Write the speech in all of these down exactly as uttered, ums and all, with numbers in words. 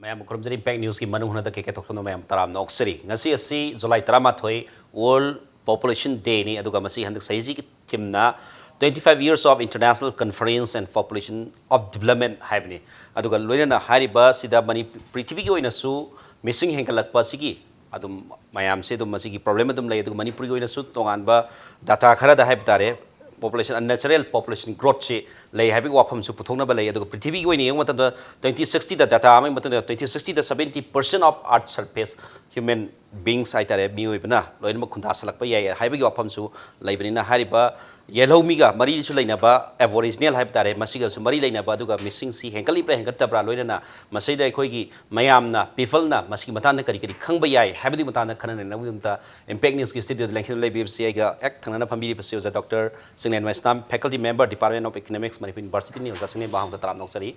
ꯃꯌꯥꯝꯕꯨ ꯈꯨꯔꯨꯝꯖꯔꯤ꯫ Impact Newsꯀꯤ ꯃꯅꯨꯡ ꯍꯨꯠꯅꯗ ꯀꯦ ꯀꯦ ꯊꯣꯛꯆꯣꯝꯅ ꯃꯌꯥꯝ ꯇꯔꯥꯝꯅ ꯑꯣꯛꯆꯔꯤ꯫ ꯉꯁꯤ ꯑꯁꯤ July ꯇꯔꯥꯃꯥꯊꯣꯏ, World Population Dayꯅꯤ, ꯑꯗꯨꯒ ꯃꯁꯤ ꯍꯟꯗꯛ ꯆꯍꯤꯁꯤꯒꯤ themeꯅ twenty five years of International Conference and Population of Development ꯍꯥꯏꯕꯅꯤ꯫ ꯑꯗꯨꯒ ꯂꯣꯏꯅꯅ ꯍꯥꯏꯔꯤꯕ ꯁꯤꯗ ꯃꯅꯤ-, ꯄ꯭ꯔꯤꯊꯤꯕꯤꯒꯤ ꯑꯣꯏꯅꯁꯨ ꯃꯤꯁꯤꯡ ꯍꯦꯟꯒꯠꯂꯛꯄ ꯑꯁꯤꯒꯤ ꯑꯗꯨꯝ ꯃꯌꯥꯝꯁꯦ ꯑꯗꯨꯝ ꯃꯁꯤꯒꯤ problem ꯑꯗꯨꯝ ꯂꯩ꯫ ꯑꯗꯨꯒ ꯃꯅꯤꯄꯨꯔꯒꯤ ꯑꯣꯏꯅꯁꯨ ꯇꯣꯉꯥꯟꯕ data ꯈꯔꯗ ꯍꯥꯏꯕ ꯇꯥꯔꯦ, population, unnatural population growthꯁꯤ ꯂꯩ ꯍꯥꯏꯕꯒꯤ ꯋꯥꯐꯝꯁꯨ ꯄꯨꯊꯣꯛꯅꯕ ꯂꯩ꯫ ꯑꯗꯨꯒ ꯄ꯭ꯔꯤꯊꯤꯕꯤꯒꯤ ꯑꯣꯏꯅ ꯌꯦꯡꯕ ꯃꯇꯝꯗ twenty sixtyꯗ data ꯑꯃꯒꯤ ꯃꯇꯨꯡꯗ twenty sixtyꯗ seventy percent of Earth surface human beings ꯍꯥꯏ ꯇꯥꯔꯦ, ꯃꯤꯑꯣꯏꯕꯅ ꯂꯣꯏꯅꯃꯛ ꯈꯨꯟꯗꯥꯁꯜꯂꯛꯄ ꯌꯥꯏ ꯍꯥꯏꯕꯒꯤ ꯋꯥꯐꯝꯁꯨ ꯂꯩꯕꯅꯤꯅ, ꯍꯥꯏꯔꯤꯕ ꯌꯦꯜꯍꯧꯃꯤꯒ ꯃꯔꯤꯁꯨ ꯂꯩꯅꯕ Aboriginal ꯍꯥꯏꯕ ꯇꯥꯔꯦ, ꯃꯁꯤꯒꯁꯨ ꯃꯔꯤ ꯂꯩꯅꯕ, ꯑꯗꯨꯒ ꯃꯤꯁꯤꯡꯁꯤ ꯍꯦꯟꯒꯠꯂꯤꯕ꯭ꯔꯥ ꯍꯦꯟꯒꯠꯇꯕ꯭ꯔꯥ, ꯂꯣꯏꯅꯅ ꯃꯁꯤꯗ ꯑꯩꯈꯣꯏꯒꯤ ꯃꯌꯥꯝꯅ, peopleꯅ ꯃꯁꯤꯒꯤ ꯃꯇꯥꯡꯗ ꯀꯔꯤ ꯀꯔꯤ ꯈꯪꯕ ꯌꯥꯏ ꯍꯥꯏꯕꯗꯨꯒꯤ ꯃꯇꯥꯡꯗ ꯈꯟꯅ ꯅꯩꯅꯕꯒꯤꯗꯃꯛꯇ Impact Newsꯀꯤ studioꯗ ꯂꯦꯡꯁꯤꯟꯗꯨꯅ ꯂꯩꯕꯤꯔꯤꯕꯁꯤ ꯑꯩꯒ ꯍꯦꯛ ꯊꯪꯅꯅ ꯐꯝꯕꯤꯔꯤꯕꯁꯤ ꯑꯣꯖꯥ doctor Chinglen Meisnam, faculty member, Department of Economics, Manipur Universityꯅꯤ꯫ ꯑꯣꯖꯥ ꯆꯤꯡꯂꯦꯟꯕꯨ ꯍꯥꯡꯕ ꯇꯔꯥꯝꯅ ꯑꯣꯛꯆꯔꯤ꯫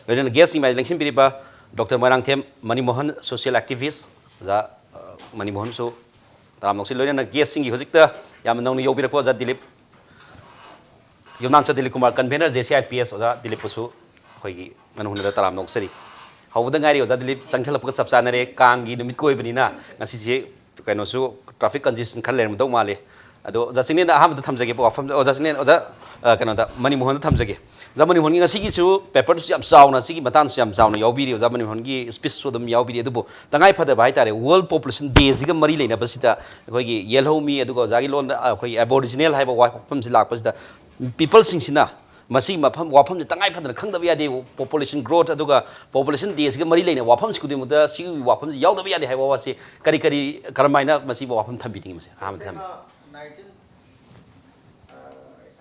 ꯂꯣꯏꯅꯅ guestꯁꯤꯡ ꯃꯌꯥꯝ ꯂꯦꯡꯁꯤꯟꯕꯤꯔꯤꯕ doctor Moirangthem Manimohan, social activist, ꯑꯣꯖꯥ, ꯑ, ꯃꯅꯤꯃꯣꯍꯟꯁꯨ ꯇꯔꯥꯝꯅ ꯑꯣꯛꯆꯔꯤ꯫ ꯂꯣꯏꯅꯅ guestꯁꯤꯡꯒꯤ ꯍꯧꯖꯤꯛꯇ ꯌꯥꯝꯅ ꯅꯧꯅ ꯌꯧꯕꯤꯔꯛꯄ ꯑꯣꯖꯥ ꯗꯤꯂꯤꯞ, ꯌꯨꯝꯅꯥꯝꯆꯥ ꯗꯤꯂꯤꯞ ꯀꯨꯃꯥꯔ, convener, JCIPS, ꯑꯣꯖꯥ ꯗꯤꯂꯤꯞꯄꯨꯁꯨ ꯑꯩꯈꯣꯏꯒꯤ ꯃꯅꯨꯡ ꯍꯨꯠꯅꯗ ꯇꯔꯥꯝꯅ ꯑꯣꯛꯆꯔꯤ꯫ ꯍꯧꯕꯗ ꯉꯥꯏꯔꯤ ꯑꯣꯖꯥ ꯗꯤꯂꯤꯞ, ꯆꯪꯁꯤꯜꯂꯛꯄꯒ ꯆꯞ ꯆꯥꯅꯔꯦ꯫ ꯀꯥꯡꯒꯤ ꯅꯨꯃꯤꯠꯀ ꯑꯣꯏꯕꯅꯤꯅ ꯉꯁꯤꯁꯦ ꯀꯩꯅꯣꯁꯨ, traffic congestion ꯈꯔ ꯂꯩꯔꯝꯒꯗꯧ ꯃꯥꯜꯂꯤ꯫ ꯑꯗꯣ ꯑꯣꯖꯥ ꯆꯤꯡꯂꯦꯟꯗ ꯑꯍꯥꯟꯕꯗ ꯊꯝꯖꯒꯦ, ꯋꯥꯐꯝ, ꯑꯣꯖꯥ ꯆꯤꯡꯂꯦꯟ, ꯑꯣꯖꯥ, ꯑ, ꯀꯩꯅꯣꯗ, ꯃꯅꯤꯃꯣꯍꯟꯗ ꯊꯝꯖꯒꯦ꯫ ꯑꯣꯖꯥ ꯃꯅꯤꯃꯣꯍꯟꯒꯤ ꯉꯁꯤꯒꯤꯁꯨ paperꯗꯨꯁꯨ ꯌꯥꯝ ꯆꯥꯎꯅ, ꯁꯤꯒꯤ ꯃꯇꯥꯡꯗꯁꯨ ꯌꯥꯝ ꯆꯥꯎꯅ ꯌꯥꯎꯕꯤꯔꯤ꯫ ꯑꯣꯖꯥ ꯃꯅꯤꯃꯣꯍꯟꯒꯤ speechꯁꯨ ꯑꯗꯨꯝ ꯌꯥꯎꯕꯤꯔꯤ꯫ ꯑꯗꯨꯕꯨ ꯇꯉꯥꯏ ꯐꯗꯕ ꯍꯥꯏꯇꯥꯔꯦ, World Population Dayꯁꯤꯒ ꯃꯔꯤ ꯂꯩꯅꯕꯁꯤꯗ ꯑꯩꯈꯣꯏꯒꯤ ꯌꯦꯜꯍꯧꯃꯤ, ꯑꯗꯨꯒ ꯑꯣꯖꯥꯒꯤ ꯂꯣꯟꯗ, ꯑ, ꯑꯩꯈꯣꯏꯒꯤ Aboriginal ꯍꯥꯏꯕ ꯋꯥꯐꯝꯁꯤ ꯂꯥꯛꯄꯁꯤꯗ, peopleꯁꯤꯡꯁꯤꯅ ꯃꯁꯤꯒꯤ ꯃꯐꯝ, ꯋꯥꯐꯝꯁꯤ ꯇꯉꯥꯏ ꯐꯗꯅ ꯈꯪꯗꯕ ꯌꯥꯗꯦ꯫ Population growth ꯑꯗꯨꯒ Population Dayꯁꯤꯒ ꯃꯔꯤ ꯂꯩꯅꯕ ꯋꯥꯐꯝꯁꯤ ꯈꯨꯗꯤꯡꯃꯛꯇ ꯁꯤꯒꯤ ꯋꯥꯐꯝꯁꯤ ꯌꯥꯎꯗꯕ ꯌꯥꯗꯦ ꯍꯥꯏꯕ ꯋꯥꯁꯤ ꯀꯔꯤ ꯀꯔꯤ, ꯀꯔꯝꯍꯥꯏꯅ ꯃꯁꯤꯕꯨ ꯋꯥꯐꯝ ꯊꯝꯕꯤꯅꯤꯡꯉꯤ? ꯃꯁꯤ ꯑꯍꯥꯟꯕꯗ ꯊꯝꯕꯤꯌꯨ꯫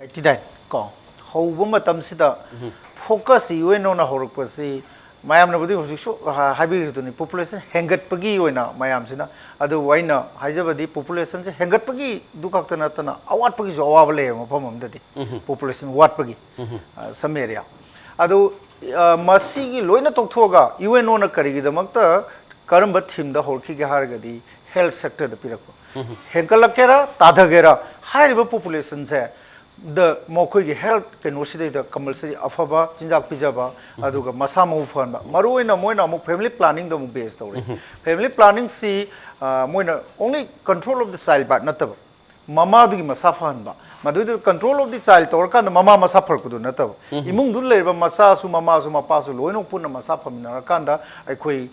ꯑꯩꯠꯇꯤ ꯅꯥꯏꯟ ꯀꯣ, ꯍꯧꯕ ꯃꯇꯝꯁꯤꯗ focus UN ꯅ ꯍꯧꯔꯛꯄꯁꯤ ꯃꯌꯥꯝꯅꯕꯨꯗꯤ ꯍꯧꯖꯤꯛꯁꯨ ꯍꯥꯏꯕꯤꯔꯤꯗꯨꯅꯤ, population ꯍꯦꯟꯒꯠꯄꯒꯤ ꯑꯣꯏꯅ ꯃꯌꯥꯝꯁꯤꯅ꯫ ꯑꯗꯨꯕꯨ ꯑꯩꯅ ꯍꯥꯏꯖꯕꯗꯤ, populationꯁꯦ ꯍꯦꯟꯒꯠꯄꯒꯤꯗꯨ ꯈꯛꯇ ꯅꯠꯇꯅ ꯑꯋꯥꯠꯄꯒꯤꯁꯨ ꯑꯋꯥꯕ ꯂꯩꯌꯦꯕ ꯃꯐꯝ ꯑꯃꯗꯗꯤ, population ꯋꯥꯠꯄꯒꯤ, some area꯫ ꯑꯗꯨ ꯃꯁꯤꯒꯤ ꯂꯣꯏꯅ ꯇꯣꯛꯊꯣꯛꯑꯒ UN ꯅ ꯀꯔꯤꯒꯤꯗꯃꯛꯇ, ꯀꯔꯝꯕ themeꯗ ꯍꯧꯔꯛꯈꯤꯒꯦ ꯍꯥꯏꯔꯒꯗꯤ, health sectorꯗ ꯄꯤꯔꯛꯄ꯫ ꯍꯦꯟꯒꯠꯂꯛꯀꯦꯔꯥ ꯇꯥꯊꯒꯦꯔꯥ, ꯍꯥꯏꯔꯤꯕ populationꯁꯦ ꯗ ꯃꯈꯣꯏꯒꯤ ꯍꯦꯜꯊ ꯀꯩꯅꯣꯁꯤꯗꯩꯗ ꯀꯝꯄꯜꯁꯔꯤ ꯑꯐꯕ ꯆꯤꯟꯖꯥꯛ ꯄꯤꯖꯕ, ꯑꯗꯨꯒ ꯃꯁꯥ ꯃꯎ ꯐꯍꯟꯕ꯫ ꯃꯔꯨ ꯑꯣꯏꯅ ꯃꯣꯏꯅ ꯑꯃꯨꯛ ꯐꯦꯃꯤꯂꯤ ꯄ꯭ꯂꯥꯅꯤꯡꯗ ꯑꯃꯨꯛ ꯕꯦꯁ ꯇꯧꯔꯦ꯫ ꯐꯦꯃꯤꯂꯤ ꯄ꯭ꯂꯥꯅꯤꯡꯁꯤ ꯃꯣꯏꯅ only control of the child birth ꯅꯠꯇꯕ, ꯃꯃꯥꯗꯨꯒꯤ ꯃꯁꯥ ꯐꯍꯟꯕ, ꯃꯗꯨꯗ control of the child ꯇꯧꯔꯀꯥꯟꯗ ꯃꯃꯥ ꯃꯁꯥ ꯐꯔꯛꯄꯗꯨ ꯅꯠꯇꯕ, ꯏꯃꯨꯡꯗꯨ ꯂꯩꯔꯤꯕ ꯃꯆꯥꯁꯨ ꯃꯃꯥꯁꯨ ꯃꯄꯥꯁꯨ ꯂꯣꯏꯅꯃꯛ ꯄꯨꯟꯅ ꯃꯁꯥ ꯐꯃꯤꯟꯅꯔꯀꯥꯟꯗ ꯑꯩꯈꯣꯏ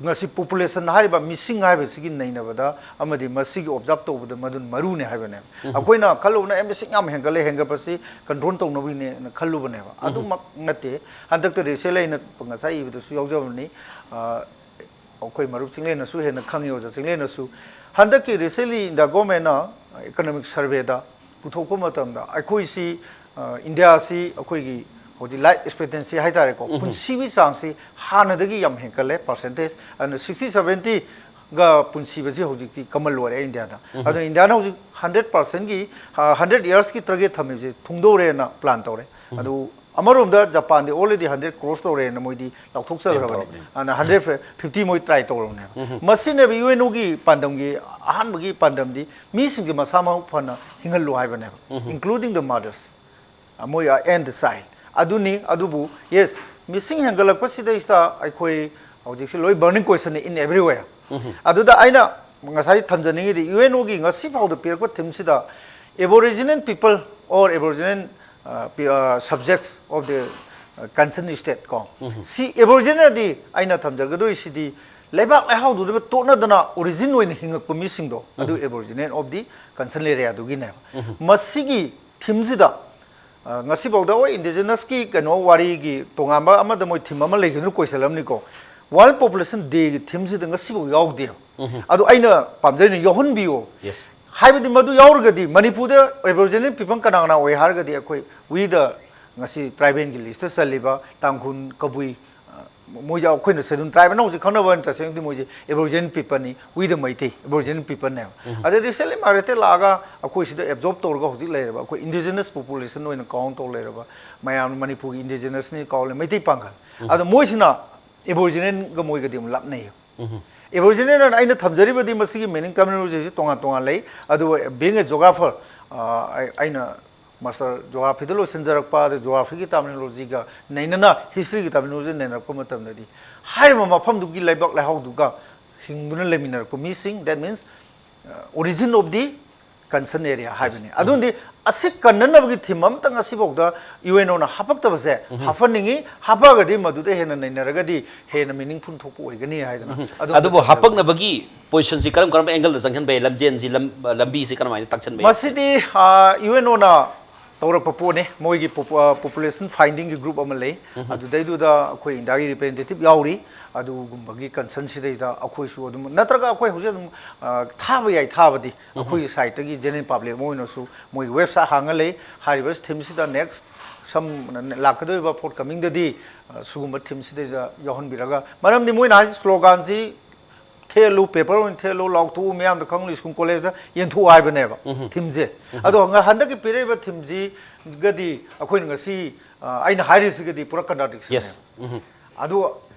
ꯉꯁꯤ ꯄꯣꯄꯨꯂꯦꯁꯟ ꯍꯥꯏꯔꯤꯕ ꯃꯤꯁꯤꯡ ꯍꯥꯏꯕꯁꯤꯒꯤ ꯅꯩꯅꯕꯗ ꯑꯃꯗꯤ ꯃꯁꯤꯒꯤ ꯑꯣꯕꯖꯥꯔꯕ ꯇꯧꯕꯗ ꯃꯗꯨꯅ ꯃꯔꯨꯅꯤ ꯍꯥꯏꯕꯅꯦ꯫ ꯑꯩꯈꯣꯏꯅ ꯈꯜꯂꯨꯕꯅ ꯑꯦ ꯃꯤꯁꯤꯡ ꯌꯥꯝ ꯍꯦꯟꯒꯠꯂꯦ, ꯍꯦꯟꯒꯠꯄꯁꯤ ꯀꯟꯇ꯭ꯔꯣꯜ ꯇꯧꯅꯕꯒꯤꯅꯦꯅ ꯈꯜꯂꯨꯕꯅꯦꯕ꯫ ꯑꯗꯨꯃꯛ ꯅꯠꯇꯦ꯫ ꯍꯟꯗꯛꯇ ꯔꯤꯁꯦꯟꯂꯤ ꯑꯩꯅ ꯉꯁꯥꯏ ꯏꯕꯗꯁꯨ ꯌꯥꯎꯖꯕꯅꯤ꯫ ꯑ, ꯑꯩꯈꯣꯏ ꯃꯔꯨꯞ ꯆꯤꯡꯂꯦꯟꯅꯁꯨ ꯍꯦꯟꯅ ꯈꯪꯉꯤ, ꯑꯣꯖꯥ ꯆꯤꯡꯂꯦꯟꯅꯁꯨ꯫ ꯍꯟꯗꯛꯀꯤ ꯔꯤꯁꯦꯟꯂꯤ ꯏꯟꯗꯤꯌꯥ ꯒꯣꯔꯃꯦꯟꯅ ꯏꯀꯣꯅꯣꯃꯤꯛ ꯁꯔꯚꯦꯗ ꯄꯨꯊꯣꯛꯄ ꯃꯇꯝꯗ ꯑꯩꯈꯣꯏꯁꯤ, ꯑ, ꯏꯟꯗꯤꯌꯥꯁꯤ ꯑꯩꯈꯣꯏꯒꯤ ꯍꯧꯖꯤꯛ ꯂꯥꯏꯐ ꯑꯦꯛꯁꯄꯦꯛꯇꯦꯟꯁꯤ ꯍꯥꯏꯇꯥꯔꯦꯀꯣ, ꯄꯨꯟꯁꯤꯒꯤ ꯆꯥꯡꯁꯤ ꯍꯥꯟꯅꯗꯒꯤ ꯌꯥꯝ ꯍꯦꯟꯒꯠꯂꯦ ꯄꯥꯔꯁꯦꯟꯇꯦꯖ꯫ ꯑꯗꯨꯅ ꯁꯤꯛꯁꯇꯤ ꯁꯚꯦꯟꯇꯤꯒ ꯄꯨꯟꯁꯤꯕꯁꯤ ꯍꯧꯖꯤꯛꯇꯤ ꯀꯃꯟ ꯑꯣꯏꯔꯦ ꯏꯟꯗꯤꯌꯥꯗ꯫ ꯑꯗꯨꯅ ꯏꯟꯗꯤꯌꯥꯅ ꯍꯧꯖꯤꯛ ꯍꯟꯗ꯭ꯔꯦꯠ ꯄꯥꯔꯁꯦꯟꯒꯤ, ꯍꯟꯗ꯭ꯔꯦꯠ ꯌꯔꯁꯀꯤ ꯇꯥꯔꯒꯦꯠ ꯊꯝꯃꯤꯕꯁꯦ ꯊꯨꯡꯗꯧꯔꯦꯅ ꯄ꯭ꯂꯥꯟ ꯇꯧꯔꯦ꯫ ꯑꯗꯨ ꯑꯃꯔꯣꯝꯗ ꯖꯄꯥꯟꯗꯤ already ꯍꯟꯗ꯭ꯔꯦꯠ ꯀ꯭ꯔꯣꯁ ꯇꯧꯔꯦꯅ ꯃꯣꯏꯗꯤ ꯂꯥꯎꯊꯣꯛꯆꯈ꯭ꯔꯕꯅꯤ꯫ ꯇꯧꯔꯕꯅꯤ꯫ ꯑꯗꯨꯅ ꯍꯟꯗ꯭ꯔꯦꯠ ꯐꯤꯐꯇꯤ ꯃꯣꯏ ꯇ꯭ꯔꯥꯏ ꯇꯧꯔꯕꯅꯦꯕ꯫ ꯃꯁꯤꯅꯦꯕ ꯌꯨ ꯑꯦꯟ ꯑꯣꯒꯤ ꯄꯥꯟꯗꯝꯒꯤ ꯑꯍꯥꯟꯕꯒꯤ ꯄꯥꯟꯗꯝꯗꯤ ꯃꯤꯁꯤꯡꯁꯦ ꯃꯁꯥ ꯃꯎ ꯐꯅ ꯍꯤꯡꯍꯜꯂꯨ ꯍꯥꯏꯕꯅꯦꯕ, including the mothers, ꯃꯣꯏ and the child꯫ ꯑꯗꯨꯅꯤ꯫ ꯑꯗꯨꯕꯨ ꯌꯦꯁ, ꯃꯤꯁꯤꯡ ꯍꯦꯟꯒꯠꯂꯛꯄꯁꯤꯗꯩꯁꯤꯗ ꯑꯩꯈꯣꯏ ꯍꯧꯖꯤꯛꯁꯤ ꯂꯣꯏ burning question in everywhere꯫ ꯑꯗꯨꯗ ꯑꯩꯅ ꯉꯁꯥꯏ ꯊꯝꯖꯅꯤꯡꯉꯤꯗꯤ ꯌꯨ ꯑꯦꯟ ꯑꯣꯒꯤ ꯉꯁꯤ ꯐꯥꯎꯗ ꯄꯤꯔꯛꯄ ꯊꯤꯝꯁꯤꯗ Aboriginal people or Aboriginal, uh, pe- uh, subjects of the, uh, concerned state ꯀꯣ꯫ ꯁꯤ ꯑꯦꯕꯣꯔꯤꯖꯤꯅꯦꯜꯗꯤ ꯑꯩꯅ ꯊꯝꯖꯒꯗꯣꯏꯁꯤꯗꯤ ꯂꯩꯕꯥꯛ ꯂꯩꯍꯥꯎꯗꯨꯗ ꯇꯣꯠꯅꯗꯅ ꯑꯣꯔꯤꯖꯤꯟ ꯑꯣꯏꯅ ꯍꯤꯡꯉꯛꯄ ꯃꯤꯁꯤꯡꯗꯣ ꯑꯗꯨ Aboriginal of the concerned area ꯑꯗꯨꯒꯤꯅꯦꯕ꯫ ꯃꯁꯤꯒꯤ ꯊꯤꯝꯁꯤꯗ, ꯑ, ꯉꯁꯤꯐꯥꯎꯗ ꯍꯣꯏ ꯏꯟꯗꯤꯖꯤꯅꯁꯀꯤ ꯀꯩꯅꯣ ꯋꯥꯔꯤꯒꯤ ꯇꯣꯉꯥꯟꯕ ꯑꯃꯗ ꯃꯣꯏ ꯊꯤꯝ ꯑꯃ ꯂꯩꯈꯤꯕꯅ ꯀꯣꯏꯁꯜꯂꯝꯅꯤꯀꯣ꯫ World Population Dayꯒꯤ ꯊꯤꯝꯁꯤꯗ ꯉꯁꯤꯐꯥꯎ ꯌꯥꯎꯗꯦꯕ꯫ ꯑꯗꯨ ꯑꯩꯅ ꯄꯥꯝꯖꯩꯅ ꯌꯥꯎꯍꯟꯕꯤꯌꯣ꯫ Yes꯫ ꯍꯥꯏꯕꯗꯤ ꯃꯗꯨ ꯌꯥꯎꯔꯒꯗꯤ ꯃꯅꯤꯄꯨꯔꯗ Aboriginal people ꯀꯅꯥ ꯀꯅꯥ ꯑꯣꯏ ꯍꯥꯏꯔꯒꯗꯤ ꯑꯩꯈꯣꯏ we the ꯉꯁꯤ ꯇ꯭ꯔꯥꯏꯕꯦꯜꯒꯤ ꯂꯤꯁꯇ ꯆꯜꯂꯤꯕ ꯇꯥꯡꯈꯨꯜ, ꯀꯕꯨꯏ, ꯑ, ꯃꯣꯏꯁꯦ ꯑꯩꯈꯣꯏꯅ Scheduled Tribeꯅ ꯍꯧꯖꯤꯛ ꯈꯪꯅꯕ ꯇꯁꯦꯡꯅꯗꯤ ꯃꯣꯏꯁꯦ Aboriginal peopleꯅꯤ, we the Meitei Aboriginal peopleꯅꯦꯕ꯫ ꯑꯗ recently migrated ꯂꯥꯛꯑꯒ ꯑꯩꯈꯣꯏ ꯁꯤꯗ absorb ꯇꯧꯔꯒ ꯍꯧꯖꯤꯛ ꯂꯩꯔꯕ ꯑꯩꯈꯣꯏ indigenous population ꯑꯣꯏꯅ count ꯇꯧ ꯂꯩꯔꯕ ꯃꯌꯥꯝ ꯃꯅꯤꯄꯨꯔꯒꯤ indigenousꯅꯤ ꯀꯥꯎ ꯂꯩ, ꯃꯩꯇꯩ ꯄꯥꯡꯒꯜ꯫ ꯑꯗꯣ ꯃꯣꯏꯁꯤꯅ Aboriginalꯒ ꯃꯣꯏꯒꯗꯤ ꯑꯃꯨꯛ ꯂꯥꯞꯅꯩꯌꯦꯕ꯫ Aboriginal ꯑꯩꯅ ꯊꯝꯖꯔꯤꯕꯗꯤ ꯃꯁꯤꯒꯤ meaning terminologyꯁꯤ ꯇꯣꯉꯥꯟ ꯇꯣꯉꯥꯟ ꯂꯩ꯫ ꯑꯗꯨꯕꯨ being a geographer, ꯑ, ꯑꯩ-, ꯑꯩꯅ ꯃꯥꯁꯇꯔ ꯖꯣꯒ꯭ꯔꯥꯐꯤꯗ ꯂꯣꯏꯁꯤꯟꯖꯔꯛꯄ, ꯑꯗꯩ ꯖꯣꯒ꯭ꯔꯥꯐꯤꯒꯤ ꯇꯔꯃꯤꯅꯣꯂꯣꯖꯤꯒ ꯅꯩꯅꯅ ꯍꯤꯁꯇ꯭ꯔꯤꯒꯤ ꯇꯔꯃꯤꯅꯣꯂꯣꯖꯤ ꯅꯩꯅꯔꯛꯄ ꯃꯇꯝꯗꯗꯤ, ꯍꯥꯏꯔꯤꯕ ꯃꯐꯝꯗꯨꯒꯤ ꯂꯩꯕꯥꯛ ꯂꯩꯍꯥꯎꯗꯨꯒ ꯍꯤꯡꯗꯨꯅ ꯂꯩꯃꯤꯟꯅꯔꯛꯄ ꯃꯤꯁꯤꯡ, that means origin of the concern area ꯍꯥꯏꯕꯅꯤ꯫ ꯑꯗꯨꯅꯗꯤ ꯑꯁꯤ ꯀꯟꯅꯅꯕꯒꯤ ꯊꯤꯝ ꯑꯃꯇꯪ ꯉꯁꯤꯐꯥꯎꯗ ꯌꯨ ꯑꯦꯟ ꯑꯣꯅ ꯍꯥꯄꯛꯇꯕꯁꯦ ꯍꯥꯞꯍꯟꯅꯤꯡꯉꯤ꯫ ꯍꯥꯄꯛꯑꯒꯗꯤ ꯃꯗꯨꯗ ꯍꯦꯟꯅ ꯅꯩꯅꯔꯒꯗꯤ ꯍꯦꯟꯅ ꯃꯤꯅꯤꯡꯐꯨꯜ ꯊꯣꯛꯄ ꯑꯣꯏꯒꯅꯤ ꯍꯥꯏꯗꯅ ꯑꯗꯨꯝ ꯑꯗꯨꯕꯨ ꯊꯝꯖꯕꯅꯤ꯫ ꯍꯥꯄꯛꯅꯕꯒꯤ ꯄꯣꯖꯤꯁꯟꯁꯤ ꯀꯔꯝ ꯀꯔꯝꯕ ꯑꯦꯡꯒꯜꯗ ꯆꯪꯁꯤꯟꯕ ꯌꯥꯏ? ꯂꯝꯖꯦꯟꯁꯤ ꯂꯝ ꯂꯝꯕꯤꯁꯤ ꯀꯔꯝꯍꯥꯏꯅ ꯇꯥꯛꯁꯤꯟꯕ ꯌꯥꯏ? ꯃꯁꯤꯗꯤ ꯌꯨ ꯑꯦꯟ ꯑꯣꯅ ꯇꯧꯔꯛꯄ ꯄꯣꯠꯅꯤ꯫ ꯃꯣꯏꯒꯤ ꯄꯣꯄꯨꯂꯦꯁꯟ ꯐꯥꯏꯟꯗꯤꯡꯒꯤ ꯒ꯭ꯔꯨꯞ ꯑꯃ ꯂꯩ꯫ ꯑꯗꯨꯗꯩꯗꯨꯗ ꯑꯩꯈꯣꯏ ꯏꯟꯗꯤꯌꯥꯒꯤ ꯔꯤꯄ꯭ꯔꯖꯦꯟꯇꯦꯇꯤꯞ ꯌꯥꯎꯔꯤ꯫ ꯑꯗꯨꯒꯨꯝꯕꯒꯤ ꯀꯟꯁꯔꯟꯁꯤꯗꯩꯗ ꯑꯩꯈꯣꯏꯁꯨ ꯑꯗꯨꯝ, ꯅꯠꯇ꯭ꯔꯒ ꯑꯩꯈꯣꯏ ꯍꯧꯖꯤꯛ ꯑꯗꯨꯝ ꯑ, ꯊꯥꯕ ꯌꯥꯏ꯫ ꯊꯥꯕꯗꯤ ꯑꯩꯈꯣꯏꯒꯤ ꯁꯥꯏꯠꯇꯒꯤ ꯖꯦꯅꯔꯦꯜ ꯄꯥꯕ꯭ꯂꯤꯛ ꯑꯃ ꯑꯣꯏꯅꯁꯨ ꯃꯣꯏꯒꯤ ꯋꯦꯕꯁꯥꯏꯠ ꯍꯥꯡꯉ ꯂꯩ꯫ ꯍꯥꯏꯔꯤꯕ ꯊꯤꯝꯁꯤꯗ ꯅꯦꯛꯁ ꯁꯝ ꯂꯥꯛꯀꯗꯧꯔꯤꯕ ꯐꯣꯔꯠ ꯀꯃꯤꯡꯗꯗꯤ ꯑ, ꯁꯤꯒꯨꯝꯕ ꯊꯤꯝꯁꯤꯗꯩꯗ ꯌꯥꯎꯍꯟꯕꯤꯔꯒ, ꯃꯔꯝꯗꯤ ꯃꯣꯏꯅ ꯍꯥꯏꯁꯤ ꯁ꯭ꯂꯣꯒꯥꯟꯁꯤ ꯊꯦꯠꯂꯨ, ꯄꯦꯄꯔ ꯑꯣꯏꯅ ꯊꯦꯠꯂꯨ, ꯂꯥꯎꯊꯣꯛꯎ, ꯃꯌꯥꯝꯗ ꯈꯪꯍꯜꯂꯨ, ꯁ꯭ꯀꯨꯜ ꯀꯣꯂꯦꯖꯇ ꯌꯦꯟꯊꯣꯛꯎ ꯍꯥꯏꯕꯅꯦꯕ ꯊꯤꯝꯁꯦ꯫ ꯑꯗꯣ ꯉ- ꯍꯟꯗꯛꯀꯤ ꯄꯤꯔꯛꯏꯕ ꯊꯤꯝꯁꯤꯒꯗꯤ ꯑꯩꯈꯣꯏꯅ ꯉꯁꯤ ꯑ, ꯑꯩꯅ ꯍꯥꯏꯔꯤꯁꯤꯒꯗꯤ ꯄꯨꯔꯥ ꯀꯟꯇ꯭ꯔꯥꯗꯤꯛꯁꯟꯅꯦꯕ꯫ ꯎꯝ꯫ ꯑꯗꯨ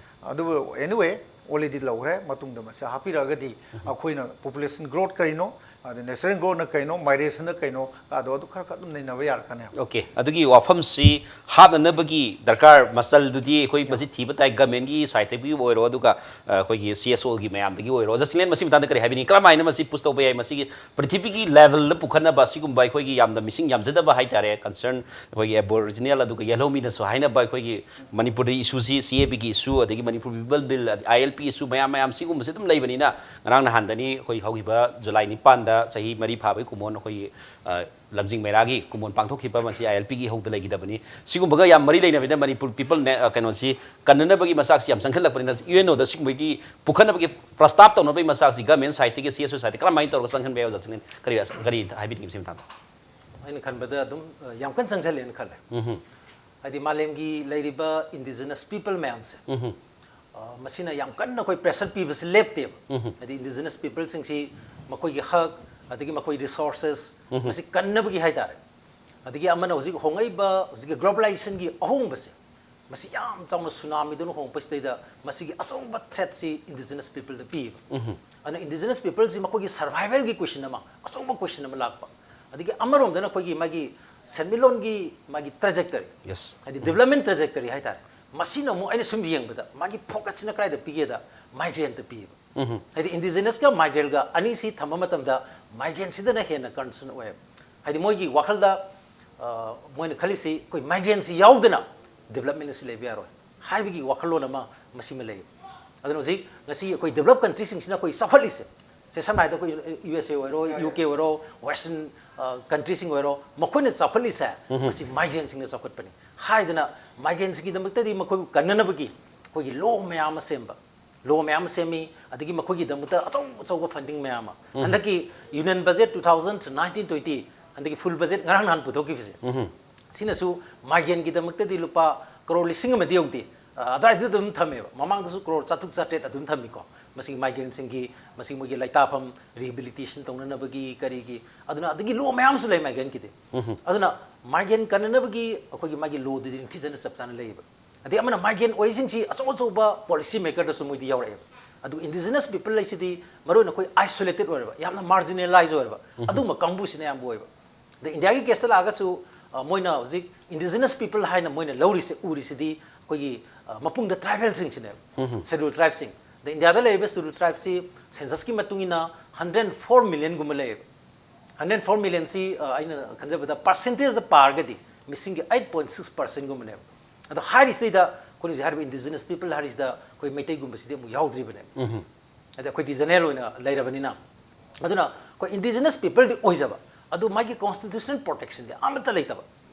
ꯑꯗꯨꯕꯨ anyway, already ꯂꯧꯈ꯭ꯔꯦ꯫ ꯃꯇꯨꯡꯗ ꯃꯁꯤ ꯍꯥꯞꯄꯤꯔꯛꯑꯒꯗꯤ ꯑꯩꯈꯣꯏꯅ ꯄꯣꯄꯨꯂꯦꯁꯟ ꯒ꯭ꯔꯣꯠ ꯀꯔꯤꯅꯣ, ꯑꯗ ꯅꯦꯆꯔꯦꯜ ꯒ꯭ꯔꯣꯠꯅ ꯀꯩꯅꯣ, ꯃꯥꯏꯒ꯭ꯔꯦꯁꯟꯅ ꯀꯩꯅꯣ, ꯑꯗꯣ ꯑꯗꯨ ꯈꯔ ꯈꯔ ꯑꯗꯨꯝ ꯅꯩꯅꯕ ꯌꯥꯔꯛꯀꯅꯦꯕ꯫ ꯑꯣꯀꯦ, ꯑꯗꯨꯒꯤ ꯋꯥꯐꯝꯁꯤ ꯍꯥꯞꯅꯅꯕꯒꯤ ꯗꯔꯀꯥꯔ ꯃꯆꯜꯗꯨꯗꯤ ꯑꯩꯈꯣꯏ ꯃꯁꯤ ꯊꯤꯕ ꯇꯥꯏ, ꯒꯃꯦꯟꯒꯤ ꯁꯥꯏꯠꯇꯒꯤ ꯑꯣꯏꯔꯣ, ꯑꯗꯨꯒ ꯑ, ꯑꯩꯈꯣꯏꯒꯤ ꯁꯤ ꯑꯦꯁ ꯑꯣꯒꯤ ꯃꯌꯥꯝꯗꯒꯤ ꯑꯣꯏꯔꯣ꯫ ꯑꯣꯖꯥ ꯆꯤꯡꯂꯦꯟ, ꯃꯁꯤ ꯃꯇꯥꯡꯗ ꯀꯔꯤ ꯍꯥꯏꯕꯤꯅꯤꯡꯉꯤ? ꯀꯔꯝꯍꯥꯏꯅ ꯃꯁꯤ ꯄꯨꯁ ꯇꯧꯕ ꯌꯥꯏ? ꯃꯁꯤꯒꯤ ꯄ꯭ꯔꯤꯊꯤꯕꯤꯒꯤ ꯂꯦꯚꯦꯜꯗ ꯄꯨꯈꯠꯅꯕ ꯑꯁꯤꯒꯨꯝꯕ ꯑꯩꯈꯣꯏꯒꯤ ꯌꯥꯝꯅ ꯃꯤꯁꯤꯡ ꯌꯥꯝꯖꯗꯕ ꯍꯥꯏꯇꯥꯔꯦ, ꯀꯟꯁꯔꯟ ꯑꯩꯈꯣꯏꯒꯤ ꯑꯦꯕꯣꯔꯤꯖꯤꯅꯦꯜ ꯑꯗꯨꯒ ꯌꯦꯜꯍꯧꯃꯤꯅꯁꯨ ꯍꯥꯏꯅꯕ ꯑꯩꯈꯣꯏꯒꯤ ꯃꯅꯤꯄꯨꯔꯗ ꯏꯁꯨꯁꯤ, ꯁꯤ ꯑꯦ ꯕꯤꯒꯤ ꯏꯁꯨ, ꯑꯗꯒꯤ ꯃꯅꯤꯄꯨꯔ ꯄꯤꯄꯜ ꯕꯤꯜ, ꯑꯥꯏ ꯑꯦꯜ ꯄꯤ ꯏꯁꯨ, ꯃꯌꯥꯝ ꯃꯌꯥꯝ ꯁꯤꯒꯨꯝꯕꯁꯦ ꯑꯗꯨꯝ ꯂꯩꯕꯅꯤꯅ, ꯉꯔꯥꯡ ꯅꯍꯥꯟꯗꯅꯤ ꯑꯩꯈꯣꯏ ꯍꯧꯈꯤꯕ ꯖꯨꯂꯥꯏ ꯅꯤꯄꯥꯟꯗ ꯆꯍꯤ ꯃꯔꯤ ꯐꯥꯕꯒꯤ ꯀꯨꯝꯑꯣꯟ ꯑꯩꯈꯣꯏꯒꯤ, ꯑ, ꯂꯝꯖꯤꯡ ꯃꯩꯔꯥꯒꯤ ꯀꯨꯝꯑꯣꯟ ꯄꯥꯡꯊꯣꯛꯈꯤꯕ, ꯃꯁꯤ ꯑꯥꯏ ꯑꯦꯜ ꯄꯤꯒꯤ ꯏꯍꯧꯗ ꯂꯩꯈꯤꯗꯕꯅꯤ꯫ ꯁꯤꯒꯨꯝꯕꯒ ꯌꯥꯝ ꯃꯔꯤ ꯂꯩꯅꯕꯅꯤꯅ ꯃꯅꯤꯄꯨꯔ ꯄꯤꯄꯜ ꯅꯦ-, ꯑ, ꯀꯩꯅꯣꯁꯤ ꯀꯟꯅꯅꯕꯒꯤ ꯃꯆꯥꯛꯁꯤ ꯌꯥꯝ ꯆꯪꯁꯤꯜꯂꯛꯄꯅꯤꯅ, ꯌꯨ ꯑꯦꯟ ꯑꯣꯗ ꯁꯤꯒꯨꯝꯕꯒꯤ ꯄꯨꯈꯠꯅꯕꯒꯤ ꯄ꯭ꯔꯁꯇꯥꯞ ꯇꯧꯅꯕꯒꯤ ꯃꯆꯥꯛꯁꯤ ꯒꯃꯦꯟ ꯁꯥꯏꯠꯇꯒꯤ, ꯁꯤ ꯑꯦꯁ ꯑꯣ ꯁꯥꯏꯠꯇꯒꯤ ꯀꯔꯝꯍꯥꯏꯅ ꯇꯧꯔꯒ ꯆꯪꯍꯟꯕ ꯌꯥꯏ? ꯑꯣꯖꯥ ꯆꯤꯡꯂꯦꯟ, ꯀꯔꯤ, ꯀꯔꯤ ꯍꯥꯏꯕꯤꯅꯤꯡꯉꯤ ꯁꯤ ꯃꯇꯥꯡꯗ? ꯑꯩꯅ ꯈꯟꯕꯗ ꯑꯗꯨꯝ ꯑ, ꯌꯥꯝ ꯀꯟꯅ ꯆꯪꯁꯤꯜꯂꯦꯅ ꯈꯜꯂꯦ꯫ ꯍꯥꯏꯗꯤ ꯃꯥꯂꯦꯝꯒꯤ ꯂꯩꯔꯤꯕ ꯏꯟꯗꯤꯖꯤꯅꯁ ꯄꯤꯄꯜ ꯃꯌꯥꯝꯁꯦ, ꯑ, ꯃꯁꯤꯅ ꯌꯥꯝ ꯀꯟꯅ ꯑꯩꯈꯣꯏ ꯄ꯭ꯔꯦꯁꯔ ꯄꯤꯕꯁꯦ ꯂꯦꯞꯇꯦꯕ꯫ ꯍꯥꯏꯗꯤ ꯏꯟꯗꯤꯖꯤꯅꯁ ꯄꯤꯄꯜꯁꯤꯡꯁꯤ ꯃꯈꯣꯏꯒꯤ ꯍꯛ, ꯑꯗꯒꯤ ꯃꯈꯣꯏ ꯔꯤꯁꯣꯔꯁꯦꯁ, ꯃꯁꯤ ꯀꯟꯅꯕꯒꯤ ꯍꯥꯏꯇꯥꯔꯦ꯫ ꯑꯗꯒꯤ ꯑꯃꯅ ꯍꯧꯖꯤꯛ ꯍꯣꯡꯉꯛꯏꯕ ꯍꯧꯖꯤꯛꯀꯤ ꯒ꯭ꯂꯣꯕꯦꯂꯥꯏꯖꯦꯁꯟꯒꯤ ꯑꯍꯣꯡꯕꯁꯦ, ꯃꯁꯤ ꯌꯥꯝ ꯆꯥꯎꯅ ꯁꯨꯅꯥꯃꯤꯗꯧꯅ ꯍꯣꯡꯉꯛꯄꯁꯤꯗꯩꯗ ꯃꯁꯤꯒꯤ ꯑꯆꯧꯕ ꯊ꯭ꯔꯦꯠꯁꯤ ꯏꯟꯗꯤꯖꯤꯅꯁ ꯄꯤꯄꯜꯗ ꯄꯤꯌꯦꯕ꯫ ꯑꯗꯨꯅ ꯏꯟꯗꯤꯖꯤꯅꯁ ꯄꯤꯄꯜꯁꯤ ꯃꯈꯣꯏꯒꯤ ꯁꯔꯚꯥꯏꯚꯦꯜꯒꯤ ꯀꯣꯏꯁꯟ ꯑꯃ, ꯑꯆꯧꯕ ꯀꯣꯏꯁꯟ ꯑꯃ ꯂꯥꯛꯄ꯫ ꯑꯗꯒꯤ ꯑꯃꯔꯣꯝꯗꯅ ꯑꯩꯈꯣꯏꯒꯤ ꯃꯥꯒꯤ ꯁꯦꯟꯃꯤꯠꯂꯣꯟꯒꯤ ꯃꯥꯒꯤ trajectory, ꯌꯦꯁ ꯍꯥꯏꯗꯤ development trajectory ꯍꯥꯏꯇꯥꯔꯦ, ꯃꯁꯤꯅ ꯑꯃꯨꯛ ꯑꯩꯅ ꯁꯨꯝ ꯌꯦꯡꯕꯗ ꯃꯥꯒꯤ focusꯁꯤꯅ ꯀꯗꯥꯏꯗ ꯄꯤꯒꯦꯗ migrantꯇ ꯄꯤꯌꯦꯕ. ꯍꯥꯏꯗꯤ indigenousꯀ migrantꯒ ꯑꯅꯤꯁꯤ ꯊꯝꯕ ꯃꯇꯝꯗ migrantꯁꯤꯗꯅ ꯍꯦꯟꯅ concern ꯑꯣꯏꯌꯦꯕ. ꯍꯥꯏꯗꯤ ꯃꯣꯏꯒꯤ ꯋꯥꯈꯜꯗ ꯑ, ꯃꯣꯏꯅ ꯈꯜꯂꯤꯁꯤ ꯑꯩꯈꯣꯏ migrantꯁꯤ ꯌꯥꯎꯗꯅ development ꯑꯁꯤ ꯂꯩꯕ ꯌꯥꯔꯣꯏ ꯍꯥꯏꯕꯒꯤ ꯋꯥꯈꯜꯂꯣꯟ ꯑꯃ ꯃꯁꯤꯃ ꯂꯩꯌꯦꯕ. ꯑꯗꯨꯅ ꯍꯧꯖꯤꯛ ꯉꯁꯤ ꯑꯩꯈꯣꯏ developed countryꯁꯤꯡꯁꯤꯅ ꯑꯩꯈꯣꯏ ꯆꯥꯎꯈꯠꯂꯤꯁꯦ, ꯁꯦ ꯁꯝꯅ ꯍꯥꯏꯔꯕꯗ ꯑꯩꯈꯣꯏ U S A ꯑꯣꯏꯔꯣ, U K ꯑꯣꯏꯔꯣ, western countryꯁꯤꯡ ꯑꯣꯏꯔꯣ, ꯃꯈꯣꯏꯅ ꯆꯥꯎꯈꯠꯂꯤꯁꯦ ꯃꯁꯤ migrantꯁꯤꯡꯅ ꯆꯥꯎꯈꯠꯄꯅꯤ ꯍꯥꯏꯗꯅ migrantꯁꯤꯡꯒꯤꯗꯃꯛꯇꯗꯤ ꯃꯈꯣꯏꯕꯨ ꯀꯟꯅꯅꯕꯒꯤ ꯑꯩꯈꯣꯏꯒꯤ law ꯃꯌꯥꯝ ꯑꯃ ꯁꯦꯝꯕ, law ꯃꯌꯥꯝ ꯑꯃ ꯁꯦꯝꯃꯤ, ꯑꯗꯒꯤ ꯃꯈꯣꯏꯒꯤꯗꯃꯛꯇ ꯑꯆꯧ ꯑꯆꯧꯕ funding ꯃꯌꯥꯝ ꯑꯃ. ꯍꯟꯗꯛꯀꯤ union budget two thousand nineteen twenty, ꯍꯟꯗꯛꯀꯤ full budget ꯉꯔꯥꯡ ꯅꯍꯥꯟ ꯄꯨꯊꯣꯛꯈꯤꯕꯁꯦ, ꯁꯤꯅꯁꯨ migrantꯒꯤꯗꯃꯛꯇꯗꯤ ꯂꯨꯄꯥ ꯀꯔꯣꯔ ꯂꯤꯁꯤꯡ ꯑꯃꯗꯤ ꯌꯧꯗꯦ, ꯑ, ꯑꯗꯨꯋꯥꯏꯗ ꯑꯗꯨꯝ ꯊꯝꯃꯦꯕ. ꯃꯃꯥꯡꯗꯁꯨ ꯀꯔꯣꯔ ꯆꯥꯇ꯭ꯔꯨꯛ ꯆꯥꯇ꯭ꯔꯦꯠ ꯑꯗꯨꯝ ꯊꯝꯃꯤꯀꯣ, ꯃꯁꯤꯒꯤ migrantꯁꯤꯡꯒꯤ, ꯃꯁꯤ ꯃꯣꯏꯒꯤ ꯂꯩꯇꯥꯐꯝ rehabilitation ꯇꯧꯅꯅꯕꯒꯤ ꯀꯔꯤꯒꯤ. ꯑꯗꯨꯅ ꯑꯗꯒꯤ law ꯃꯌꯥꯝꯁꯨ ꯂꯩ migrantꯀꯤꯗꯤ. ꯑꯗꯨꯅ migrant ꯀꯟꯅꯅꯕꯒꯤ ꯑꯩꯈꯣꯏꯒꯤ ꯃꯥꯒꯤ lawꯗꯨꯗꯤ ꯅꯤꯡꯊꯤꯖꯅ ꯆꯞ ꯆꯥꯅ ꯂꯩꯌꯦꯕ. ꯑꯗꯩ ꯑꯃꯅ migrant ꯑꯣꯏꯔꯤꯁꯤꯡꯁꯤ ꯑꯆꯧ ꯑꯆꯧꯕ policy makerꯗꯁꯨ ꯃꯣꯏꯗꯤ ꯌꯥꯎꯔꯛꯑꯦꯕ. ꯑꯗꯨ indigenous people ꯍꯥꯏꯁꯤꯗꯤ ꯃꯔꯨꯑꯣꯏꯅ ꯑꯩꯈꯣꯏ isolated ꯑꯣꯏꯔꯕ, ꯌꯥꯝꯅ marginalize ꯑꯣꯏꯔꯕ ꯑꯗꯨꯒꯨꯝꯕ ꯀꯥꯡꯕꯨꯁꯤꯅ ꯑꯌꯥꯝꯕ ꯑꯣꯏꯕ. ꯑꯗ ꯏꯟꯗꯤꯌꯥꯒꯤ case ꯇ ꯂꯥꯛꯑꯒꯁꯨ, ꯑ, ꯃꯣꯏꯅ ꯍꯧꯖꯤꯛ indigenous people ꯍꯥꯏꯅ ꯃꯣꯏꯅ ꯂꯧꯔꯤꯁꯦ, ꯎꯔꯤꯁꯤꯗꯤ ꯑꯩꯈꯣꯏꯒꯤ, ꯑ, ꯃꯄꯨꯡꯗ tribalꯁꯤꯡꯁꯤꯅꯦꯕ, scheduled tribeꯁꯤꯡ. ꯑꯗ ꯏꯟꯗꯤꯌꯥꯗ ꯂꯩꯔꯤꯕ scheduled tribeꯁꯤ censusꯀꯤ ꯃꯇꯨꯡ ꯏꯟꯅ hundred four millionꯒꯨꯝꯕ ꯂꯩꯌꯦꯕ. Hundred four millionꯁꯤ, ꯑ, ꯑꯩꯅ ꯈꯟꯖꯕꯗ percentageꯇ ꯄꯥꯔꯒꯗꯤ ꯃꯤꯁꯤꯡꯒꯤ eight point six percentꯒꯨꯝꯕꯅꯦꯕ. ꯑꯗꯣ ꯍꯥꯏꯔꯤꯁꯤꯗꯩꯗ ꯑꯩꯈꯣꯏꯅ ꯍꯧꯖꯤꯛ ꯍꯥꯏꯔꯤꯕ indigenous people ꯍꯥꯏꯔꯤꯁꯤꯗ ꯑꯩꯈꯣꯏ ꯃꯩꯇꯩꯒꯨꯝꯕꯁꯤꯗꯤ ꯑꯃꯨꯛ ꯌꯥꯎꯗ꯭ꯔꯤꯕꯅꯦꯕ. ꯍꯥꯏꯗꯤ ꯑꯩꯈꯣꯏꯗꯤ general ꯑꯣꯏꯅ ꯂꯩꯔꯕꯅꯤꯅ. ꯑꯗꯨꯅ ꯑꯩꯈꯣꯏ indigenous peopleꯗꯤ ꯑꯣꯏꯖꯕ, ꯑꯗꯨ ꯃꯥꯒꯤ constitutional protectionꯗꯤ ꯑꯃꯠꯇ ꯂꯩꯇꯕ.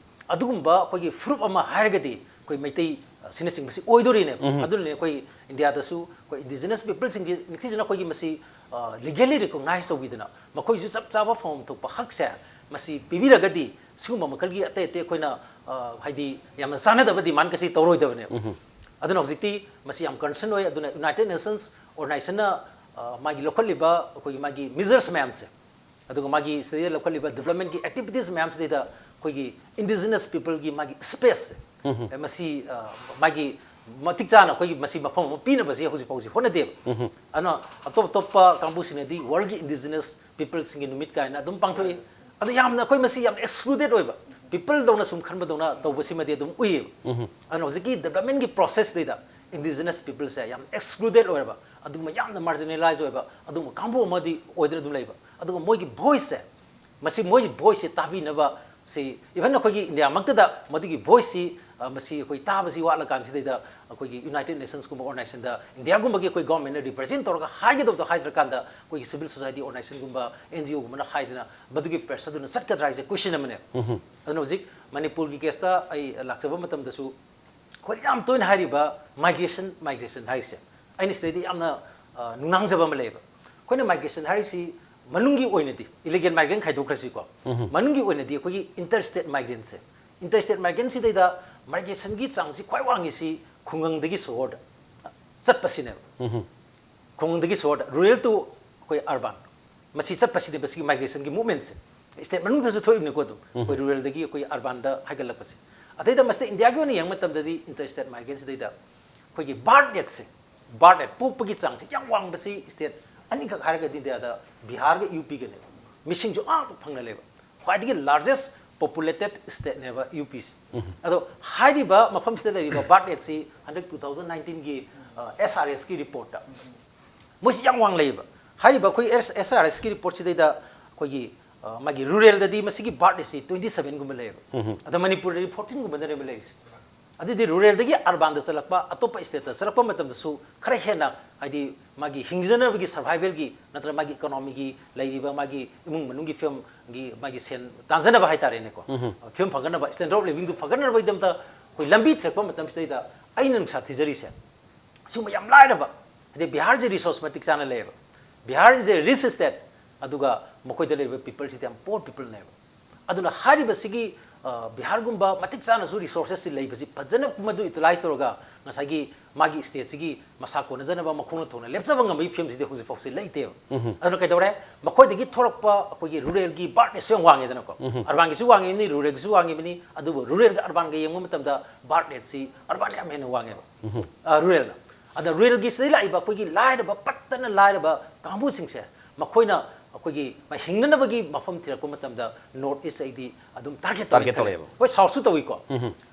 ꯑꯗꯨꯒꯨꯝꯕ ꯑꯩꯈꯣꯏꯒꯤ ꯐꯨꯔꯨꯞ ꯑꯃ ꯍꯥꯏꯔꯒꯗꯤ ꯑꯩꯈꯣꯏ ꯃꯩꯇꯩ, ꯑ, ꯁꯤꯅꯆꯤꯡꯕꯁꯤ ꯑꯣꯏꯗꯣꯔꯤꯅꯦꯕ. ꯑꯗꯨꯅꯅꯦ ꯑꯩꯈꯣꯏ ꯏꯟꯗꯤꯌꯥꯗꯁꯨ ꯑꯩꯈꯣꯏ indigenous peopleꯁꯤꯡꯁꯤ ꯅꯤꯡꯊꯤꯖꯅ ꯑꯩꯈꯣꯏꯒꯤ ꯃꯁꯤ, ꯑ, legally recognize ꯇꯧꯕꯤꯗꯅ ꯃꯈꯣꯏꯁꯨ ꯆꯞ ꯆꯥꯕ ꯐꯪꯐꯝ ꯊꯣꯛꯄ ꯍꯛꯁꯦ ꯃꯁꯤ ꯄꯤꯕꯤꯔꯒꯗꯤ ꯁꯤꯒꯨꯝꯕ ꯃꯈꯜꯒꯤ ꯑꯇꯩ ꯑꯇꯩ ꯑꯩꯈꯣꯏꯅ, ꯑ, ꯍꯥꯏꯗꯤ ꯌꯥꯝꯅ ꯆꯥꯟꯅꯗꯕ demandꯀꯁꯤ ꯇꯧꯔꯣꯏꯗꯕꯅꯦꯕ꯫ ꯑꯗꯨꯅ ꯍꯧꯖꯤꯛꯇꯤ ꯃꯁꯤ ꯌꯥꯝ concern ꯑꯣꯏ꯫ ꯑꯗꯨꯅ United Nations organizationꯅ, ꯑ, ꯃꯥꯒꯤ ꯂꯧꯈꯠꯂꯤꯕ ꯑꯩꯈꯣꯏꯒꯤ ꯃꯥꯒꯤ measures ꯃꯌꯥꯝꯁꯦ, ꯑꯗꯨꯒ ꯃꯥꯒꯤ ꯁꯤꯗꯩꯗ ꯂꯧꯈꯠꯂꯤꯕ developmentꯀꯤ activities ꯃꯌꯥꯝꯁꯤꯗꯩꯗ ꯑꯩꯈꯣꯏꯒꯤ indigenous peopleꯒꯤ ꯃꯥꯒꯤ spaceꯁꯦ, ꯑꯦ, ꯃꯁꯤ, ꯑ, ꯃꯥꯒꯤ ꯃꯇꯤꯛ ꯆꯥꯅ ꯑꯩꯈꯣꯏꯒꯤ ꯃꯁꯤ ꯃꯐꯝ ꯑꯃ ꯄꯤꯅꯕꯁꯦ ꯍꯧꯖꯤꯛ ꯐꯥꯎꯁꯤ ꯍꯣꯠꯅꯗꯦꯕ꯫ ꯑꯗꯨꯅ ꯑꯇꯣꯞ ꯑꯇꯣꯞꯄ ꯀꯥꯡꯕꯨꯁꯤꯅꯗꯤ Worldꯒꯤ Indigenous Peopleꯁꯤꯡꯒꯤ ꯅꯨꯃꯤꯠ ꯀꯥꯏꯅ ꯑꯗꯨꯝ ꯄꯥꯡꯊꯣꯛꯏ꯫ ꯑꯗꯣ ꯌꯥꯝꯅ ꯑꯩꯈꯣꯏ ꯃꯁꯤ ꯌꯥꯝ excluded ꯑꯣꯏꯕ, ꯄꯤꯄꯜꯗꯧꯅ ꯁꯨꯝ ꯈꯟꯕꯗꯧꯅ ꯇꯧꯕꯁꯤꯃꯗꯤ ꯑꯗꯨꯝ ꯎꯏꯌꯦꯕ꯫ ꯑꯗꯨꯅ ꯍꯧꯖꯤꯛꯀꯤ ꯗꯦꯕꯂꯞꯃꯦꯟꯒꯤ ꯄ꯭ꯔꯣꯁꯦꯁꯇꯩꯗ ꯏꯟꯗꯤꯖꯤꯅꯁ ꯄꯤꯄꯜꯁꯦ ꯌꯥꯝ ꯑꯦꯛꯁꯀ꯭ꯂꯨꯗꯦꯠ ꯑꯣꯏꯔꯕ, ꯑꯗꯨꯒꯨꯝꯕ ꯌꯥꯝꯅ ꯃꯥꯔꯖꯤꯅꯦꯂꯥꯏꯖ ꯑꯣꯏꯕ ꯑꯗꯨꯒꯨꯝꯕ ꯀꯥꯡꯕꯨ ꯑꯃꯗꯤ ꯑꯣꯏꯗꯅ ꯑꯗꯨꯝ ꯂꯩꯕ꯫ ꯑꯗꯨꯒ ꯃꯣꯏꯒꯤ ꯚꯣꯏꯁꯁꯦ, ꯃꯁꯤ ꯃꯣꯏꯒꯤ ꯚꯣꯏꯁꯁꯦ ꯇꯥꯕꯤꯅꯕ ꯁꯤ, ꯏꯚꯟ ꯑꯩꯈꯣꯏꯒꯤ ꯏꯟꯗꯤꯌꯥꯃꯛꯇꯗ ꯃꯗꯨꯒꯤ ꯚꯣꯏꯁꯁꯤ, ꯑ, ꯃꯁꯤ ꯑꯩꯈꯣꯏ ꯇꯥꯕꯁꯤ ꯋꯥꯠꯂꯀꯥꯟꯁꯤꯗꯩꯗ ꯑꯩꯈꯣꯏꯒꯤ ꯌꯨꯅꯥꯏꯇꯦꯗ ꯅꯦꯁꯟꯁꯀꯨꯝꯕ ꯑꯣꯔꯒꯅꯥꯏꯖꯦꯁꯟꯗ ꯏꯟꯗꯤꯌꯥꯒꯨꯝꯕꯒꯤ ꯑꯩꯈꯣꯏ ꯒꯣꯔꯃꯦꯟꯅ ꯔꯤꯄ꯭ꯔꯖꯦꯟ ꯇꯧꯔꯒ ꯍꯥꯏꯒꯗꯕꯗꯣ ꯍꯥꯏꯗ꯭ꯔꯀꯥꯟꯗ ꯑꯩꯈꯣꯏꯒꯤ ꯁꯤꯚꯤꯜ ꯁꯣꯁꯥꯏꯇꯤ ꯑꯣꯔꯒꯅꯥꯏꯖꯦꯁꯟꯒꯨꯝꯕ, ꯑꯦꯟ ꯖꯤ ꯑꯣꯒꯨꯝꯕꯅ ꯍꯥꯏꯗꯅ ꯃꯗꯨꯒꯤ ꯄ꯭ꯔꯦꯁꯔꯗꯨꯅ ꯆꯠꯀꯗ꯭ꯔꯥ ꯍꯥꯏꯁꯦ ꯀꯣꯏꯁꯟ ꯑꯃꯅꯦ꯫ ꯑꯗꯨꯅ ꯍꯧꯖꯤꯛ ꯃꯅꯤꯄꯨꯔꯒꯤ ꯀꯦꯁꯇ ꯑꯩ ꯂꯥꯛꯆꯕ ꯃꯇꯝꯗꯁꯨ ꯑꯩꯈꯣꯏꯅ ꯌꯥꯝ ꯇꯣꯏꯅ ꯍꯥꯏꯔꯤꯕ ꯃꯥꯏꯒ꯭ꯔꯦꯁꯟ, ꯃꯥꯏꯒ꯭ꯔꯦꯁꯟ ꯍꯥꯏꯔꯤꯁꯦ, ꯑꯩꯅ ꯁꯤꯗꯩꯗ ꯌꯥꯝꯅ, ꯑ, ꯅꯨꯡꯅꯥꯡꯖꯕ ꯑꯃ ꯂꯩꯌꯦꯕ꯫ ꯑꯩꯈꯣꯏꯅ ꯃꯥꯏꯒ꯭ꯔꯦꯁꯟ ꯍꯥꯏꯔꯤꯁꯤ ꯃꯅꯨꯡꯒꯤ ꯑꯣꯏꯅꯗꯤ, ꯏꯂꯤꯒꯦꯜ ꯃꯥꯏꯒ꯭ꯔꯦꯟ ꯈꯥꯏꯗꯣꯛꯈ꯭ꯔꯁꯤꯀꯣ, ꯃꯅꯨꯡꯒꯤ ꯑꯣꯏꯅꯗꯤ ꯑꯩꯈꯣꯏꯒꯤ ꯏꯟꯇꯔ ꯁ꯭ꯇꯦꯠ ꯃꯥꯏꯒ꯭ꯔꯦꯟꯁꯦ, ꯏꯟꯇꯔ ꯁ꯭ꯇꯦꯠ ꯃꯥꯏꯒ꯭ꯔꯦꯟꯁꯤꯗꯩꯗ ꯃꯥꯏꯒ꯭ꯔꯦꯁꯟꯒꯤ ꯆꯥꯡꯁꯤ ꯈ꯭ꯋꯥꯏ ꯋꯥꯡꯉꯤꯁꯤ ꯈꯨꯡꯒꯪꯗꯒꯤ ꯁꯣꯍꯣꯔꯗ ꯆꯠꯄꯁꯤꯅꯦꯕ꯫ ꯈꯨꯡꯒꯪꯗꯒꯤ ꯁꯣꯍꯣꯔꯗ, ꯔꯨꯔꯦꯜ ꯇꯨ ꯑꯩꯈꯣꯏ ꯑꯔꯕꯥꯟ, ꯃꯁꯤ ꯆꯠꯄꯁꯤꯅꯦꯕ ꯁꯤꯒꯤ ꯃꯥꯏꯒ꯭ꯔꯦꯁꯟꯒꯤ ꯃꯨꯞꯃꯦꯟꯁꯦ꯫ ꯁ꯭ꯇꯦꯠ ꯃꯅꯨꯡꯗꯁꯨ ꯊꯣꯛꯏꯕꯅꯤꯀꯣ ꯑꯗꯨꯝ꯫ ꯑꯩꯈꯣꯏ ꯔꯨꯔꯦꯜꯗꯒꯤ ꯑꯩꯈꯣꯏ ꯑꯔꯕꯥꯟꯗ ꯍꯥꯏꯒꯠꯂꯛꯄꯁꯦ꯫ ꯑꯗꯩꯗ ꯃꯁꯤꯗ ꯏꯟꯗꯤꯌꯥꯒꯤ ꯑꯣꯏꯅ ꯌꯦꯡꯕ ꯃꯇꯝꯗꯗꯤ ꯏꯟꯇꯔ ꯁ꯭ꯇꯦꯠ ꯃꯥꯏꯒ꯭ꯔꯦꯟꯁꯤꯗꯩꯗ ꯑꯩꯈꯣꯏꯒꯤ ꯕꯥꯔꯠ ꯔꯦꯠꯁꯦ, ꯕꯥꯔꯠ ꯔꯦꯠ, ꯄꯣꯛꯄꯒꯤ ꯆꯥꯡꯁꯦ ꯌꯥꯝ ꯋꯥꯡꯕꯁꯤ ꯁ꯭ꯇꯦꯠ ꯑꯅꯤꯈꯛ ꯍꯥꯏꯔꯒꯗꯤ ꯏꯟꯗꯤꯌꯥꯗ ꯕꯤꯍꯥꯔꯒ ꯌꯨ ꯄꯤꯒꯅꯦꯕ꯫ ꯃꯤꯁꯤꯡꯁꯨ ꯑꯥ ꯐꯪꯅ ꯂꯩꯕ꯫ ꯈ꯭ꯋꯥꯏꯗꯒꯤ ꯂꯥꯔꯖꯦꯁ ꯄꯣꯄꯨꯂꯦꯇꯦꯠ ꯁ꯭ꯇꯦꯠꯅꯦꯕ ꯌꯨ ꯄꯤꯁꯦ꯫ ꯑꯗꯣ ꯍꯥꯏꯔꯤꯕ ꯃꯐꯝꯁꯤꯗ ꯂꯩꯔꯤꯕ ꯕꯥꯔꯠ ꯔꯦꯠꯁꯤ ꯍꯟꯗꯛ ꯇꯨ ꯊꯥꯎꯖꯟ ꯅꯥꯏꯟꯇꯤꯟꯒꯤ, ꯑ, ꯑꯦꯁ ꯑꯥꯔ ꯑꯦꯁꯀꯤ ꯔꯤꯄꯣꯔꯠꯇ ꯃꯣꯏꯁꯤ ꯌꯥꯝ ꯋꯥꯡ ꯂꯩꯌꯦꯕ꯫ ꯍꯥꯏꯔꯤꯕ ꯑꯩꯈꯣꯏ ꯑꯦꯁ ꯑꯥꯔ ꯑꯦꯁꯀꯤ ꯔꯤꯄꯣꯔꯠꯁꯤꯗꯩꯗ ꯑꯩꯈꯣꯏꯒꯤ, ꯑ, ꯃꯥꯒꯤ ꯔꯨꯔꯦꯜꯗꯗꯤ ꯃꯁꯤꯒꯤ ꯕꯥꯔꯠ ꯔꯦꯠꯁꯤ ꯇ꯭ꯋꯦꯟꯇꯤ ꯁꯚꯦꯟꯒꯨꯝꯕ ꯂꯩꯌꯦꯕ꯫ ꯑꯗꯣ ꯃꯅꯤꯄꯨꯔꯗꯗꯤ ꯐꯣꯔꯇꯤꯟꯒꯨꯝꯕꯗꯅꯦꯕ ꯂꯩꯔꯤꯁꯦ꯫ ꯑꯗꯨꯗꯤ ꯔꯨꯔꯦꯜꯗꯒꯤ ꯑꯔꯕꯥꯟꯗ ꯆꯠꯂꯛꯄ, ꯑꯇꯣꯞꯄ ꯁ꯭ꯇꯦꯠꯇ ꯆꯠꯂꯛꯄ ꯃꯇꯝꯗꯁꯨ ꯈꯔ ꯍꯦꯟꯅ, ꯍꯥꯏꯗꯤ ꯃꯥꯒꯤ ꯍꯤꯡꯖꯅꯕꯒꯤ, ꯁꯔꯚꯥꯏꯚꯦꯜꯒꯤ ꯅꯠꯇ꯭ꯔꯒ ꯃꯥꯒꯤ ꯏꯀꯣꯅꯣꯃꯤꯒꯤ ꯂꯩꯔꯤꯕ ꯃꯥꯒꯤ ꯏꯃꯨꯡ ꯃꯅꯨꯡꯒꯤ ꯐꯤꯕꯝꯒꯤ, ꯃꯥꯒꯤ ꯁꯦꯟ ꯇꯥꯟꯖꯅꯕ ꯍꯥꯏꯇꯥꯔꯦꯅꯦꯀꯣ, ꯐꯤꯕꯝ ꯐꯒꯠꯅꯕ, ꯁ꯭ꯇꯦꯟꯗꯔꯗ ꯑꯣꯐ ꯂꯤꯕꯤꯡꯗꯨ ꯐꯒꯠꯅꯕꯒꯤꯗꯃꯛꯇ ꯑꯩꯈꯣꯏ ꯂꯝꯕꯤ ꯊꯤꯔꯛꯄ ꯃꯇꯝꯁꯤꯗꯩꯗ ꯑꯩꯅ ꯅꯨꯡꯁꯥ ꯊꯤꯖꯔꯤꯁꯦ ꯁꯤꯒꯨꯝꯕ ꯌꯥꯝ ꯂꯥꯏꯔꯕ, ꯍꯥꯏꯗꯤ ꯕꯤꯍꯥꯔꯁꯦ ꯔꯤꯁꯣꯔꯁ ꯃꯇꯤꯛ ꯆꯥꯅ ꯂꯩꯌꯦꯕ, Bihar is a rich state, ꯑꯗꯨꯒ ꯃꯈꯣꯏꯗ ꯂꯩꯔꯤꯕ ꯄꯤꯄꯜꯁꯤꯗꯤ ꯌꯥꯝ ꯄꯣꯔ ꯄꯤꯄꯜꯅꯦꯕ꯫ ꯑꯗꯨꯅ ꯍꯥꯏꯔꯤꯕꯁꯤꯒꯤ, ꯑ, ꯕꯤꯍꯥꯔꯒꯨꯝꯕ ꯃꯇꯤꯛ ꯆꯥꯅꯁꯨ ꯔꯤꯁꯣꯔꯁꯦꯁꯁꯤ ꯂꯩꯕꯁꯤ ꯐꯖꯅ ꯃꯗꯨ ꯌꯨꯇꯤꯂꯥꯏꯁ ꯇꯧꯔꯒ ꯉꯁꯥꯏꯒꯤ ꯃꯥꯒꯤ ꯁ꯭ꯇꯦꯠꯁꯤꯒꯤ ꯃꯁꯥ ꯀꯣꯟꯅꯖꯅꯕ, ꯃꯈꯣꯡꯅ ꯊꯣꯡꯅ ꯂꯦꯞꯆꯕ ꯉꯝꯕꯒꯤ ꯐꯤꯕꯝꯁꯤꯗꯤ ꯍꯧꯖꯤꯛ ꯐꯥꯎꯁꯤ ꯂꯩꯇꯦꯕ꯫ ꯑꯗꯨꯅ ꯀꯩꯗꯧꯔꯦ? ꯃꯈꯣꯏꯗꯒꯤ ꯊꯣꯛꯂꯛꯄ ꯑꯩꯈꯣꯏꯒꯤ ꯔꯨꯔꯦꯜꯒꯤ ꯕꯥꯔꯠ ꯔꯦꯠꯁꯨ ꯌꯥꯝ ꯋꯥꯡꯉꯦꯗꯅꯀꯣ꯫ ꯑꯔꯕꯥꯟꯒꯤꯁꯨ ꯋꯥꯡꯉꯤꯕꯅꯤ, ꯔꯨꯔꯦꯜꯒꯤꯁꯨ ꯋꯥꯡꯉꯤꯕꯅꯤ, ꯑꯗꯨꯕꯨ ꯔꯨꯔꯦꯜꯒ ꯑꯔꯕꯥꯟꯒ ꯌꯦꯡꯕ ꯃꯇꯝꯗ ꯕꯥꯔꯠ ꯔꯦꯠꯁꯤ ꯑꯔꯕꯥꯟꯅ ꯌꯥꯝ ꯍꯦꯟꯅ ꯋꯥꯡꯉꯦꯕ꯫ ꯑ, ꯔꯨꯔꯦꯜꯅ꯫ ꯑꯗ ꯔꯨꯔꯦꯜꯒꯤ ꯁꯤꯗꯩ ꯂꯥꯛꯏꯕ ꯑꯩꯈꯣꯏꯒꯤ ꯂꯥꯏꯔꯕ, ꯄꯠꯇꯅ ꯂꯥꯏꯔꯕ ꯀꯥꯡꯕꯨꯁꯤꯡꯁꯦ, ꯃꯈꯣꯏꯅ ꯑꯩꯈꯣꯏꯒꯤ ꯍꯤꯡꯅꯅꯕꯒꯤ ꯃꯐꯝ ꯊꯤꯔꯛꯄ ꯃꯇꯝꯗ North East ꯑꯩꯗꯤ ꯑꯗꯨꯝ target Target ꯇꯧꯋꯦ ꯇꯧꯔꯛꯑꯦꯕ꯫ ꯍꯣꯏ, South ꯁꯨ ꯇꯧꯏꯀꯣ꯫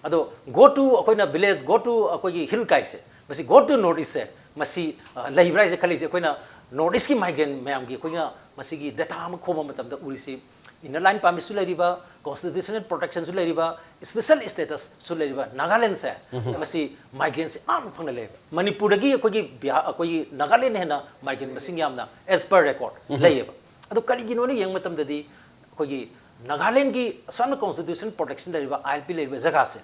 ꯑꯗꯣ go to ꯑꯩꯈꯣꯏꯅ village, go to ꯑꯩꯈꯣꯏꯒꯤ hill ꯀꯥꯏꯁꯦ, ꯃꯁꯤ go to North East ꯁꯦ ꯃꯁꯤ ꯑ, ꯂꯩꯕ꯭ꯔꯥ ꯍꯥꯏꯁꯦ ꯈꯜꯂꯤꯁꯦ ꯑꯩꯈꯣꯏꯅ North East ꯀꯤ migrant ꯃꯌꯥꯝꯒꯤ ꯑꯩꯈꯣꯏꯅ ꯃꯁꯤꯒꯤ data ꯑꯃ ꯈꯣꯝꯕ ꯃꯇꯝꯗ ꯎꯔꯤꯁꯤ inner line permit ꯁꯨ ꯂꯩꯔꯤꯕ, constitutional protection ꯁꯨ ꯂꯩꯔꯤꯕ, special status ꯁꯨ ꯂꯩꯔꯤꯕ ꯅꯥꯒꯥꯂꯦꯟꯁꯦ, ꯃꯁꯤ migrant ꯁꯦ ꯌꯥꯝ ꯐꯪꯅ ꯂꯩꯌꯦꯕ꯫ ꯃꯅꯤꯄꯨꯔꯗꯒꯤ ꯑꯩꯈꯣꯏꯒꯤ ꯕꯤꯍꯥ-, ꯑꯩꯈꯣꯏꯒꯤ ꯅꯥꯒꯥꯂꯦꯟꯅ ꯍꯦꯟꯅ migrant ꯃꯁꯤꯡ ꯌꯥꯝꯅ as per record ꯂꯩꯌꯦꯕ꯫ ꯑꯗꯣ ꯀꯔꯤꯒꯤꯅꯣꯅ ꯌꯦꯡꯕ ꯃꯇꯝꯗꯗꯤ ꯑꯩꯈꯣꯏꯒꯤ ꯅꯥꯒꯥꯂꯦꯟꯒꯤ ꯑꯁꯨꯛ ꯌꯥꯝꯅ constitutional protection ꯂꯩꯔꯤꯕ, I L P ꯂꯩꯔꯤꯕ ꯖꯒꯥꯁꯦ,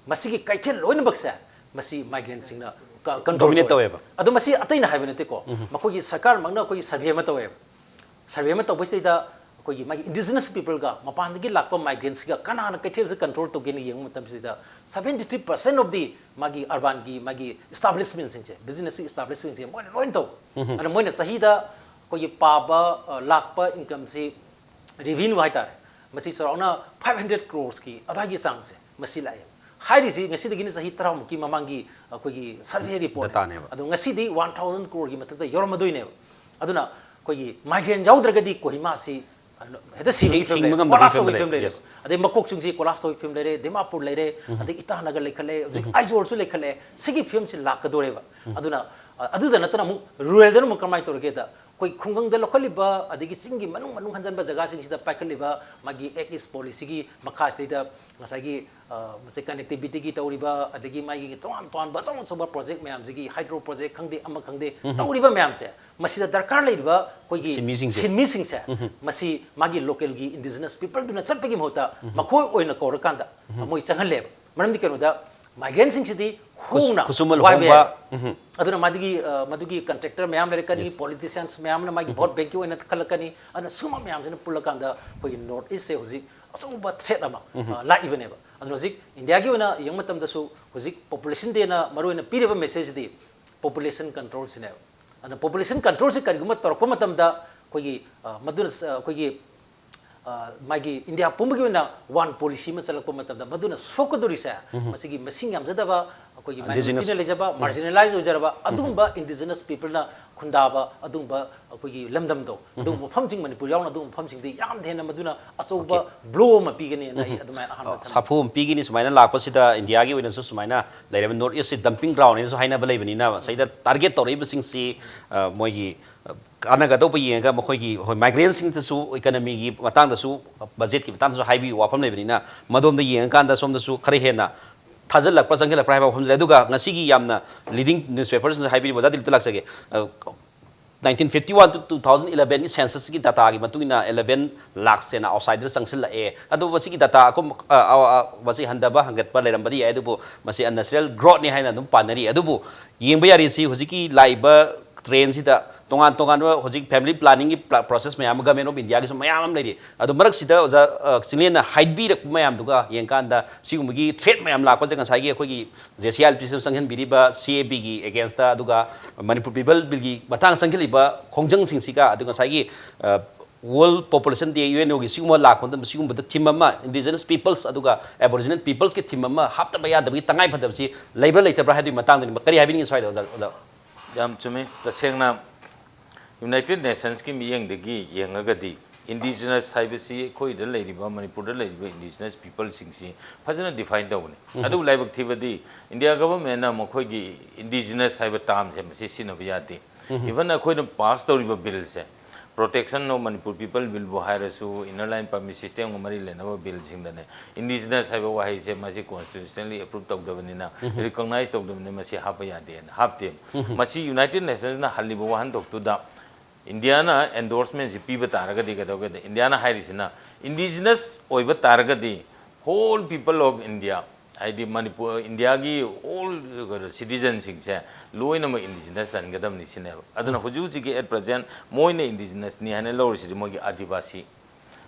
ꯃꯁꯤꯒꯤ ꯀꯩꯊꯦꯜ ꯂꯣꯏꯅꯃꯛꯁꯦ ꯃꯁꯤ migrant ꯁꯤꯡꯅ ꯀ-, control Dominate ꯇꯧꯋꯦ꯫ ꯇꯧꯋꯦꯕ꯫ ꯑꯗꯣ ꯃꯁꯤ ꯑꯇꯩꯅ ꯍꯥꯏꯕ ꯅꯠꯇꯦꯀꯣ, ꯃꯈꯣꯏꯒꯤ ꯁꯔꯀꯥꯔꯃꯛꯅ ꯑꯩꯈꯣꯏꯒꯤ survey ꯑꯃ ꯇꯧꯋꯦꯕ꯫ Survey ꯑꯃ ꯇꯧꯕꯁꯤꯗꯩꯗ ꯑꯩꯈꯣꯏꯒꯤ ꯃꯥꯒꯤ indigenous people ꯒ ꯃꯄꯥꯟꯗꯒꯤ ꯂꯥꯛꯄ migrant ꯁꯤꯒ ꯀꯅꯥꯅ ꯀꯩꯊꯦꯜꯁꯤ control ꯇꯧꯒꯦꯅ ꯌꯦꯡꯕ ꯃꯇꯝꯁꯤꯗ seventy three percent of the ꯃꯥꯒꯤ urban ꯒꯤ ꯃꯥꯒꯤ establishment ꯁꯤꯡꯁꯦ, business ꯀꯤ establishment ꯁꯤꯡꯁꯦ ꯃꯣꯏꯅ ꯂꯣꯏꯅ ꯇꯧꯕ꯫ ꯑꯗꯨꯅ ꯃꯣꯏꯅ ꯆꯍꯤꯗ ꯑꯩꯈꯣꯏꯒꯤ ꯄꯥꯕ, ꯑ, ꯂꯥꯛꯄ income ꯁꯤ revenue ꯍꯥꯏꯇꯥꯔꯦ, ꯃꯁꯤ ꯆꯥꯎꯔꯥꯛꯅ five hundred crores ꯀꯤ ꯑꯗꯨꯋꯥꯏꯒꯤ ꯆꯥꯡꯁꯦ ꯃꯁꯤ ꯂꯥꯛꯑꯦ꯫ ꯍꯥꯏꯔꯤꯁꯤ ꯉꯁꯤꯗꯒꯤꯅ ꯆꯍꯤ ꯇꯔꯥꯃꯨꯛꯀꯤ ꯃꯃꯥꯡꯒꯤ ꯑꯩꯈꯣꯏꯒꯤ survey report Data ꯅꯦꯕ꯫ ꯑꯗꯣ ꯉꯁꯤꯗꯤ one thousand crore ꯒꯤ ꯃꯊꯛꯇ ꯌꯧꯔꯝꯃꯗꯣꯏꯅꯦꯕ꯫ ꯑꯗꯨꯅ ꯑꯩꯈꯣꯏꯒꯤ migrant ꯌꯥꯎꯗ꯭ꯔꯒꯗꯤ ꯀꯣꯍꯤꯃꯥꯁꯤ ꯍꯦꯛꯇ ꯁꯤꯕꯒꯤ ꯍꯤꯡ-, ꯐꯤꯕꯝ ꯍꯤꯡꯕ ꯂꯩꯔꯦ, ꯉꯝꯗꯕꯒꯤ collapse ꯐꯤꯕꯝꯗ ꯇꯧꯕꯒꯤ ꯐꯤꯕꯝ ꯂꯩꯔꯦ꯫ ꯂꯩꯔꯦ꯫ Yes. ꯑꯗꯩ ꯃꯀꯣꯛ ꯆꯤꯡꯁꯤ collapse ꯇꯧꯕꯒꯤ ꯐꯤꯕꯝ ꯂꯩꯔꯦ, ꯗꯤꯃꯥꯄꯨꯔ ꯂꯩꯔꯦ, ꯑꯗꯩ ꯏꯇꯥꯅꯒꯔ ꯂꯩꯈꯠꯂꯦ, ꯍꯧꯖꯤꯛ ꯑꯥꯏꯖꯣꯜꯁꯨ ꯂꯩꯈꯠꯂꯦ꯫ ꯁꯤꯒꯤ ꯐꯤꯕꯝꯁꯤ ꯂꯥꯛꯀꯗꯣꯔꯦꯕ꯫ ꯑꯗꯨꯅ, ꯑ, ꯑꯗꯨꯗ ꯅꯠꯇꯅ ꯑꯃꯨꯛ rural ꯗꯅ ꯑꯃꯨꯛ ꯀꯃꯥꯏꯅ ꯇꯧꯔꯒꯦꯗ, ꯑꯩꯈꯣꯏ ꯈꯨꯡꯒꯪꯗ ꯂꯧꯈꯠꯂꯤꯕ ꯑꯗꯒꯤ ꯆꯤꯡꯒꯤ ꯃꯅꯨꯡ ꯃꯅꯨꯡ ꯍꯟꯖꯟꯕ ꯖꯒꯥꯁꯤꯡꯁꯤꯗ ꯄꯥꯏꯈꯠꯂꯤꯕ ꯃꯥꯒꯤ Act East Policy ꯒꯤ ꯃꯈꯥꯁꯤꯗꯩꯗ ꯉꯁꯥꯏꯒꯤ, ꯑ, ꯃꯁꯤ connectivity ꯒꯤ ꯇꯧꯔꯤꯕ, ꯑꯗꯒꯤ ꯃꯥꯒꯤ ꯇꯣꯉꯥꯟ ꯇꯣꯉꯥꯟꯕ ꯑꯆꯧ ꯑꯆꯧꯕ project ꯃꯌꯥꯝꯁꯤꯒꯤ, hydro project ꯈꯪꯗꯦ, ꯑꯃ ꯈꯪꯗꯦ, ꯇꯧꯔꯤꯕ ꯃꯌꯥꯝꯁꯦ, ꯃꯁꯤꯗ ꯗꯔꯀꯥꯔ ꯂꯩꯔꯤꯕ ꯑꯩꯈꯣꯏꯒꯤ ꯁꯤꯟꯃꯤꯁꯤꯡꯁꯦ꯫ ꯁꯤꯟꯃꯤꯁꯤꯡꯁꯦ, ꯃꯁꯤ ꯃꯥꯒꯤ local ꯒꯤ indigenous people ꯗꯨꯅ ꯆꯠꯄꯒꯤ ꯃꯍꯨꯠꯇ ꯃꯈꯣꯏ ꯑꯣꯏꯅ ꯀꯧꯔꯀꯥꯟꯗ ꯃꯣꯏ ꯆꯪꯍꯜꯂꯦꯕ꯫ ꯃꯔꯝꯗꯤ ꯀꯩꯅꯣꯗ, migrant ꯁꯤꯡꯁꯤꯗꯤ ꯈꯨꯠ-, ꯍꯣꯡꯅ ꯈꯨꯠꯁꯨꯃꯜ ꯋꯥꯏꯕ ꯍꯣꯡꯕ, ꯌꯥꯏ꯫ ꯎꯝ꯫ ꯑꯗꯨꯅ ꯃꯗꯨꯒꯤ, ꯑ, ꯃꯗꯨꯒꯤ contractor ꯃꯌꯥꯝ ꯂꯩꯔꯛꯀꯅꯤ, Yes. politicians ꯃꯌꯥꯝꯅ ꯃꯥꯒꯤ vote bank ꯀꯤ ꯑꯣꯏꯅ ꯈꯜꯂꯛꯀꯅꯤ꯫ ꯑꯗꯨꯅ ꯁꯨꯝꯕ ꯃꯌꯥꯝꯁꯤꯅ ꯄꯨꯜꯂꯀꯥꯟꯗ ꯑꯩꯈꯣꯏꯒꯤ North East ꯁꯦ ꯍꯧꯖꯤꯛ ꯑꯆꯧꯕ threat ꯑꯃ, ꯑ, ꯂꯥꯛꯏꯕꯅꯦꯕ꯫ ꯑꯗꯨꯅ ꯍꯧꯖꯤꯛ ꯏꯟꯗꯤꯌꯥꯒꯤ ꯑꯣꯏꯅ ꯌꯦꯡꯕ ꯃꯇꯝꯗꯁꯨ ꯍꯧꯖꯤꯛ Population Day ꯅ ꯃꯔꯨꯑꯣꯏꯅ ꯄꯤꯔꯤꯕ message ꯗꯤ population control ꯁꯤꯅꯦꯕ꯫ ꯑꯗꯨꯅ population control ꯁꯤ ꯀꯔꯤꯒꯨꯝꯕ ꯇꯧꯔꯛꯄ ꯃꯇꯝꯗ ꯑꯩꯈꯣꯏꯒꯤ, ꯑ, ꯃꯗꯨꯅ, ꯑ, ꯑꯩꯈꯣꯏꯒꯤ, ꯑ, ꯃꯥꯒꯤ ꯏꯟꯗꯤꯌꯥ ꯄꯨꯝꯕꯒꯤ ꯑꯣꯏꯅ one policy ꯑꯃ ꯆꯠꯂꯛꯄ ꯃꯇꯝꯗ ꯃꯗꯨꯅ ꯁꯣꯛꯀꯗꯧꯔꯤꯁꯦ, ꯃꯁꯤꯒꯤ ꯃꯁꯤꯡ ꯌꯥꯝꯖꯗꯕ, ꯑꯩꯈꯣꯏꯒꯤ ꯃꯥꯏꯅꯣꯔꯤꯇꯤꯅ ꯂꯩꯖꯕ, ꯃꯥꯔꯖꯤꯅꯦꯂꯥꯏꯖ ꯑꯣꯏꯖꯔꯕ ꯑꯗꯨꯒꯨꯝꯕ ꯏꯟꯗꯤꯖꯤꯅꯁ ꯄꯤꯄꯜꯅ ꯈꯨꯟꯗꯥꯕ ꯑꯗꯨꯒꯨꯝꯕ ꯑꯩꯈꯣꯏꯒꯤ ꯂꯝꯗꯝꯗꯣ, ꯑꯗꯨꯒꯨꯝꯕ ꯃꯐꯝꯁꯤꯡ, ꯃꯅꯤꯄꯨꯔ ꯌꯥꯎꯅ ꯑꯗꯨꯒꯨꯝꯕ ꯃꯐꯝꯁꯤꯡꯗꯤ ꯌꯥꯝꯅ ꯍꯦꯟꯅ ꯃꯗꯨꯅ ꯑꯆꯧꯕ ꯕ꯭ꯂꯣ ꯑꯃ ꯄꯤꯒꯅꯤꯅ ꯑꯩ ꯑꯗꯨꯃꯥꯏꯅ ꯑꯍꯥꯟꯕ ꯊꯝꯖꯒꯦ꯫ ꯁꯥꯐꯨ ꯑꯃ ꯄꯤꯒꯅꯤ꯫ ꯁꯨꯃꯥꯏꯅ ꯂꯥꯛꯄꯁꯤꯗ ꯏꯟꯗꯤꯌꯥꯒꯤ ꯑꯣꯏꯅꯁꯨ ꯁꯨꯃꯥꯏꯅ ꯂꯩꯔꯕ ꯅꯣꯔꯠ ꯏꯁꯁꯤ ꯗꯝꯄꯤꯡ ꯒ꯭ꯔꯥꯎꯟꯅꯦꯅꯁꯨ ꯍꯥꯏꯅꯕ ꯂꯩꯕꯅꯤꯅ, ꯃꯁꯤꯗ ꯇꯥꯔꯒꯦꯠ ꯇꯧꯔꯛꯏꯕꯁꯤꯡꯁꯤ, ꯑ, ꯃꯣꯏꯒꯤ, ꯑ, ꯀꯥꯟꯅꯒꯗꯧꯕ ꯌꯦꯡꯉꯒ ꯃꯈꯣꯏꯒꯤ, ꯍꯣꯏ, ꯃꯥꯏꯒ꯭ꯔꯦꯟꯁꯤꯡꯗꯁꯨ, ꯏꯀꯅꯃꯤꯒꯤ ꯃꯇꯥꯡꯗꯁꯨ, ꯕꯖꯦꯠꯀꯤ ꯃꯇꯥꯡꯗꯁꯨ ꯍꯥꯏꯕꯤꯕ ꯋꯥꯐꯝ ꯂꯩꯕꯅꯤꯅ, ꯃꯗꯣꯝꯗ ꯌꯦꯡꯉꯀꯥꯟꯗ ꯁꯣꯝꯗꯁꯨ ꯈꯔ ꯍꯦꯟꯅ ꯊꯥꯖꯤꯜꯂꯛꯄ꯭ꯔꯥ, ꯆꯪꯁꯤꯜꯂꯛꯄ꯭ꯔꯥ ꯍꯥꯏꯕ ꯋꯥꯐꯝꯁꯨ ꯂꯩ꯫ ꯑꯗꯨꯒ ꯉꯁꯤꯒꯤ ꯌꯥꯝꯅ ꯂꯤꯗꯤꯡ ꯅ꯭ꯌꯨꯁꯄꯦꯄꯔꯁꯤꯡꯅ ꯍꯥꯏꯕꯤꯔꯤꯕ, ꯑꯣꯖꯥ ꯗꯤꯂꯤꯞꯇ ꯂꯥꯛꯆꯒꯦ꯫ ꯑ, nineteen fifty one to two thousand eleven ꯒꯤ ꯁꯦꯟꯁꯁꯀꯤ ꯗꯥꯇꯥꯒꯤ ꯃꯇꯨꯡ ꯏꯟꯅ eleven ꯂꯥꯛꯁ ꯍꯦꯟꯅ ꯑꯥꯎꯠꯁꯥꯏꯗꯔ ꯆꯪꯁꯤꯜꯂꯛꯑꯦ꯫ ꯑꯗꯨꯕꯨ ꯃꯁꯤꯒꯤ ꯗꯥꯇꯥ ꯑꯀꯨꯝ-, ꯑ, ꯑ, ꯑ, ꯃꯁꯤ ꯍꯟꯊꯕ ꯍꯟꯒꯠꯄ ꯂꯩꯔꯝꯕꯗꯤ ꯌꯥꯏ, ꯑꯗꯨꯕꯨ ꯃꯁꯤ ꯑꯟꯅꯦꯆꯔꯦꯜ ꯒ꯭ꯔꯣꯠꯅꯤ ꯍꯥꯏꯅ ꯑꯗꯨꯝ ꯄꯥꯅꯔꯤ꯫ ꯑꯗꯨꯕꯨ ꯌꯦꯡꯕ ꯌꯥꯔꯤꯁꯤ ꯍꯧꯖꯤꯛꯀꯤ ꯂꯥꯛꯏꯕ ꯇ꯭ꯔꯦꯟꯁꯤꯗ ꯇꯣꯉꯥꯟ ꯇꯣꯉꯥꯟꯕ ꯍꯧꯖꯤꯛ ꯐꯦꯃꯤꯂꯤ ꯄ꯭ꯂꯥꯅꯤꯡꯒꯤ ꯄ꯭ꯂꯥ-, ꯄ꯭ꯔꯣꯁꯦꯁ ꯃꯌꯥꯝ ꯑꯃ ꯒꯃꯦꯟ ꯑꯣꯐ ꯏꯟꯗꯤꯌꯥꯒꯤꯁꯨ ꯃꯌꯥꯝ ꯑꯃ ꯂꯩꯔꯤ꯫ ꯑꯗꯣ ꯃꯔꯛꯁꯤꯗ ꯑꯣꯖꯥ, ꯑ, ꯆꯤꯡꯂꯦꯟꯅ ꯍꯥꯏꯕꯤꯔꯛꯄ ꯃꯌꯥꯝꯗꯨꯒ ꯌꯦꯡꯀꯥꯟꯗ ꯁꯤꯒꯨꯝꯕꯒꯤ ꯊ꯭ꯔꯦꯠ ꯃꯌꯥꯝ ꯂꯥꯛꯄꯁꯦ ꯉꯁꯥꯏꯒꯤ ꯑꯩꯈꯣꯏꯒꯤ ꯖꯦ ꯁꯤ ꯑꯥꯏ ꯑꯦꯜ ꯄꯤꯁꯤꯅ ꯆꯪꯍꯟꯕꯤꯔꯤꯕ ꯁꯤ ꯑꯦ ꯕꯤꯒꯤ ꯑꯦꯒꯦꯟꯁꯇ, ꯑꯗꯨꯒ ꯃꯅꯤꯄꯨꯔ ꯄꯤꯄꯜ ꯕꯤꯜꯒꯤ ꯃꯇꯥꯡ ꯆꯪꯁꯤꯜꯂꯤꯕ ꯈꯣꯡꯖꯪꯁꯤꯡꯁꯤꯒ, ꯑꯗꯨ ꯉꯁꯥꯏꯒꯤ, ꯑ, world population day, U N ꯑꯣꯒꯤ ꯁꯤꯒꯨꯝꯕ ꯂꯥꯛꯄ ꯃꯇꯝꯗ ꯁꯤꯒꯨꯝꯕꯗ ꯊꯤꯝ ꯑꯃ, ꯏꯟꯗꯤꯖꯤꯅꯁ ꯄꯤꯄꯜꯁ ꯑꯗꯨꯒ ꯑꯦꯕꯣꯔꯤꯖꯤꯅꯦꯜ ꯄꯤꯄꯜꯁꯀꯤ ꯊꯤꯝ ꯑꯃ ꯍꯥꯞꯇꯕ ꯌꯥꯗꯕꯒꯤ ꯇꯉꯥꯏ ꯐꯗꯕꯁꯤ ꯂꯩꯕ꯭ꯔꯥ ꯂꯩꯇꯕ꯭ꯔꯥ ꯍꯥꯏꯕꯒꯤ ꯃꯇꯥꯡꯗꯅꯤ꯫ ꯀꯔꯤ ꯍꯥꯏꯕꯤꯅꯤꯡꯉꯤ ꯁ꯭ꯋꯥꯏꯗ, ꯑꯣꯖꯥ? ꯑꯣꯖꯥ? ꯌꯥꯝ ꯆꯨꯝꯃꯤ꯫ ꯇꯁꯦꯡꯅ ꯌꯨꯅꯥꯏꯇꯦꯗ ꯅꯦꯁꯟꯁꯀꯤ ꯃꯤꯠꯌꯦꯡꯗꯒꯤ ꯌꯦꯡꯉꯒꯗꯤ ꯏꯟꯗꯤꯖꯤꯅꯁ ꯍꯥꯏꯕꯁꯤ ꯑꯩꯈꯣꯏꯗ ꯂꯩꯔꯤꯕ, ꯃꯅꯤꯄꯨꯔꯗ ꯂꯩꯔꯤꯕ ꯏꯟꯗꯤꯖꯤꯅꯁ ꯄꯤꯄꯜꯁꯤꯡꯁꯤ ꯐꯖꯅ ꯗꯤꯐꯥꯏꯟ ꯇꯧꯕꯅꯤ꯫ ꯑꯗꯨꯕꯨ ꯂꯥꯏꯕꯛ ꯊꯤꯕꯗꯤ ꯏꯟꯗꯤꯌꯥ ꯒꯚꯔꯟꯃꯦꯟꯅ ꯃꯈꯣꯏꯒꯤ ꯏꯟꯗꯤꯖꯤꯅꯁ ꯍꯥꯏꯕ ꯇꯥꯔꯝꯁꯦ ꯃꯁꯤ ꯁꯤꯖꯤꯟꯅꯕ ꯌꯥꯗꯦ꯫ ꯏꯚꯟ ꯑꯩꯈꯣꯏꯅ ꯄꯥꯁ ꯇꯧꯔꯤꯕ ꯕꯤꯜꯁꯦ, ꯄ꯭ꯔꯣꯇꯦꯛꯁꯟ ꯑꯣꯐ ꯃꯅꯤꯄꯨꯔ ꯄꯤꯄꯜ ꯕꯤꯜꯕꯨ ꯍꯥꯏꯔꯁꯨ, ꯏꯟꯅꯔ ꯂꯥꯏꯟ ꯄꯔꯃꯤꯠ ꯁꯤꯁꯇꯦꯝꯒ ꯃꯔꯤ ꯂꯩꯅꯕ ꯕꯤꯜꯁꯤꯡꯗꯅꯦ, ꯏꯟꯗꯤꯖꯤꯅꯁ ꯍꯥꯏꯕ ꯋꯥꯍꯩꯁꯦ ꯃꯁꯤ ꯀꯣꯟꯁꯇꯤꯇ꯭ꯌꯨꯁꯅꯦꯜꯂꯤ ꯑꯦꯄ꯭ꯔꯨꯞ ꯇꯧꯗꯕꯅꯤꯅ, ꯔꯤꯀꯣꯛꯅꯥꯏꯖ ꯇꯧꯗꯕꯅꯤꯅ ꯃꯁꯤ ꯍꯥꯞꯄ ꯌꯥꯗꯦꯅ ꯍꯥꯞꯇꯦ꯫ ꯃꯁꯤ ꯌꯨꯅꯥꯏꯇꯦꯗ ꯅꯦꯁꯟꯁꯅ ꯍꯜꯂꯤꯕ ꯋꯥꯍꯟꯊꯣꯛꯇꯨꯗ ꯏꯟꯗꯤꯌꯥꯅ ꯑꯦꯟꯗꯣꯔꯁꯃꯦꯟꯁꯤ ꯄꯤꯕ ꯇꯥꯔꯒꯗꯤ ꯀꯩꯗꯧꯒꯦꯗ, ꯏꯟꯗꯤꯌꯥꯅ ꯍꯥꯏꯔꯤꯁꯤꯅ ꯏꯟꯗꯤꯖꯤꯅꯁ ꯑꯣꯏꯕ ꯇꯥꯔꯒꯗꯤ whole people of India, ꯍꯥꯏꯗꯤ ꯃꯅꯤꯄꯨꯔ, ꯏꯟꯗꯤꯌꯥꯒꯤ ꯑꯣꯜ ꯁꯤꯇꯤꯖꯟꯁꯤꯡꯁꯦ ꯂꯣꯏꯅꯃꯛ ꯏꯟꯗꯤꯖꯤꯅꯁ ꯆꯟꯒꯗꯕꯅꯤ ꯁꯤꯅꯦꯕ꯫ ꯑꯗꯨꯅ ꯍꯧꯖꯤꯛ ꯍꯧꯖꯤꯛꯀꯤ at present ꯃꯣꯏꯅ ꯏꯟꯗꯤꯖꯤꯅꯁꯅꯤ ꯍꯥꯏꯅ ꯂꯧꯔꯤꯁꯤꯗꯤ ꯃꯣꯏꯒꯤ ꯑꯥꯗꯤꯕꯥꯁꯤ,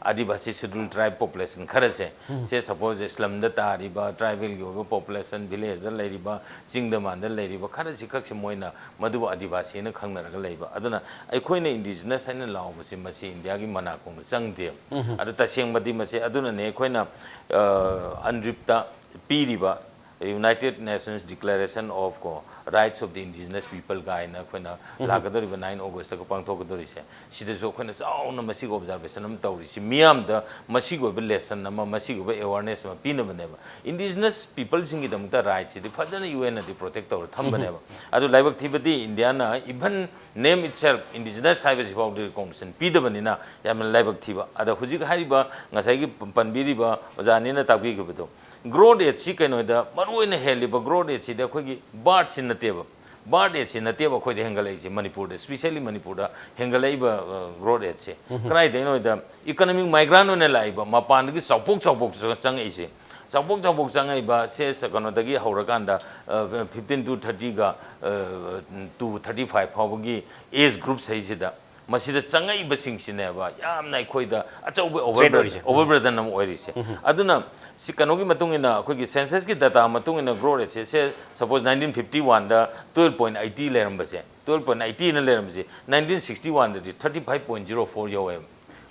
ꯑꯥꯗꯤꯕꯥꯁꯤ ꯁꯦꯗ꯭ꯌꯨꯜ ꯇ꯭ꯔꯥꯏꯕ ꯄꯣꯄꯨꯂꯦꯁꯟ ꯈꯔꯁꯦ, ꯁꯦ ꯁꯄꯣꯖ ꯁ꯭ꯂꯝꯗ ꯇꯥꯔꯤꯕ, ꯇ꯭ꯔꯥꯏꯕꯦꯜꯒꯤ ꯑꯣꯏꯕ ꯄꯣꯄꯨꯂꯦꯁꯟ, ꯚꯤꯂꯦꯖꯇ ꯂꯩꯔꯤꯕ, ꯆꯤꯡꯗ ꯃꯥꯟꯗ ꯂꯩꯔꯤꯕ ꯈꯔꯁꯤ ꯈꯛꯁꯦ ꯃꯣꯏꯅ ꯃꯗꯨꯕꯨ ꯑꯥꯗꯤꯕꯥꯁꯤꯅ ꯈꯪꯅꯔꯒ ꯂꯩꯕ꯫ ꯑꯗꯨꯅ ꯑꯩꯈꯣꯏꯅ ꯏꯟꯗꯤꯖꯤꯅꯁ ꯍꯥꯏꯅ ꯂꯥꯎꯕꯁꯦ ꯃꯁꯤ ꯏꯟꯗꯤꯌꯥꯒꯤ ꯃꯅꯥꯀꯣꯡꯗ ꯆꯪꯗꯦ꯫ ꯑꯗꯨ ꯇꯁꯦꯡꯕꯗꯤ ꯃꯁꯤ ꯑꯗꯨꯅꯅꯦ ꯑꯩꯈꯣꯏꯅ, ꯑ, UNREEP ꯇ ꯄꯤꯔꯤꯕ United Nations Declaration of ꯀꯣ Rights of the Indigenous People ꯀꯥꯏꯅ ꯑꯩꯈꯣꯏꯅ ꯂꯥꯛꯀꯗꯧꯔꯤꯕ nine August ꯇꯒ ꯄꯥꯡꯊꯣꯛꯀꯗꯧꯔꯤꯁꯦ, ꯁꯤꯗꯁꯨ ꯑꯩꯈꯣꯏꯅ ꯆꯥꯎꯅ ꯃꯁꯤꯒꯤ observation ꯑꯃ ꯇꯧꯔꯤꯁꯤ, ꯃꯤꯌꯥꯝꯗ ꯃꯁꯤꯒꯤ ꯑꯣꯏꯕ lesson ꯑꯃ, ꯃꯁꯤꯒꯤ ꯑꯣꯏꯕ awareness ꯑꯃ ꯄꯤꯅꯕꯅꯦꯕ꯫ Indigenous people ꯁꯤꯡꯒꯤꯗꯃꯛꯇ right ꯁꯤꯗꯤ ꯐꯖꯅ U N ꯅꯗꯤ protect ꯇꯧꯔ ꯊꯝꯕꯅꯦꯕ꯫ ꯑꯗꯨ ꯂꯥꯏꯕꯛ ꯊꯤꯕꯗꯤ India ꯅ even name itself indigenous ꯍꯥꯏꯕꯁꯤ ꯐꯥꯎꯗꯤ recognition ꯄꯤꯗꯕꯅꯤꯅ ꯌꯥꯝꯅ ꯂꯥꯏꯕꯛ ꯊꯤꯕ꯫ ꯑꯗ ꯍꯧꯖꯤꯛ ꯍꯥꯏꯔꯤꯕ ꯉꯁꯥꯏꯒꯤ ꯄꯟꯕꯤꯔꯤꯕ ꯑꯣꯖꯥ ꯑꯅꯤꯅ ꯇꯥꯛꯄꯤꯈꯤꯕꯗꯣ, growth rate ꯁꯤ ꯀꯩꯅꯣꯗ ꯃꯔꯨꯑꯣꯏꯅ ꯍꯦꯜꯂꯤꯕ growth rate ꯁꯤꯗꯤ ꯑꯩꯈꯣꯏꯒꯤ birth ꯁꯤ ꯅꯠꯇꯦꯕ꯫ Birth rate ꯁꯤ ꯅꯠꯇꯦꯕ ꯑꯩꯈꯣꯏꯗ ꯍꯦꯟꯒꯠꯂꯛꯏꯁꯦ, ꯃꯅꯤꯄꯨꯔꯗ, specially ꯃꯅꯤꯄꯨꯔꯗ ꯍꯦꯟꯒꯠꯂꯛꯏꯕ, ꯑ, growth rate ꯁꯦ꯫ ꯀꯗꯥꯏꯗꯩꯅꯣ ꯍꯥꯏꯗ, economic migrant ꯑꯣꯏꯅ ꯂꯥꯛꯏꯕ, ꯃꯄꯥꯟꯗꯒꯤ ꯆꯥꯎꯄꯣꯛ ꯆꯥꯎꯄꯣꯛ ꯆꯪꯉꯛꯏꯁꯦ꯫ ꯆꯥꯎꯄꯣꯛ ꯆꯥꯎꯄꯣꯛ ꯆꯪꯉꯛꯏꯕ ꯁꯦ ꯀꯩꯅꯣꯗꯒꯤ ꯍꯧꯔꯀꯥꯟꯗ, ꯑ, fifteen to thirty ꯒ, ꯑ, to thirty five ꯐꯥꯎꯕꯒꯤ age groups ꯍꯩꯁꯤꯗ, ꯃꯁꯤꯗ ꯆꯪꯉꯛꯏꯕꯁꯤꯡꯁꯤꯅꯦꯕ ꯌꯥꯝꯅ ꯑꯩꯈꯣꯏꯗ ꯑꯆꯧꯕ overburden ꯑꯣꯏꯔꯤꯁꯦ꯫ Overburden ꯑꯃ ꯑꯣꯏꯔꯤꯁꯦ꯫ ꯑꯗꯨꯅ ꯁꯤ ꯀꯩꯅꯣꯒꯤ ꯃꯇꯨꯡ ꯏꯟꯅ, ꯑꯩꯈꯣꯏꯒꯤ census ꯀꯤ data ꯃꯇꯨꯡ ꯏꯟꯅ growth rate ꯁꯦ, ꯁꯦ suppose nineteen fifty one ꯗ twelve point eighty ꯂꯩꯔꯝꯕꯁꯦ, twelve point eighty ꯅ ꯂꯩꯔꯝꯕꯁꯦ, nineteen sixty one ꯗꯗꯤ thirty five point zero four ꯌꯧꯋꯦꯕ꯫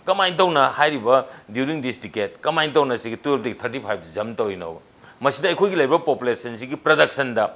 ꯀꯃꯥꯏꯅ ꯇꯧꯅ ꯍꯥꯏꯔꯤꯕ during this decade, ꯀꯃꯥꯏꯅ ꯇꯧꯅ ꯁꯤꯒꯤ twelve ꯗꯒꯤ thirty five jump ꯇꯧꯔꯤꯅꯣꯕ? ꯃꯁꯤꯗ ꯑꯩꯈꯣꯏꯒꯤ ꯂꯩꯔꯤꯕ population ꯁꯤꯒꯤ production ꯗ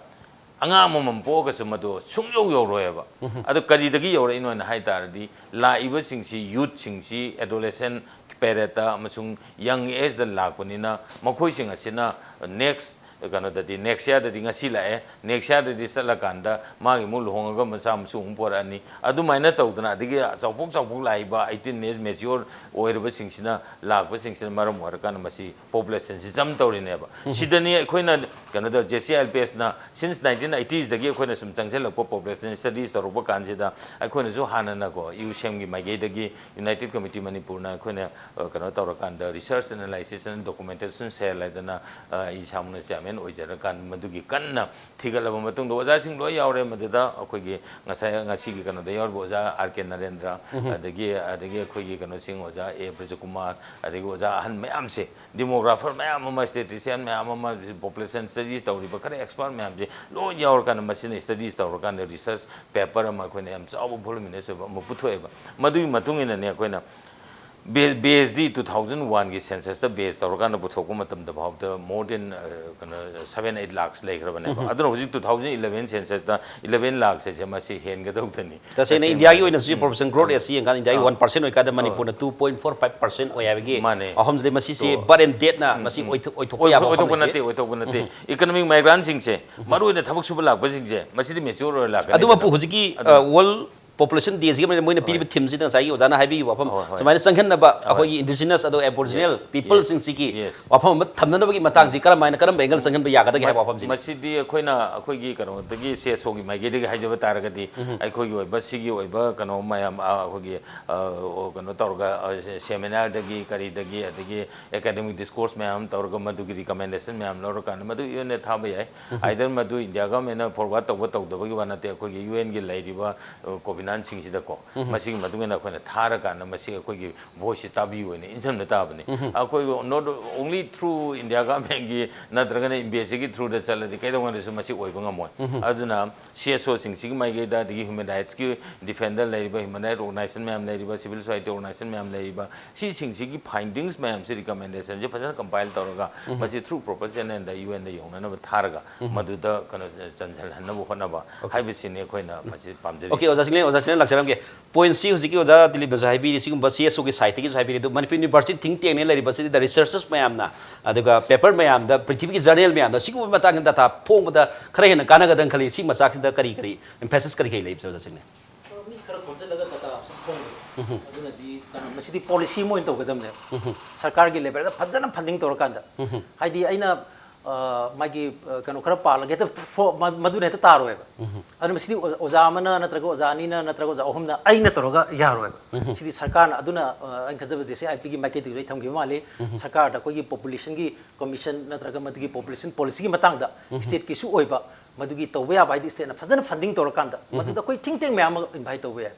ꯑꯉꯥꯡ ꯑꯃꯃꯝ ꯄꯣꯛꯑꯒꯁꯨ ꯃꯗꯨ ꯁꯨꯡꯌꯧ ꯌꯧꯔꯣꯏꯕ꯫ ꯑꯗꯨ ꯀꯔꯤꯗꯒꯤ ꯌꯧꯔꯛꯏꯅꯣ ꯍꯥꯏꯅ ꯍꯥꯏ ꯇꯥꯔꯗꯤ, ꯂꯥꯛꯏꯕꯁꯤꯡꯁꯤ, youth ꯁꯤꯡꯁꯤ adolescent period ꯇ ꯑꯃꯁꯨꯡ young age ꯇ ꯂꯥꯛꯄꯅꯤꯅ, ꯃꯈꯣꯏꯁꯤꯡ ꯑꯁꯤꯅ next ꯀꯩꯅꯣꯗꯗꯤ, next year ꯗꯗꯤ, ꯉꯁꯤ ꯂꯥꯛꯑꯦ, next year ꯗꯗꯤ ꯆꯠꯂꯀꯥꯟꯗ ꯃꯥꯒꯤ ꯑꯃꯨꯛ ꯂꯨꯍꯣꯡꯉꯒ ꯃꯆꯥ ꯃꯁꯨ ꯑꯃꯨꯛ ꯄꯣꯔꯛꯑꯅꯤ꯫ ꯑꯗꯨꯃꯥꯏꯅ ꯇꯧꯗꯅ, ꯑꯗꯒꯤ ꯆꯥꯎꯄꯣꯛ ꯆꯥꯎꯄꯣꯛ ꯂꯥꯛꯏꯕ eighteen age mature ꯑꯣꯏꯔꯕꯁꯤꯡꯁꯤꯅ, ꯂꯥꯛꯄꯁꯤꯡꯁꯤꯅ ꯃꯔꯝ ꯑꯣꯏꯔꯀꯥꯟꯗ ꯃꯁꯤ population ꯁꯤ jump ꯇꯧꯔꯤꯅꯦꯕ꯫ ꯁꯤꯗꯅꯤ ꯑꯩꯈꯣꯏꯅ ꯀꯩꯅꯣꯗ, J C I L P S ꯅ since nineteen eighties ꯗꯒꯤ ꯑꯩꯈꯣꯏꯅ ꯁꯨꯝ ꯆꯪꯁꯤꯜꯂꯛꯄ population studies ꯇꯧꯔꯛꯄ ꯀꯥꯟꯁꯤꯗ, ꯑꯩꯈꯣꯏꯅꯁꯨ ꯍꯥꯟꯅꯅꯀꯣ, U S M ꯒꯤ ꯃꯥꯏꯀꯩꯗꯒꯤ United Committee ꯃꯅꯤꯄꯨꯔꯅ ꯑꯩꯈꯣꯏꯅ, ꯑ, ꯀꯩꯅꯣ ꯇꯧꯔꯀꯥꯟꯗ, research analysis and documentation cell ꯍꯥꯏꯗꯅ, ꯑ, ꯑꯩ ꯏꯁꯥꯃꯛꯅ chairman ꯑꯣꯏꯖꯔꯀꯥꯟꯗ, ꯃꯗꯨꯒꯤ ꯀꯟꯅ ꯊꯤꯒꯠꯂꯕ ꯃꯇꯨꯡꯗ, ꯑꯣꯖꯥꯁꯤꯡ ꯂꯣꯏ ꯌꯥꯎꯔꯦ ꯃꯗꯨꯗ꯫ ꯑꯩꯈꯣꯏꯒꯤ ꯉꯁꯥꯏ, ꯉꯁꯤꯒꯤ ꯀꯩꯅꯣꯗ ꯌꯥꯎꯔꯤꯕ ꯑꯣꯖꯥ R K ꯅꯔꯦꯟꯗ꯭ꯔ, ꯑꯗꯒꯤ, ꯑꯗꯒꯤ ꯑꯩꯈꯣꯏꯒꯤ ꯀꯩꯅꯣꯁꯤꯡ, ꯑꯣꯖꯥ A ꯕ꯭ꯔꯖꯀꯨꯃꯥꯔ, ꯑꯗꯒꯤ ꯑꯣꯖꯥ ꯑꯍꯟ ꯃꯌꯥꯝꯁꯦ, demographer ꯃꯌꯥꯝ ꯑꯃ, statistician ꯃꯌꯥꯝ ꯑꯃ, population studies ꯇꯧꯔꯤꯕ ꯈꯔ expert ꯃꯌꯥꯝꯁꯦ ꯂꯣꯏ ꯌꯥꯎꯔꯀꯥꯟꯗ, ꯃꯁꯤꯅ studies ꯇꯧꯔꯀꯥꯟꯗ research paper ꯑꯃ ꯑꯩꯈꯣꯏꯅ ꯌꯥꯝ ꯆꯥꯎꯕ voluminous ꯑꯣꯏꯕ ꯑꯃ ꯄꯨꯊꯣꯛꯑꯦꯕ꯫ ꯃꯗꯨꯒꯤ ꯃꯇꯨꯡ ꯏꯟꯅꯅꯦ ꯑꯩꯈꯣꯏꯅ ꯕꯦꯁꯇꯤ ꯇꯨ ꯊꯥꯎꯖꯟ ꯋꯥꯟꯒꯤ ꯁꯦꯟꯁꯁꯇ ꯕꯦꯁ ꯇꯧꯔꯀꯥꯟꯗ ꯄꯨꯊꯣꯛꯄ ꯃꯇꯝꯗ ꯐꯥꯎꯗ ꯃꯣꯔ ꯗꯦꯟ ꯀꯩꯅꯣ ꯁꯚꯦꯟ ꯑꯩꯠ ꯂꯥꯛꯁ ꯂꯩꯈ꯭ꯔꯕꯅꯦꯕ꯫ ꯑꯗꯨꯅ ꯍꯧꯖꯤꯛ ꯇꯨ ꯊꯥꯎꯖꯟ ꯏꯂꯚꯦꯟ ꯁꯦꯟꯁꯁꯇ ꯏꯂꯚꯦꯟ ꯂꯥꯛꯁ ꯍꯥꯏꯁꯦ ꯃꯁꯤ ꯍꯦꯟꯒꯗꯧꯗꯅꯤ꯫ ꯇꯁꯦꯡꯅ ꯏꯟꯗꯤꯌꯥꯒꯤ ꯑꯣꯏꯅꯁꯨ ꯄꯣꯄꯨꯂꯦꯁꯟ ꯒ꯭ꯔꯣꯠ ꯔꯦꯠꯁꯤ ꯌꯦꯡꯀꯥꯟꯗ ꯏꯟꯗꯤꯌꯥꯒꯤ ꯋꯥꯟ ꯄꯔꯁꯦꯟ ꯑꯣꯏꯀꯥꯟꯗ ꯃꯅꯤꯄꯨꯔꯅ two point four five percent ꯑꯣꯏ ꯍꯥꯏꯕꯒꯤ ꯃꯥꯅꯦ꯫ ꯋꯥꯐꯝꯁꯤꯗꯤ ꯃꯁꯤꯁꯦ ꯕꯠ ꯑꯦꯟ ꯗꯦꯠꯅ ꯃꯁꯤ ꯑꯣꯏꯊꯣꯛ- ꯑꯣꯏꯊꯣꯛꯄ ꯌꯥꯕ ꯑꯣꯏꯊꯣꯛꯄ ꯋꯥꯐꯝ ꯅꯠꯇꯦ, ꯑꯣꯏꯊꯣꯛꯄ ꯅꯠꯇꯦ꯫ ꯏꯀꯅꯣꯃꯤꯛ ꯃꯥꯏꯒ꯭ꯔꯥꯟꯁꯤꯡꯁꯦ, ꯃꯔꯨꯑꯣꯏꯅ ꯊꯕꯛ ꯁꯨꯕ ꯂꯥꯛꯄꯁꯤꯡꯁꯦ, ꯃꯁꯤꯗꯤ ꯃꯦꯆꯤꯌꯣꯔ ꯑꯣꯏꯔ ꯂꯥꯛꯀꯅꯤ꯫ ꯑꯗꯨꯃꯛꯄꯨ ꯍꯧꯖꯤꯛꯀꯤ ꯋꯥꯔꯜ ꯄꯣꯄꯨꯂꯦꯁꯟ ꯗꯦꯁꯤꯒꯤ ꯃꯣꯏꯅ ꯄꯤꯔꯤꯕ ꯊꯤꯝꯁꯤꯗ ꯉꯁꯥꯏꯒꯤ ꯑꯣꯖꯥꯅ ꯍꯥꯏꯕꯤꯈꯤꯕ ꯋꯥꯐꯝ ꯍꯣꯏ, ꯍꯣꯏ꯫ ꯁꯨꯃꯥꯏꯅ ꯆꯪꯍꯟꯅꯕ ꯑꯩꯈꯣꯏꯒꯤ ꯏꯟꯗꯤꯖꯤꯅꯁ ꯑꯗꯨꯒ ꯑꯦꯕꯣꯔꯤꯖꯤꯅꯦꯜ ꯄꯤꯄꯜꯁꯤꯡꯁꯤꯒꯤ Yes. ꯋꯥꯐꯝ ꯑꯃ ꯊꯝꯅꯅꯕꯒꯤ ꯃꯇꯥꯡꯁꯤ ꯀꯔꯝꯍꯥꯏꯅ, ꯀꯔꯝꯕ ꯑꯦꯡꯒꯜ ꯆꯪꯍꯟꯕ ꯌꯥꯒꯗꯒꯦ ꯍꯥꯏꯕ ꯋꯥꯐꯝꯁꯤꯅꯤ꯫ ꯃꯁꯤꯗꯤ ꯑꯩꯈꯣꯏꯅ ꯑꯩꯈꯣꯏꯒꯤ ꯀꯩꯅꯣꯗꯒꯤ, ꯁꯤ ꯑꯦꯁ ꯑꯣꯒꯤ ꯃꯥꯏꯀꯩꯗꯒꯤ ꯍꯥꯏꯖꯕ ꯇꯥꯔꯒꯗꯤ, ꯑꯩꯈꯣꯏꯒꯤ ꯑꯣꯏꯕ ꯁꯤꯒꯤ ꯑꯣꯏꯕ ꯀꯩꯅꯣ ꯃꯌꯥꯝ, ꯑ, ꯑꯩꯈꯣꯏꯒꯤ, ꯑ, ꯑꯣ, ꯀꯩꯅꯣ ꯇꯧꯔꯒ, ꯑ, ꯁꯦ-, ꯁꯦꯃꯤꯅꯥꯔꯗꯒꯤ ꯀꯔꯤꯗꯒꯤ, ꯑꯗꯒꯤ ꯑꯦꯀꯥꯗꯦꯃꯤꯛ ꯗꯤꯁꯀꯣꯔꯁ ꯃꯌꯥꯝ ꯑꯃ ꯇꯧꯔꯒ, ꯃꯗꯨꯒꯤ ꯔꯤꯀꯃꯦꯟꯗꯦꯁꯟ ꯃꯌꯥꯝ ꯂꯧꯔꯀꯥꯟꯗ ꯃꯗꯨ ꯌꯨ ꯑꯦꯟꯗ ꯊꯥꯕ ꯌꯥꯏ꯫ ꯑꯥꯏꯗꯔ ꯃꯗꯨ ꯏꯟꯗꯤꯌꯥ ꯒꯚꯔꯟꯃꯦꯟꯅ ꯐꯣꯔꯋꯥꯔꯗ ꯇꯧꯕ ꯇꯧꯗꯕꯒꯤ ꯋꯥ ꯅꯠꯇꯦ, ꯑꯩꯈꯣꯏꯒꯤ ꯌꯨ ꯑꯦꯟꯒꯤ ꯂꯩꯔꯤꯕ, ꯑ, ꯀꯣꯚꯤꯅꯥꯟꯁꯤꯡꯁꯤꯗꯀꯣ, ꯃꯁꯤꯒꯤ ꯃꯇꯨꯡ ꯏꯟꯅ ꯑꯩꯈꯣꯏꯅ ꯊꯥꯔꯀꯥꯟꯗ ꯃꯁꯤ ꯑꯩꯈꯣꯏꯒꯤ ꯚꯣꯏꯁꯁꯤ ꯇꯥꯕꯤꯌꯨ ꯍꯥꯏꯅ ꯏꯟꯁꯤꯟꯕ ꯇꯥꯕꯅꯤ꯫ ꯑꯩꯈꯣꯏ not only through ꯏꯟꯗꯤꯌꯥ ꯒꯚꯔꯟꯃꯦꯟꯒꯤ ꯅꯠꯇ꯭ꯔꯒꯅ ꯏꯝꯕꯦꯁꯤꯒꯤ ꯊ꯭ꯔꯨꯗ ꯆꯠꯂꯗꯤ ꯀꯩꯗꯧꯉꯩꯗꯁꯨ ꯃꯁꯤ ꯑꯣꯏꯕ ꯉꯝꯃꯣꯏ꯫ ꯑꯗꯨꯅ ꯁꯤ ꯑꯦꯁ ꯑꯣꯁꯤꯡꯁꯤꯒꯤ ꯃꯥꯏꯀꯩꯗ, ꯑꯗꯒꯤ ꯍ꯭ꯌꯨꯃꯦꯟ ꯔꯥꯏꯠꯁꯀꯤ ꯗꯤꯐꯦꯟꯗꯔ ꯂꯩꯔꯤꯕ, ꯍ꯭ꯌꯨꯃꯦꯟ ꯔꯥꯏꯠ ꯑꯣꯔꯒꯅꯥꯏꯖꯦꯁꯟ ꯃꯌꯥꯝ ꯂꯩꯔꯤꯕ, ꯁꯤꯚꯤꯜ ꯁꯣꯁꯥꯏꯇꯤ ꯑꯣꯔꯒꯅꯥꯏꯖꯦꯁꯟ ꯃꯌꯥꯝ ꯂꯩꯔꯤꯕ, ꯁꯤꯁꯤꯡꯁꯤꯒꯤ ꯐꯥꯏꯟꯗꯤꯡꯁ ꯃꯌꯥꯝꯁꯤ, ꯔꯤꯀꯃꯦꯟꯗꯦꯁꯟꯁꯤ ꯐꯖꯅ ꯀꯝꯄꯥꯏꯜ ꯇꯧꯔꯒ ꯃꯁꯤ ꯊ꯭ꯔꯨ ꯄ꯭ꯔꯣꯄꯔ ꯆꯦꯅꯦꯜꯗ ꯌꯨ ꯑꯦꯟꯗ ꯌꯧꯅꯅꯕ ꯊꯥꯔꯒ ꯃꯗꯨꯗ ꯀꯩꯅꯣ ꯆꯟꯁꯤꯜꯍꯟꯅꯕ ꯍꯣꯠꯅꯕ ꯍꯥꯏꯕꯁꯤꯅꯤ ꯑꯩꯈꯣꯏꯅ ꯃꯁꯤ ꯄꯥꯝꯖꯔꯤꯁꯦ꯫ ꯑꯣꯀꯦ, ꯑꯣꯖꯥ ꯆꯤꯡꯂꯦꯟ, ꯑꯣꯖꯥ ꯆꯤꯡꯂꯦꯟ ꯂꯥꯛꯆꯔꯝꯒꯦ꯫ ꯄꯣꯏꯟꯠꯁꯤ ꯍꯧꯖꯤꯛꯀꯤ ꯑꯣꯖꯥ ꯗꯤꯂꯤꯞꯅꯁꯨ ꯍꯥꯏꯕꯤꯔꯤ, ꯁꯤꯒꯨꯝꯕ ꯁꯤ ꯑꯦꯁ ꯑꯣꯒꯤ ꯁꯥꯏꯠꯇꯒꯤꯁꯨ ꯍꯥꯏꯕꯤꯔꯤ, ꯑꯗꯨ ꯃꯅꯤꯄꯨꯔ ꯌꯨꯅꯤꯚꯔꯁꯤꯇꯤ ꯊꯤꯡ ꯇꯦꯡꯅꯦ ꯂꯩꯔꯤꯕꯁꯤꯗ ꯔꯤꯁꯔꯆꯔꯁ ꯃꯌꯥꯝꯅ, ꯑꯗꯨꯒ ꯄꯦꯄꯔ ꯃꯌꯥꯝꯗ, ꯄ꯭ꯔꯤꯊꯤꯕꯤꯒꯤ ꯖꯔꯅꯦꯜ ꯃꯌꯥꯝꯗ ꯁꯤꯒꯨꯝꯕ ꯃꯇꯥꯡꯗ ꯗꯥꯇꯥ ꯐꯣꯡꯕꯗ ꯈꯔ ꯍꯦꯟꯅ ꯀꯥꯟꯅꯒꯗ꯭ꯔꯅ ꯈꯜꯂꯤ꯫ ꯁꯤ ꯃꯆꯥꯛꯁꯤꯗ ꯀꯔꯤ ꯀꯔꯤ ꯏꯝꯐꯦꯁꯤꯁ ꯀꯔꯤ ꯀꯔꯤ ꯂꯩꯕꯁꯦ ꯑꯣꯖꯥ ꯆꯤꯡꯂꯦꯟ? ꯃꯤ ꯈꯔ ꯈꯣꯝꯖꯤꯜꯂꯒ ꯗꯥꯇꯥ ꯁꯨꯝ ꯐꯣꯡꯕꯗꯣ, ꯑꯗꯨꯅꯗꯤ ꯀꯩꯅꯣ, ꯃꯁꯤꯗꯤ ꯄꯣꯂꯤꯁꯤ ꯑꯃ ꯑꯣꯏꯅ ꯇꯧꯒꯗꯕꯅꯦꯕ꯫ ꯁꯔꯀꯥꯔꯒꯤ ꯂꯦꯚꯦꯜꯗ ꯐꯖꯅ ꯐꯟꯗꯤꯡ ꯇꯧꯔꯀꯥꯟꯗ, ꯍꯥꯏꯗꯤ ꯑꯩꯅ, ꯑ, ꯃꯥꯒꯤ, ꯑ, ꯀꯩꯅꯣ ꯈꯔ ꯄꯥꯜꯂꯒ ꯍꯦꯛꯇ ꯐꯣ-, ꯃ-, ꯃꯗꯨꯅ ꯍꯦꯛꯇ ꯇꯥꯔꯣꯏꯕ꯫ ꯑꯗꯨꯅ ꯃꯁꯤꯗꯤ ꯑꯣꯖꯥ, ꯑꯣꯖꯥ ꯑꯃꯅ ꯅꯠꯇ꯭ꯔꯒ ꯑꯣꯖꯥ ꯑꯅꯤꯅ ꯅꯠꯇ꯭ꯔꯒ ꯑꯣꯖꯥ ꯑꯍꯨꯝꯅ ꯑꯩꯅ ꯇꯧꯔꯒ ꯌꯥꯔꯣꯏꯕ꯫ ꯁꯤꯗꯤ ꯁꯔꯀꯥꯔꯅ, ꯑꯗꯨꯅ, ꯑ, ꯑꯩꯅ ꯈꯟꯖꯕ ꯖꯦ ꯁꯤ ꯑꯥꯏ ꯄꯤꯒꯤ ꯃꯥꯏꯀꯩꯗꯒꯤꯁꯨ ꯑꯩ ꯊꯝꯈꯤꯕ ꯃꯥꯜꯂꯤ꯫ ꯁꯔꯀꯥꯔꯗ ꯑꯩꯈꯣꯏꯒꯤ ꯄꯣꯄꯨꯂꯦꯁꯟꯒꯤ ꯀꯃꯤꯁꯟ ꯅꯠꯇ꯭ꯔꯒ ꯃꯗꯨꯒꯤ ꯄꯣꯄꯨꯂꯦꯁꯟ ꯄꯣꯂꯤꯁꯤꯒꯤ ꯃꯇꯥꯡꯗ ꯁ꯭ꯇꯦꯠꯀꯤꯁꯨ ꯑꯣꯏꯕ, ꯃꯗꯨꯒꯤ ꯇꯧꯕ ꯌꯥꯕ, ꯍꯥꯏꯗꯤ ꯁ꯭ꯇꯦꯠꯅ ꯐꯖꯅ ꯐꯟꯗꯤꯡ ꯇꯧꯔꯀꯥꯟꯗ ꯃꯗꯨꯗ ꯑꯩꯈꯣꯏ ꯊꯤꯡ ꯇꯦꯡ ꯃꯌꯥꯝ ꯑꯃ ꯏꯟꯚꯥꯏꯠ ꯇꯧꯕ ꯌꯥꯏ꯫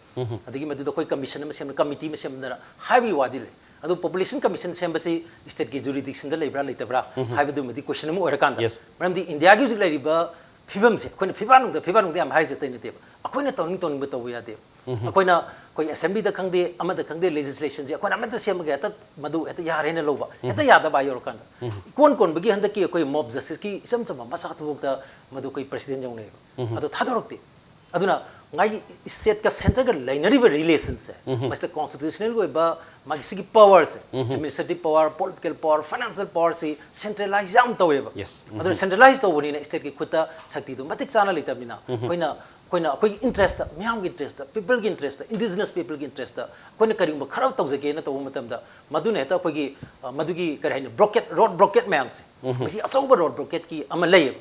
ꯑꯗꯒꯤ ꯃꯗꯨꯗ ꯑꯩꯈꯣꯏ ꯀꯃꯤꯁꯟ ꯑꯃ ꯁꯦꯝꯗꯅ, ꯀꯃꯤꯇꯤ ꯑꯃ ꯁꯦꯝꯗꯅ ꯍꯥꯏꯕꯒꯤ ꯋꯥꯗꯤ ꯂꯩ꯫ ꯑꯗꯨ ꯄꯣꯄꯨꯂꯦꯁꯟ ꯀꯃꯤꯁꯟ ꯁꯦꯝꯕꯁꯤ ꯁ꯭ꯇꯦꯠꯀꯤ ꯖꯨꯔꯤꯗꯤꯛꯁꯟꯗ ꯂꯩꯕ꯭ꯔꯥ ꯂꯩꯇꯕ꯭ꯔꯥ ꯍꯥꯏꯕꯗꯨꯃꯗꯤ ꯀꯣꯏꯁꯟ ꯑꯃ ꯑꯣꯏꯔꯀꯥꯟꯗ, Yes. ꯃꯔꯝꯗꯤ ꯏꯟꯗꯤꯌꯥꯒꯤ ꯍꯧꯖꯤꯛ ꯂꯩꯔꯤꯕ ꯐꯤꯕꯝꯁꯦ, ꯑꯩꯈꯣꯏꯅ ꯐꯤꯕꯥꯟꯅꯨꯡꯗ, ꯐꯤꯕꯥꯟꯅꯨꯡꯗ ꯌꯥꯝ ꯍꯥꯏꯔꯤꯁꯦ ꯑꯇꯩ ꯅꯠꯇꯦꯕ, ꯑꯩꯈꯣꯏꯅ ꯇꯧꯅꯤꯡ ꯇꯧꯅꯤꯡꯕ ꯇꯧꯕ ꯌꯥꯗꯦꯕ꯫ ꯑꯩꯈꯣꯏꯅ ꯑꯩꯈꯣꯏ ꯑꯦꯁꯦꯝꯕ꯭ꯂꯤꯗ ꯈꯪꯗꯦ, ꯑꯃꯗ ꯈꯪꯗꯦ, ꯂꯦꯖꯤꯁꯂꯦꯁꯟꯁꯦ ꯑꯩꯈꯣꯏꯅ ꯑꯃꯠꯇ ꯁꯦꯝꯃꯒ ꯍꯦꯛꯇ ꯃꯗꯨ ꯍꯦꯛꯇ ꯌꯥꯔꯦꯅ ꯂꯧꯕ, ꯍꯦꯛꯇ ꯌꯥꯗꯕ ꯍꯥꯏ ꯌꯧꯔꯀꯥꯟꯗ, ꯏꯀꯣꯟ ꯀꯣꯟꯕꯒꯤ ꯍꯟꯗꯛꯀꯤ ꯑꯩꯈꯣꯏ ꯃꯣꯕ ꯖꯁꯇꯤꯁꯀꯤ ꯏꯆꯝ ꯆꯝꯕ ꯃꯆꯥꯛꯇꯨꯐꯥꯎꯗ ꯃꯗꯨ ꯑꯩꯈꯣꯏ ꯄ꯭ꯔꯦꯁꯤꯗꯦꯟ ꯌꯧꯅꯩꯕ꯫ ꯑꯗꯣ ꯊꯥꯗꯣꯔꯛꯇꯦ꯫ ꯑꯗꯨꯅ ꯉꯥꯏꯒꯤ ꯁ꯭ꯇꯦꯠꯀ ꯁꯦꯟꯇꯔꯒ ꯂꯩꯅꯔꯤꯕ ꯔꯤꯂꯦꯁꯟꯁꯦ, ꯃꯁꯤꯗ ꯀꯣꯟꯁꯇꯤꯇ꯭ꯌꯨꯁꯅꯦꯜꯒꯤ ꯑꯣꯏꯕ ꯃꯥꯒꯤ ꯁꯤꯒꯤ ꯄꯋꯥꯔꯁꯦ, administrative power, political power, financial ꯄꯋꯥꯔꯁꯤ ꯁꯦꯟꯇ꯭ꯔꯦꯂꯥꯏꯁ ꯌꯥꯝ ꯇꯧꯋꯦꯕ꯫ Yes. ꯑꯗꯨꯅ ꯁꯦꯟꯇ꯭ꯔꯦꯂꯥꯏꯁ ꯇꯧꯕꯅꯤꯅ ꯁ꯭ꯇꯦꯠꯀꯤ ꯈꯨꯠꯇ ꯁꯛꯇꯤꯗꯨ ꯃꯇꯤꯛ ꯆꯥꯅ ꯂꯩꯇꯕꯅꯤꯅ ꯑꯩꯈꯣꯏꯅ ꯑꯩꯈꯣꯏꯅ ꯑꯩꯈꯣꯏꯒꯤ ꯏꯟꯇꯔꯦꯁꯇ, ꯃꯤꯌꯥꯝꯒꯤ ꯏꯟꯇꯔꯦꯁꯇ, ꯄꯤꯄꯜꯒꯤ ꯏꯟꯇꯔꯦꯁꯇ, ꯏꯟꯗꯤꯖꯤꯅꯁ ꯄꯤꯄꯜꯒꯤ ꯏꯟꯇꯔꯦꯁꯇ ꯑꯩꯈꯣꯏꯅ ꯀꯔꯤꯒꯨꯝꯕ ꯈꯔ ꯇꯧꯖꯒꯦꯅ ꯇꯧꯕ ꯃꯇꯝꯗ, ꯃꯗꯨꯅ ꯍꯦꯛꯇ ꯑꯩꯈꯣꯏꯒꯤ, ꯑ, ꯃꯗꯨꯒꯤ ꯀꯔꯤ ꯍꯥꯏꯅꯤ, ꯕ꯭ꯂꯣꯀꯦꯠ, ꯔꯣꯗ ꯕ꯭ꯂꯣꯀꯦꯠ ꯃꯌꯥꯝꯁꯦ, ꯃꯁꯤ ꯑꯆꯧꯕ ꯔꯣꯗ ꯕ꯭ꯂꯣꯀꯦꯠꯀꯤ ꯑꯃ ꯂꯩꯌꯦꯕ꯫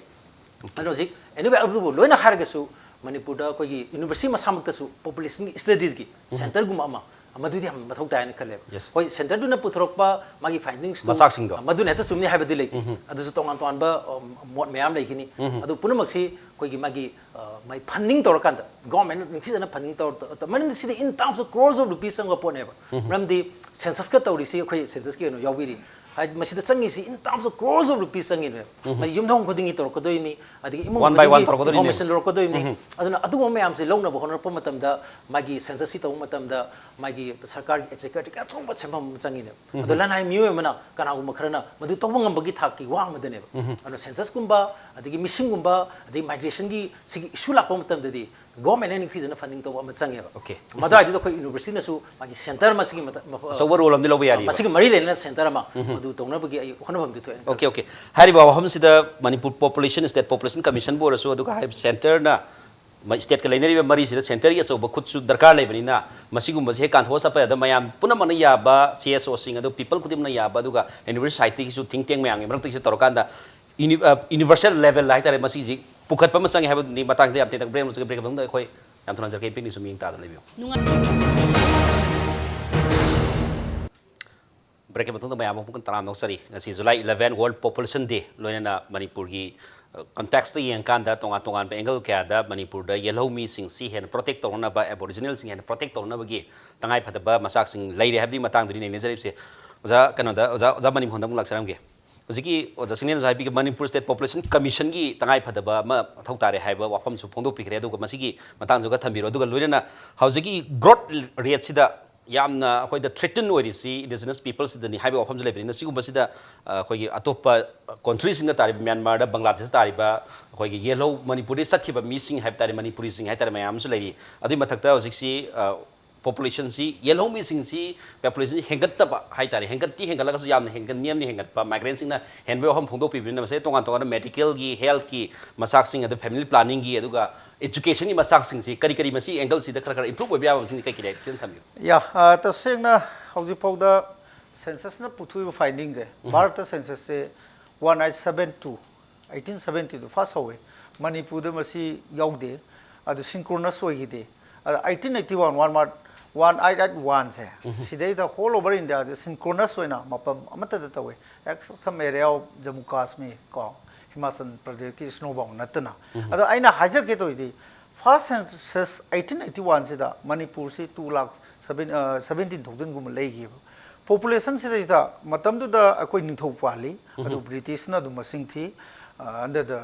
ꯑꯗꯨꯅ ꯍꯧꯖꯤꯛ ꯑꯦꯅꯤꯋꯦ ꯑꯗꯨꯕꯨ ꯂꯣꯏꯅ ꯍꯥꯏꯔꯒꯁꯨ ꯃꯅꯤꯄꯨꯔꯗ ꯑꯩꯈꯣꯏꯒꯤ ꯌꯨꯅꯤꯚꯔꯁꯤꯇꯤ ꯃꯁꯥꯃꯛꯇꯁꯨ ꯄꯣꯄꯨꯂꯦꯁꯟꯒꯤ ꯁ꯭ꯇꯗꯤꯁꯀꯤ ꯁꯦꯟꯇꯔꯒꯨꯝꯕ ꯑꯃ ꯃꯗꯨꯗꯤ ꯌꯥꯝ ꯃꯊꯧ ꯇꯥꯏ ꯍꯥꯏꯅ ꯈꯜꯂꯦꯕ꯫ Yes. ꯍꯣꯏ, ꯁꯦꯟꯇꯔꯗꯨꯅ ꯄꯨꯊꯣꯔꯛꯄ ꯃꯥꯒꯤ ꯐꯥꯏꯟꯗꯤꯡꯁꯇꯨ ꯃꯆꯥꯛꯁꯤꯡꯗꯣ꯫ ꯃꯗꯨꯅ ꯍꯦꯛꯇ ꯆꯨꯝꯅꯤ ꯍꯥꯏꯕꯗꯤ ꯂꯩꯇꯦ꯫ ꯑꯗꯨꯁꯨ ꯇꯣꯉꯥꯟ ꯇꯣꯉꯥꯟꯕ, ꯑ, ꯃꯣꯠ ꯃꯌꯥꯝ ꯂꯩꯈꯤꯅꯤ꯫ ꯑꯗꯨ ꯄꯨꯝꯅꯃꯛꯁꯤ ꯑꯩꯈꯣꯏꯒꯤ ꯃꯥꯒꯤ, ꯑ, ꯃꯥꯒꯤ ꯐꯟꯗꯤꯡ ꯇꯧꯔꯀꯥꯟꯗ, ꯒꯣꯔꯃꯦꯟꯅ ꯅꯤꯡꯊꯤꯖꯅ ꯐꯟꯗꯤꯡ ꯇꯧꯔ, ꯃꯔꯝꯗꯤ ꯁꯤꯗ in terms of crores of rupees ꯆꯪꯕ ꯄꯣꯠꯅꯦꯕ꯫ ꯃꯔꯝꯗꯤ ꯁꯦꯟꯁꯁꯀ ꯇꯧꯔꯤꯁꯤ ꯑꯩꯈꯣꯏ ꯁꯦꯟꯁꯁꯀꯤ ꯀꯩꯅꯣ ꯌꯥꯎꯕꯤꯔꯤ꯫ ꯍꯥꯏꯗꯤ ꯃꯁꯤꯗ ꯆꯪꯉꯤꯁꯤ in terms of crores of rupees ꯆꯪꯉꯤꯅꯦꯕ꯫ ꯃꯁꯤ ꯌꯨꯝꯊꯣꯡ ꯈꯨꯗꯤꯡꯒꯤ ꯇꯧꯔꯛꯀꯗꯣꯏꯅꯤ, ꯑꯗꯒꯤ ꯏꯃꯨꯡ One by one ꯈꯨꯗꯤꯡꯒꯤ ꯇꯧꯔꯛꯀꯗꯣꯏꯅꯤ꯫ information ꯂꯧꯔꯛꯀꯗꯣꯏꯅꯤ꯫ ꯑꯗꯨꯅ ꯑꯗꯨꯒꯨꯝꯕ ꯃꯌꯥꯝꯁꯦ ꯂꯧꯅꯕ ꯍꯣꯠꯅꯔꯛꯄ ꯃꯇꯝꯗ ꯃꯥꯒꯤ ꯁꯦꯟꯁꯁꯁꯤ ꯇꯧꯕ ꯃꯇꯝꯗ ꯃꯥꯒꯤ ꯁꯔꯀꯥꯔꯒꯤ ꯑꯦꯛꯆꯦꯀꯔꯗꯒꯤ ꯑꯆꯧꯕ ꯁꯦꯟꯐꯝ ꯑꯃ ꯆꯪꯉꯤꯅꯦꯕ꯫ ꯑꯗꯣ ꯂꯅꯥꯏ ꯃꯤꯑꯣꯏ ꯑꯃꯅ, ꯀꯅꯥꯒꯨꯝꯕ ꯈꯔꯅ ꯃꯗꯨ ꯇꯧꯕ ꯉꯝꯕꯒꯤ ꯊꯥꯛꯀꯤ ꯋꯥꯡꯃꯗꯅꯦꯕ꯫ ꯑꯗꯣ ꯁꯦꯟꯁꯁꯀꯨꯝꯕ, ꯑꯗꯒꯤ ꯃꯤꯁꯤꯡꯒꯨꯝꯕ, ꯑꯗꯒꯤ ꯃꯥꯏꯒ꯭ꯔꯦꯁꯟꯒꯤ ꯁꯤꯒꯤ ꯏꯁꯨ ꯂꯥꯛꯄ ꯃꯇꯝꯗꯗꯤ ꯒꯣꯔꯃꯦꯟꯅ ꯅꯤꯡꯊꯤꯖꯅ ꯐꯟꯗꯤꯡ ꯇꯧꯕ ꯑꯃ ꯆꯪꯉꯦꯕ꯫ Okay. ꯃꯗꯨꯋꯥꯏꯗꯨꯗ ꯑꯩꯈꯣꯏ ꯌꯨꯅꯤꯚꯔꯁꯤꯇꯤꯅꯁꯨ ꯃꯥꯒꯤ ꯁꯦꯟꯇꯔ ꯑꯃ ꯁꯤꯒꯤ ꯃꯇ-, ꯃꯐ-, ꯑꯆꯧꯕ ꯔꯣꯜ ꯑꯃꯗꯤ ꯂꯧꯕ ꯌꯥꯔꯤꯕ꯫ ꯃꯁꯤꯒ ꯃꯔꯤ ꯂꯩꯅꯅ ꯁꯦꯟꯇꯔ ꯑꯃ ꯃꯗꯨ ꯇꯧꯅꯕꯒꯤ ꯑꯩ ꯍꯣꯠꯅꯐꯝꯗꯤ ꯊꯣꯛꯑꯦ꯫ Okay, okay. ꯍꯥꯏꯔꯤꯕ ꯋꯥꯐꯝꯁꯤꯗ ꯃꯅꯤꯄꯨꯔ ꯄꯣꯄꯨꯂꯦꯁꯟ, ꯁ꯭ꯇꯦꯠ ꯄꯣꯄꯨꯂꯦꯁꯟ ꯀꯃꯤꯁꯟꯕꯨ ꯑꯣꯏꯔꯁꯨ, ꯑꯗꯨꯒ ꯍꯥꯏꯔꯤꯕ ꯁꯦꯟꯇꯔꯅ ꯃ-, ꯁ꯭ꯇꯦꯠꯀ ꯂꯩꯅꯔꯤꯕ ꯃꯔꯤꯁꯤꯗ ꯁꯦꯟꯇꯔꯒꯤ ꯑꯆꯧꯕ ꯈꯨꯠꯁꯨ ꯗꯔꯀꯥꯔ ꯂꯩꯕꯅꯤꯅ, ꯃꯁꯤꯒꯨꯝꯕꯁꯤ ꯍꯦꯛ ꯀꯥꯟꯊꯣꯛꯑ ꯆꯠꯄ ꯌꯥꯗ, ꯃꯌꯥꯝ ꯄꯨꯝꯅꯃꯛꯅ ꯌꯥꯕ, ꯁꯤ ꯑꯦꯁ ꯑꯣꯁꯤꯡ ꯑꯗꯨ ꯄꯤꯄꯜ ꯈꯨꯗꯤꯡꯃꯛꯅ ꯌꯥꯕ, ꯑꯗꯨꯒ ꯌꯨꯅꯤꯚꯔꯁꯤꯇꯤ ꯁꯣꯁꯥꯏꯇꯤꯒꯤꯁꯨ ꯊꯤꯡ ꯇꯦꯡ ꯃꯌꯥꯝꯒꯤ ꯃꯔꯛꯇꯒꯤꯁꯨ ꯇꯧꯔꯀꯥꯟꯗ ꯏꯅꯤ-, ꯑ, ꯌꯨꯅꯤꯚꯔꯁꯦꯜ ꯂꯦꯚꯦꯜ ꯍꯥꯏꯇꯥꯔꯦ, ꯃꯁꯤꯁꯤ ꯄꯨꯈꯠꯄ ꯑꯃ ꯆꯪꯉꯦ ꯍꯥꯏꯕꯗꯨꯅꯤ꯫ ꯃꯇꯥꯡꯗ ꯌꯥꯝ ꯇꯦꯟꯅ ꯕ꯭ꯔꯦꯛ ꯑꯃ ꯆꯠꯀꯦ, ꯕ꯭ꯔꯦꯛ ꯃꯇꯨꯡꯗ ꯑꯩꯈꯣꯏ ꯌꯥꯝ ꯊꯨꯅ ꯍꯟꯖꯔꯛꯀꯦ꯫ ꯄꯤꯛꯅꯤꯛꯁꯨ ꯃꯤꯠꯌꯦꯡ ꯇꯥꯗꯨꯅ ꯂꯩꯕꯤꯌꯨ꯫ ꯕ꯭ꯔꯦꯛꯀꯤ ꯃꯇꯨꯡꯗ ꯃꯌꯥꯝ ꯑꯃꯨꯛ ꯇꯔꯥꯝꯅ ꯑꯣꯛꯆꯔꯤ꯫ ꯉꯁꯤ July eleven World Population Day ꯂꯣꯏꯅꯅ ꯃꯅꯤꯄꯨꯔꯒꯤ, ꯑ, ꯀꯟꯇꯦꯛꯁꯇ ꯌꯦꯡꯉꯀꯥꯟꯗ ꯇꯣꯉꯥꯟ ꯇꯣꯉꯥꯟꯕ ꯑꯦꯡꯒꯜ ꯀꯌꯥꯗ ꯃꯅꯤꯄꯨꯔꯗ ꯌꯦꯜꯍꯧꯃꯤꯁꯤꯡꯁꯤ ꯍꯦꯟꯅ ꯄ꯭ꯔꯣꯇꯦꯛ ꯇꯧꯅꯅꯕ, ꯑꯦꯕꯣꯔꯤꯖꯤꯅꯦꯜꯁꯤꯡ ꯍꯦꯟꯅ ꯄ꯭ꯔꯣꯇꯦꯛ ꯇꯧꯅꯕꯒꯤ ꯇꯉꯥꯏ ꯐꯗꯕ ꯃꯆꯥꯛꯁꯤꯡ ꯂꯩꯔꯦ ꯍꯥꯏꯕꯗꯤ ꯃꯇꯥꯡꯗꯨꯅꯤ ꯅꯩꯅꯖꯔꯤꯕꯁꯦ꯫ ꯑꯣꯖꯥ, ꯀꯩꯅꯣꯗ, ꯑꯣꯖꯥ, ꯑꯣꯖꯥ ꯃꯅꯤꯃꯣꯍꯟꯗ ꯑꯃꯨꯛ ꯂꯥꯛꯆꯔꯝꯒꯦ꯫ ꯍꯧꯖꯤꯛꯀꯤ ꯑꯣꯖꯥ ꯁꯤꯡꯅꯦꯜꯅꯁꯨ ꯍꯥꯏꯕꯤꯈꯤꯕ ꯃꯅꯤꯄꯨꯔ ꯁ꯭ꯇꯦꯠ ꯄꯣꯄꯨꯂꯦꯁꯟ ꯀꯃꯤꯁꯟꯒꯤ ꯇꯉꯥꯏ ꯐꯗꯕ ꯑꯃ ꯃꯊꯧ ꯇꯥꯔꯦ ꯍꯥꯏꯕ ꯋꯥꯐꯝꯁꯨ ꯐꯣꯡꯗꯣꯛꯄꯤꯈ꯭ꯔꯦ꯫ ꯑꯗꯨꯒ ꯃꯁꯤꯒꯤ ꯃꯇꯥꯡꯁꯨ ꯈꯔ ꯊꯝꯕꯤꯔꯣ꯫ ꯑꯗꯨꯒ ꯂꯣꯏꯅꯅ ꯍꯧꯖꯤꯛꯀꯤ ꯒ꯭ꯔꯣꯠ ꯔꯦꯠꯁꯤꯗ ꯌꯥꯝꯅ ꯑꯩꯈꯣꯏꯗ ꯊ꯭ꯔꯦꯇꯟ ꯑꯣꯏꯔꯤꯁꯤ ꯏꯟꯗꯤꯖꯤꯅꯁ ꯄꯤꯄꯜꯁꯤꯗꯅꯤ ꯍꯥꯏꯕ ꯋꯥꯐꯝꯁꯨ ꯂꯩꯕꯅꯤꯅ, ꯁꯤꯒꯨꯝꯕꯁꯤꯗ ꯑ, ꯑꯩꯈꯣꯏꯒꯤ ꯑꯇꯣꯞꯄ ꯀꯣꯟꯇ꯭ꯔꯤꯁꯤꯡꯗ ꯇꯥꯔꯤꯕ, ꯃ꯭ꯌꯥꯟꯃꯥꯔꯗ, ꯕꯪꯒ꯭ꯂꯥꯗꯦꯁꯇ ꯇꯥꯔꯤꯕ ꯑꯩꯈꯣꯏꯒꯤ ꯌꯦꯜꯍꯧ, ꯃꯅꯤꯄꯨꯔꯗꯒꯤ ꯆꯠꯈꯤꯕ ꯃꯤꯁꯤꯡ ꯍꯥꯏꯕ ꯇꯥꯔꯦ, ꯃꯅꯤꯄꯨꯔꯤꯁꯤꯡ ꯍꯥꯏ ꯇꯥꯔꯦ, ꯃꯌꯥꯝ ꯑꯃꯁꯨ ꯂꯩꯔꯤ꯫ ꯑꯗꯨꯒꯤ ꯃꯊꯛꯇ ꯍꯧꯖꯤꯛꯁꯤ ꯑ, ꯄꯣꯄꯨꯂꯦꯁꯟꯁꯤ, ꯌꯦꯜꯍꯧ ꯃꯤꯁꯤꯡꯁꯤ ꯄꯣꯄꯨꯂꯦꯁꯟꯁꯤ ꯍꯦꯟꯒꯠꯇꯕ ꯍꯥꯏ ꯇꯥꯔꯦ, ꯍꯦꯟꯒꯠꯇꯤ ꯍꯦꯟꯒꯠꯂꯒꯁꯨ ꯌꯥꯝꯅ ꯍꯦꯟꯒꯠ, ꯅꯦꯝꯅ ꯍꯦꯟꯒꯠꯄ, ꯃꯥꯏꯒ꯭ꯔꯦꯟꯁꯤꯡꯅ ꯍꯦꯟꯕꯒꯤ ꯋꯥꯐꯝ ꯐꯣꯡꯗꯣꯛꯄꯤꯕꯅꯤꯅ, ꯃꯁꯤꯗ ꯇꯣꯉꯥꯟ ꯇꯣꯉꯥꯟꯕ ꯃꯦꯗꯤꯀꯦꯜꯒꯤ, ꯍꯦꯜꯠꯀꯤ ꯃꯆꯥꯛꯁꯤꯡ, ꯑꯗꯨ ꯐꯦꯃꯤꯂꯤ ꯄ꯭ꯂꯥꯅꯤꯡꯒꯤ, ꯑꯗꯨꯒ ꯏꯖꯨꯀꯦꯁꯟꯒꯤ ꯃꯆꯥꯛꯁꯤꯡꯁꯤ ꯀꯔꯤ ꯀꯔꯤ ꯃꯁꯤ ꯑꯦꯡꯒꯜꯁꯤꯗ ꯈꯔ ꯈꯔ ꯏꯝꯄ꯭ꯔꯨꯞ ꯑꯣꯏꯕ ꯌꯥꯕ ꯃꯁꯤꯡꯗꯤ ꯀꯩ ꯀꯩ ꯂꯩ? ꯈꯤꯇꯪ ꯊꯝꯕꯤꯌꯨ꯫ ꯌꯥ, ꯑ, ꯇꯁꯦꯡꯅ ꯍꯧꯖꯤꯛꯐꯥꯎꯗ ꯁꯦꯟꯁꯁꯅ ꯄꯨꯊꯣꯛꯏꯕ ꯐꯥꯏꯟꯗꯤꯡꯁꯦ, ꯎꯝ꯫ ꯚꯥꯔꯠꯇ ꯁꯦꯟꯁꯁꯁꯦ one eight seven two, eighteen ꯁꯕꯦꯟꯇꯤꯗꯨ ꯐꯥꯔꯁ ꯍꯧꯋꯦ꯫ ꯃꯅꯤꯄꯨꯔꯗ ꯃꯁꯤ ꯌꯥꯎꯗꯦ, ꯑꯗꯨ ꯁꯤꯟꯀ꯭ꯔꯣꯅꯁ ꯑꯣꯏꯈꯤꯗꯦ꯫ ꯑꯗ ꯑꯩꯠꯇꯤꯟ ꯑꯩꯠꯇꯤ ꯋꯥꯟ, ꯋꯥꯟ ꯃꯥꯔ-, ꯋꯥꯟ ꯑꯩꯠ ꯑꯩꯠ ꯋꯥꯟꯁꯦ, ꯎꯝ꯫ ꯁꯤꯗꯩꯗ ꯍꯣꯜ ꯑꯣꯚꯔ ꯏꯟꯗꯤꯌꯥꯁꯦ ꯁꯤꯟꯀ꯭ꯔꯣꯅꯁ ꯑꯣꯏꯅ ꯃꯐꯝ ꯑꯃꯠꯇꯗ ꯇꯧꯋꯦ꯫ Except some area of Jammu Kashmir ꯀꯣ, ꯍꯤꯃꯥꯆꯜ ꯄ꯭ꯔꯗꯦꯁꯀꯤ ꯁ꯭ꯅꯣꯐꯣꯜ ꯅꯠꯇꯅ꯫ ꯎꯝ꯫ ꯑꯗꯣ ꯑꯩꯅ ꯍꯥꯏꯖꯔꯛꯀꯦ ꯇꯧꯔꯤꯗꯤ, ꯐꯥꯔꯁ ꯁꯦꯟꯁꯁ ꯑꯩꯠꯇꯤꯟ ꯑꯩꯠꯇꯤ ꯋꯥꯟꯁꯤꯗ ꯃꯅꯤꯄꯨꯔꯁꯤ ꯇꯨ ꯂꯥꯈ ꯁꯕꯦꯟ, ꯑ, ꯁꯕꯦꯟꯇꯤꯟ ꯊꯥꯎꯖꯟꯒꯨꯝꯕ ꯂꯩꯈꯤꯕ꯫ ꯄꯣꯄꯨꯂꯦꯁꯟꯁꯤꯗꯩꯗ ꯃꯇꯝꯗꯨꯗ ꯑꯩꯈꯣꯏ ꯅꯤꯡꯊꯧ ꯄꯥꯜꯂꯤ, ꯑꯗꯨ ꯎꯝ꯫ ꯕ꯭ꯔꯤꯇꯤꯁꯅ ꯑꯗꯨꯝ ꯃꯁꯤꯡ ꯊꯤ, ꯑ, under the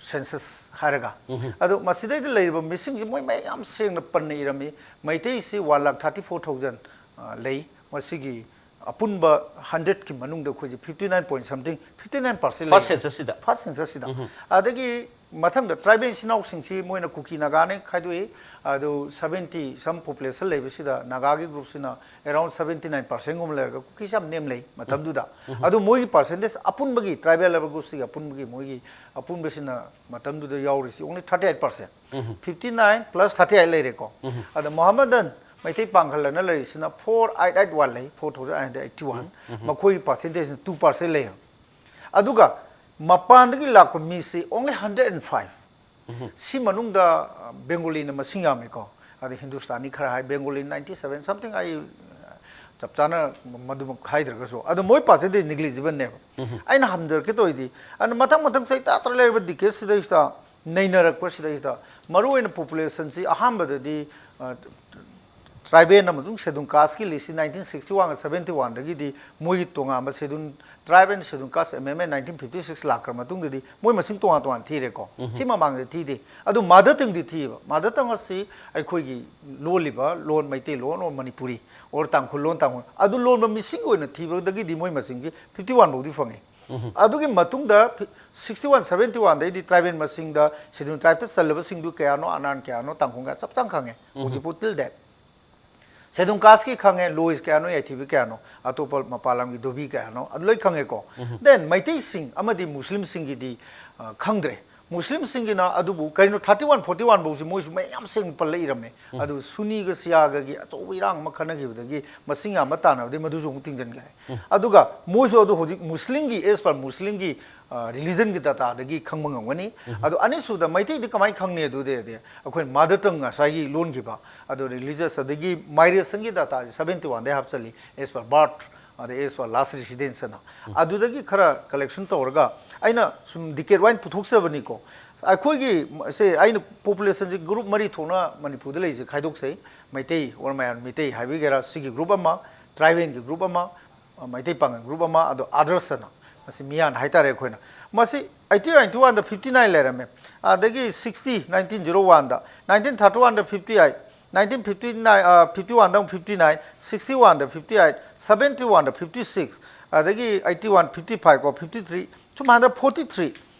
census ꯍꯥꯏꯔꯒ꯫ ꯎꯝ꯫ ꯑꯗꯣ ꯃꯁꯤꯗꯩꯗ ꯂꯩꯔꯤꯕ ꯃꯤꯁꯤꯡꯁꯤ ꯃꯣꯏ ꯃꯌꯥꯝ ꯁꯦꯡꯅ ꯄꯟꯅ ꯏꯔꯝꯃꯤ꯫ ꯃꯩꯇꯩꯁꯤ one lakh thirty four thousand, ꯑ, ꯂꯩ꯫ ꯃꯁꯤꯒꯤ ꯑꯄꯨꯟꯕ ꯍꯟꯗ꯭ꯔꯦꯠꯀꯤ ꯃꯅꯨꯡꯗ ꯑꯩꯈꯣꯏꯁꯦ fifty nine point something, fifty nine percent ꯐꯥꯔꯁ ꯂꯩ꯫ ꯁꯦꯟꯁꯁꯁꯤꯗ? ꯐꯥꯔꯁ ꯁꯦꯟꯁꯁꯁꯤꯗ꯫ ꯎꯝ꯫ ꯑꯗꯒꯤ ꯃꯊꯪꯗ ꯇ꯭ꯔꯥꯏꯕꯦꯜ ꯏꯆꯤꯟ ꯏꯅꯥꯎꯁꯤꯡꯁꯤ ꯃꯣꯏꯅ ꯀꯨꯀꯤ ꯅꯥꯒꯥꯅ ꯈꯥꯏꯗꯣꯛꯏ꯫ ꯑꯗꯨ ꯁꯕꯦꯟꯇꯤ ꯁꯝ ꯄꯣꯄꯨꯂꯦꯁꯟ ꯂꯩꯕꯁꯤꯗ ꯅꯥꯒꯥꯒꯤ ꯒ꯭ꯔꯨꯞꯁꯤꯅ ꯑꯦꯔꯥꯎꯟ ꯁꯕꯦꯟꯇꯤ ꯅꯥꯏꯟ ꯄꯥꯔꯁꯦꯟꯒꯨꯝꯕ ꯂꯩꯔꯒ ꯀꯨꯀꯤꯁꯤ ꯌꯥꯝ ꯅꯦꯝ ꯂꯩ ꯃꯇꯝꯗꯨꯗ꯫ ꯎꯝ꯫ ꯑꯗꯨ ꯃꯣꯏꯒꯤ ꯄꯥꯔꯁꯦꯟꯇꯦꯖ ꯑꯄꯨꯟꯕꯒꯤ ꯇ꯭ꯔꯥꯏꯕꯦꯜ ꯍꯥꯏꯕ ꯒ꯭ꯔꯨꯞꯁꯤꯒꯤ ꯑꯄꯨꯟꯕꯒꯤ ꯃꯣꯏꯒꯤ ꯑꯄꯨꯟꯕꯁꯤꯅ ꯃꯇꯝꯗꯨꯗ ꯌꯥꯎꯔꯤꯁꯤ only thirty eight percent꯫ ꯎꯝ꯫ Fifty nine plus thirty eight ꯂꯩꯔꯦꯀꯣ꯫ ꯎꯝ꯫ ꯑꯗ ꯃꯣꯍꯝꯃꯗꯟ ꯃꯩꯇꯩ ꯄꯥꯡꯒꯜ ꯑꯅ ꯂꯩꯔꯤꯁꯤꯅ four eight eight one ꯂꯩ, four thousand eight hundred eighty one꯫ ꯎꯝ꯫ ꯃꯈꯣꯏꯒꯤ ꯄꯥꯔꯁꯦꯟꯇꯦꯖꯅ ꯇꯨ ꯄꯥꯔꯁꯦꯟ ꯂꯩꯌꯦꯕ꯫ ꯑꯗꯨꯒ ꯃꯄꯥꯟꯗꯒꯤ ꯂꯥꯛꯄ ꯃꯤꯁꯤ only hundred and five꯫ ꯎꯝ꯫ ꯁꯤ ꯃꯅꯨꯡꯗ, ꯑ, ꯕꯦꯡꯒꯣꯂꯤꯅ ꯃꯁꯤꯡ ꯌꯥꯝꯃꯤꯀꯣ꯫ ꯑꯗ ꯍꯤꯟꯗꯨꯁꯇꯥꯅꯤ ꯈꯔ ꯍꯥꯏ, ꯕꯦꯡꯒꯣꯂꯤ ninety seven something, ꯑꯩ, ꯑ, ꯆꯞ ꯆꯥꯅ ꯃꯗꯨꯃꯛ ꯍꯥꯏꯗ꯭ꯔꯒꯁꯨ꯫ ꯑꯗꯣ ꯃꯣꯏ ꯄꯥꯔꯁꯦꯟꯇꯦꯖ ꯅꯤꯒ꯭ꯂꯤꯖꯤꯕꯜꯅꯦꯕ꯫ ꯎꯝ꯫ ꯑꯩꯅ ꯍꯝꯖꯔꯛꯀꯦ ꯇꯧꯔꯤꯗꯤ, ꯑꯗꯣ ꯃꯊꯪ ꯃꯊꯪ ꯆꯍꯤ ꯇꯔꯥ ꯇꯔꯦꯠ ꯂꯩꯔꯤꯕ ꯗꯤꯀꯦꯠꯁꯤꯗꯩꯁꯤꯗ ꯅꯩꯅꯔꯛꯄꯁꯤꯗꯩꯁꯤꯗ ꯃꯔꯨꯑꯣꯏꯅ ꯄꯣꯄꯨꯂꯦꯁꯟꯁꯤ ꯑꯍꯥꯟꯕꯗꯗꯤ, ꯑ, tribal ꯑꯃꯁꯨꯡ scheduled casteꯀꯤ listꯁꯤ nineteen sixty one seventy oneꯗꯒꯤꯗꯤ ꯃꯣꯏꯒꯤ ꯇꯣꯉꯥꯟꯕ scheduled tribe and scheduled caste amendment nineteen fifty six ꯂꯥꯛꯈ꯭ꯔ ꯃꯇꯨꯡꯗꯗꯤ ꯃꯣꯏ ꯃꯁꯤꯡ ꯇꯣꯉꯥꯟ ꯇꯣꯉꯥꯟ ꯊꯤꯔꯦꯀꯣ꯫ ꯁꯤ ꯃꯃꯥꯡꯗ ꯊꯤꯗꯦ꯫ ꯑꯗꯨ mother tongueꯗꯤ ꯊꯤꯕ꯫ Mother tongue ꯑꯁꯤ ꯑꯩꯈꯣꯏꯒꯤ ꯂꯣꯜꯂꯤꯕ ꯂꯣꯟ, ꯃꯩꯇꯩꯂꯣꯟ or ꯃꯅꯤꯄꯨꯔꯤ or ꯇꯥꯡꯈꯨꯜ ꯂꯣꯟ, ꯇꯥꯡꯈꯨꯜ ꯑꯗꯨ ꯂꯣꯟꯕ ꯃꯤꯁꯤꯡꯒꯤ ꯑꯣꯏꯅ ꯊꯤꯕꯗꯒꯤꯗꯤ ꯃꯣꯏ ꯃꯁꯤꯡꯁꯤ fifty one ꯐꯥꯎꯗꯤ ꯐꯪꯉꯤ꯫ ꯑꯗꯨꯒꯤ ꯃꯇꯨꯡꯗ sixty one seventy oneꯗꯩꯗꯤ tribal ꯃꯁꯤꯡꯗ scheduled tribeꯇ ꯆꯜꯂꯕꯁꯤꯡꯗꯨ ꯀꯌꯥꯅꯣ, ꯑꯅꯥꯟ ꯀꯌꯥꯅꯣ, ꯇꯥꯡꯈꯨꯜ ꯀꯌꯥ, ꯆꯞ ꯆꯥꯅ ꯈꯪꯉꯦ꯫ ꯍꯧꯖꯤꯛꯐꯥꯎ till date꯫ Scheduled casteꯀꯤ ꯈꯪꯉꯦ, ꯂꯣꯏꯁ ꯀꯌꯥꯅꯣ, ꯌꯥꯏꯊꯤꯕꯤ ꯀꯌꯥꯅꯣ, ꯑꯇꯣꯞꯄ ꯃꯄꯥꯟ ꯂꯝꯒꯤ ꯙꯣꯕꯤ ꯀꯌꯥꯅꯣ, ꯑꯗꯨ ꯂꯣꯏ ꯈꯪꯉꯦꯀꯣ꯫ Then ꯃꯩꯇꯩꯁꯤꯡ ꯑꯃꯗꯤ ꯃꯨꯁꯂꯤꯝꯁꯤꯡꯒꯤꯗꯤ, ꯑ, ꯈꯪꯗ꯭ꯔꯦ꯫ ꯃꯨꯁꯂꯤꯝꯁꯤꯡꯒꯤꯅ ꯑꯗꯨꯕꯨ ꯀꯔꯤꯅꯣ thirty one forty one ꯐꯥꯎꯁꯤ ꯃꯣꯏꯁꯨ ꯃꯌꯥꯝ ꯁꯦꯡꯅ ꯄꯜꯂꯛꯏꯔꯝꯃꯦ꯫ ꯑꯗꯨ ꯁꯨꯅꯤꯒ ꯁꯤꯌꯥꯒꯒꯤ ꯑꯆꯧꯕ ꯏꯔꯥꯡ ꯑꯃ ꯈꯟꯅꯈꯤꯕꯗꯒꯤ ꯃꯁꯤꯡ ꯌꯥꯝꯕ ꯇꯥꯟꯅꯕꯗꯒꯤ ꯃꯗꯨꯁꯨ ꯑꯃꯨꯛ ꯊꯤꯡꯖꯤꯟꯈ꯭ꯔꯦ꯫ ꯑꯗꯨꯒ ꯃꯣꯏꯁꯨ ꯑꯗꯨ ꯍꯧꯖꯤꯛ ꯃꯨꯁꯂꯤꯝꯒꯤ, as per ꯃꯨꯁꯂꯤꯝꯒꯤ, ꯑ, religionꯒꯤ dataꯗꯒꯤ ꯈꯪꯕ ꯉꯝꯒꯅꯤ꯫ ꯑꯗꯣ ꯑꯅꯤꯁꯨꯗ ꯃꯩꯇꯩꯗꯤ ꯀꯃꯥꯏꯅ ꯈꯪꯅꯤ? ꯑꯗꯨꯗꯤ ꯑꯩꯈꯣꯏ mother tongue ꯉꯁꯥꯏꯒꯤ ꯂꯣꯟꯈꯤꯕ, ꯑꯗꯣ religious ꯑꯗꯒꯤ migrationꯒꯤ dataꯁꯦ seventy oneꯗꯩ ꯍꯥꯞꯆꯜꯂꯤ, as per birth, ꯑꯗꯩ as per last residence ꯑꯅ꯫ ꯑꯗꯨꯗꯒꯤ ꯈꯔ collection ꯇꯧꯔꯒ ꯑꯩꯅ ꯁꯨꯝ decade wise ꯄꯨꯊꯣꯛꯆꯕꯅꯤꯀꯣ꯫ ꯑꯩꯈꯣꯏꯒꯤ ꯁꯦ ꯑꯩꯅ populationꯁꯦ group ꯃꯔꯤ ꯊꯣꯛꯅ ꯃꯅꯤꯄꯨꯔꯗ ꯂꯩꯔꯤꯁꯦ ꯈꯥꯏꯗꯣꯛꯆꯩ꯫ ꯃꯩꯇꯩ or ꯃꯌꯥꯝ ꯃꯩꯇꯩ ꯍꯥꯏꯕꯤꯒꯦꯔꯥ, ꯁꯤꯒꯤ group ꯑꯃ, tribalꯒꯤ group ꯑꯃ, ꯃꯩꯇꯩ ꯄꯥꯉꯜ group ꯑꯃ, ꯑꯗꯣ others ꯑꯅ꯫ ꯃꯁꯤ ꯃꯤꯌꯥꯟ ꯍꯥꯏꯇꯥꯔꯦ ꯑꯩꯈꯣꯏꯅ꯫ ꯃꯁꯤ eighty ninety oneꯗ fifty nine ꯂꯩꯔꯝꯃꯦ꯫ ꯑꯗꯒꯤ sixty nineteen zero oneꯗ, nineteen thirty oneꯗ fifty eight, nineteen fifty nine, ꯑ, fifty oneꯗ ꯑꯃꯨꯛ fifty nine, sixty oneꯗ fifty eight, seventy oneꯗ fifty six, ꯑꯗꯒꯤ eighty one fifty five ꯀꯣ, fifty three, ꯁꯨꯃꯥꯏꯅ forty three,